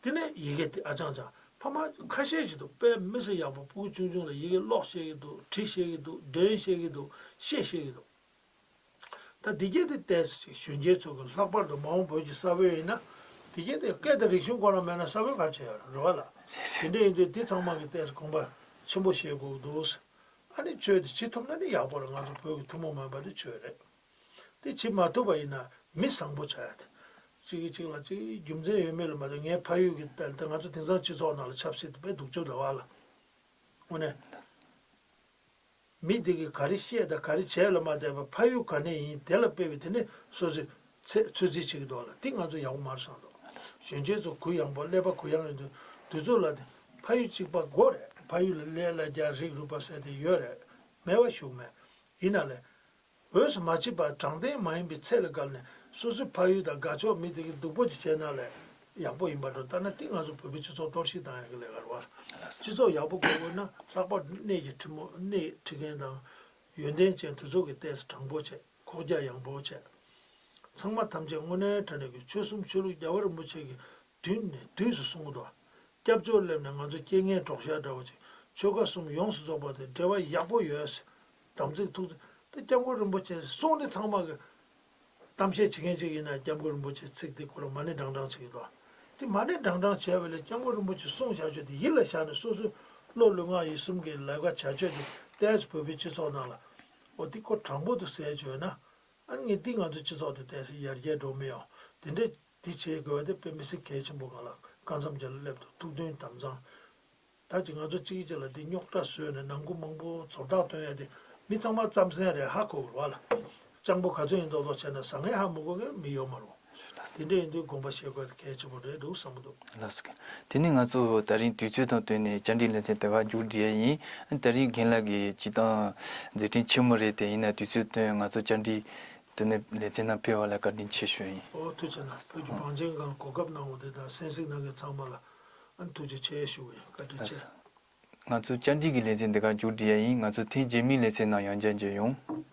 ད། དེ་ནས་ཡི་གེ་དེ་ཨ་ཅང་ཅང་། ཕ་མ་ཁ་ཤས་ཅིག་འདུག་དཔེ་མི་སྲིད་ཡག་པོ། སྤུ་གུ་ཆུང་ཆུང་ལ་ཡི་གེ་ཀློག་ཤེས་ཀྱི་འདུག་བྲི་ཤེས་ཀྱི་འདུག་འདོན་ཤེས་ཀྱི་འདུག་བཤད་ཤེས་ཀྱི་འདུག་ད་འདི་གྱད་དེ་ཏོག་ཙམ་ཅིག་གཞོན་སྐྱེས་ཚོ་གི་ལྷག་པར་དུ་མ་འོངས་བོད་ཀྱི་ས་བོན་ཡིན་ན། འདི་གྱད་དེ་སྐད་དང་རིག་གཞུང་ཁོ་རང་མེད་ན་ས་བོན་ག་རེ་བྱེད་ཡོད་རེད་བ་ལ། དེ་འདྲ་ཡིན་དུས་འདི་ཚང་མ་གི་ཏོག་ཙམ་དགོངས་པ་ཆེན་པོ་བཞེས་དགོས་འདུག་ཨ་ནི་ཆོས་དེ་བྱེད་ཐུབ་ན་ནི་ཡག་པོ་རེད། ང་ཚོ་བོད་ཀྱི་ཐུན་མོང་མ་ཡིན་པ་དེ་ཆོས་རེད། དེ་བྱེད་མ་ཐུབ་པ་ཡིན་ན་མི་བཟང་པོ་ཆགས་ཡ་དེ། གཅིག་གིས་གཅིག་ལ་གཅིག་རྒྱུ་མཚན་ཡོད་མེད་ལ་མ་ལྟོས། ངའི་ཕ་ཡུལ་གྱི་ད་ལྟ་ང་ཚོ་དེང་སང་སྤྱི་ཚོགས་ནང་ལ་ཆབ་སྲིད་དེ་དཔེ་སྡུག་ཅག་འདུག་བ་ལ། དངོས་གནས། མི་དེ་གིས་ག་རེ་བཤད་དང་ག་རེ་བྱས་ལ་མ་བལྟས་པར་ཕ་ཡུལ་ག་ནས་ཡིན་དེ་ལ་དཔེ་བའི་དེ་ནས་སོ་སོས་ཚོད་ཚོད་རྩིས་བྱེད་ཀྱི་འདུག་ལ། དེ་ང་ཚོ་ཡག་པོ་མ་རེད་བསམ་འདུག་གཞོན་སྐྱེས་ཚོ་གུ་ཡངས་པོ་ཀླད་པ་གུ་ཡངས་ཡོད་དུས་དུས་ཚོད་ལ་དེ་ཕ་ཡུལ་གཅིག་པ་དགོས་རེད། ཕ་ཡུལ་ལ་ཀླད་ལ་རྒྱ་རིགས་རུས་པ་ཟེར་དེ་ཡོད་རེད། མེད་པ་ཞུ་གི་མེད། ཡིན་ན་ལས། འོས་སུ་མ་མཆིས་པ་དྲང་བདེན་མ་ཡིན་པའི་ཚད་ལ་བརྒལ་ནས་སོ་སོའི་ཕ་ཡུལ་དང་དགའ་ཕྱོགས་མི་དེ་གི་སྡུག་པོ་ཅིག་བྱས་ན་ལས་ཡག་པོ་ཡིན་པ་འགྲོ། ད་ན་དེ་ང་ཚོ་བོད་པའི་སྤྱི་ཚོགས་གཏོར་བཤིག་བཏང་ཡག་གི་ལས་ཀ་རེད་བ། སྤྱི་ཚོགས་ཡག་པོ་དགོས་དགོས་ན་ལྷག་པར་དུ་གནས་ཀྱི་ཁྲིམས་དབང་གནས་ཁྲིད་མཁན་དང་ཡོན་ཏན་ཅན་དེ་ཚོ་གི་ཏོག་ཙམ་དྲང་པོ་བྱས། ཁོག་རྒྱ་ཡངས་པོ་བྱས། ཚང་མ་ཐམས་ཅད་དངོས་གནས་དྲང་གནས་ཀྱི་ཆོལ་གསུམ་ཆོས་ལུགས་རྒྱལ་བ་རིན་པོ་ཆེ་གི་མདུན་ནས་དུས་སུ་གསུང་གི་འདུག་སྐྱབས་བཅོལ་སླེབས་ནས་ང་ཚོ་རྐྱེན་ངན་གྲོགས་ཤར་འདྲ་བོ་ཅིག་ཆོལ་ཁ་གསུམ་ཡོངས་སུ་རྫོགས་པ་དེ་འབྲེལ་བ་ཡག་པོ་ཡོད་ཟེར། དམ་ཚིག་ཐུགས་བརྩེ་དེ་སྐྱབས་མགོན་རིན་པོ་ཆེས་གསུངས་ནས་ཚང་མ་གི་གཏམ་བཤད་བྱེད་མཁན་ཅིག་ཡིན་ན་སྐྱབས་མགོན་རིན་པོ་ཆེའི་ཚིག་དེ་ཁོ་རང་མ་ཎི་བགྲང་བགྲང་བྱེད་ཀྱི་འདུག་དེ་མ་ཎི་བགྲང་བགྲང་བྱས་པ་ལས་སྐྱབས་མགོན་རིན་པོ་ཆེས་གསུངས་བཞག་ཆོས་དེ་ཡིད་ལ་བཞག་ནས་སོ་སོའི་བློ་ལུས་ངག་ཡིད་གསུམ་གྱི་ལས་ཀ་བྱ་ཆོས་དེ་ཏོག་ཙམ་བོད་པའི་སྤྱི་ཚོགས་ནང་ལ་འོ་དེ་ཁོ་དྲང་པོ་འདུག་ཟེར་བྱས་ན། ཨ་ངས་འདི་ང་ཚོ་སྤྱི་ཚོགས་དེ་ཏོག་ཙམ་ཡར་རྒྱས་འགྲོ་མི་ཡོང་། དེ་འདྲས་འདི་བྱེད་དགོས་པ་དེ་དཔེ་མི་སྲིད་གལ་ཆེན་པོ་ང་ལ་སྐབས་མཚམས་ཅིག་ལ་སླེབས་འདུག་ཐུགས་མཐུན་དམ་གཙང་། ད་ཅི་ང་ཚོ་གཅིག་གིས་གཅིག་ལ་འདི་རྙོག་དྲ་བཟོས་ནས་ནང་ཁུལ་མང་པོ་ཚོར་རྟགས་སྟོན་ཡ་དེ་མི་ཚང་མ་རྩམ་ཟན་རེད་ཧ་གོ་དགོས་པ་ལ། སྤྱང་པོ་ག་ཚོད་ཡིན་མདོག་མདོག་བྱས་ན་བཟང་ངན་ཧ་མི་གོ་མཁན་མི་ཡོད་མ་རེད། དེ་འདྲ་ཡིན་དུས་དགོངས་པ་བཞེས་དགོས་དེ་གལ་ཆེན་པོ་རེད་འདུག་བསམ་གྱི་འདུག་ལགས་སོ། དེ་ནས་ང་ཚོ་ད་རིང་དུས་ཚོད་དང་བསྟུན་ནས་བཅར་འདྲི་ལེ་ཚན་དེ་ག་མཇུག་སྒྲིལ་ཡ་ཡིན། ད་རིང་རྒན་ལགས་ཀྱི་སྤྱིར་བཏང་མཛད་འཕྲིན་ཆེན་མོ་རེད། དེ་ཡིན་ན་དུས་ཚོད་བསྟུན་ང་ཚོ་བཅར་འདྲི་དེ་ནས་ལེ་ཚན་ནང་ཕེབས་པ་ལ་བཀའ་དྲིན་ཆེ་ཞུ་ཡ་ཡིན། ཨོ་ཐུགས་རྗེ་གནང་། བོད་ཀྱི་བང་ཆེན་སྒང་གོ་སྐབས་གནང་བ་དེ་དང་གསན་གཟིགས་གནང་མཁན་ཚང་མ་ལ་ཨ་ནི་ཐུགས་རྗེ་ཆེ་ཞུ་གི་ཡིན། བཀའ་དྲིན་ཆེ། ལགས་སོ། ང་ཚོ་བཅར་འདྲི་གི་ལེ་ཚན་འདི་ག་མཇུག་སྒྲིལ་ཡ་ཡིན། ང་ཚོ་ཐེངས་རྗེས་མའི་ལེ་ཚན་ནང་ཡང་བསྐྱར་མཇལ་ཡོང་།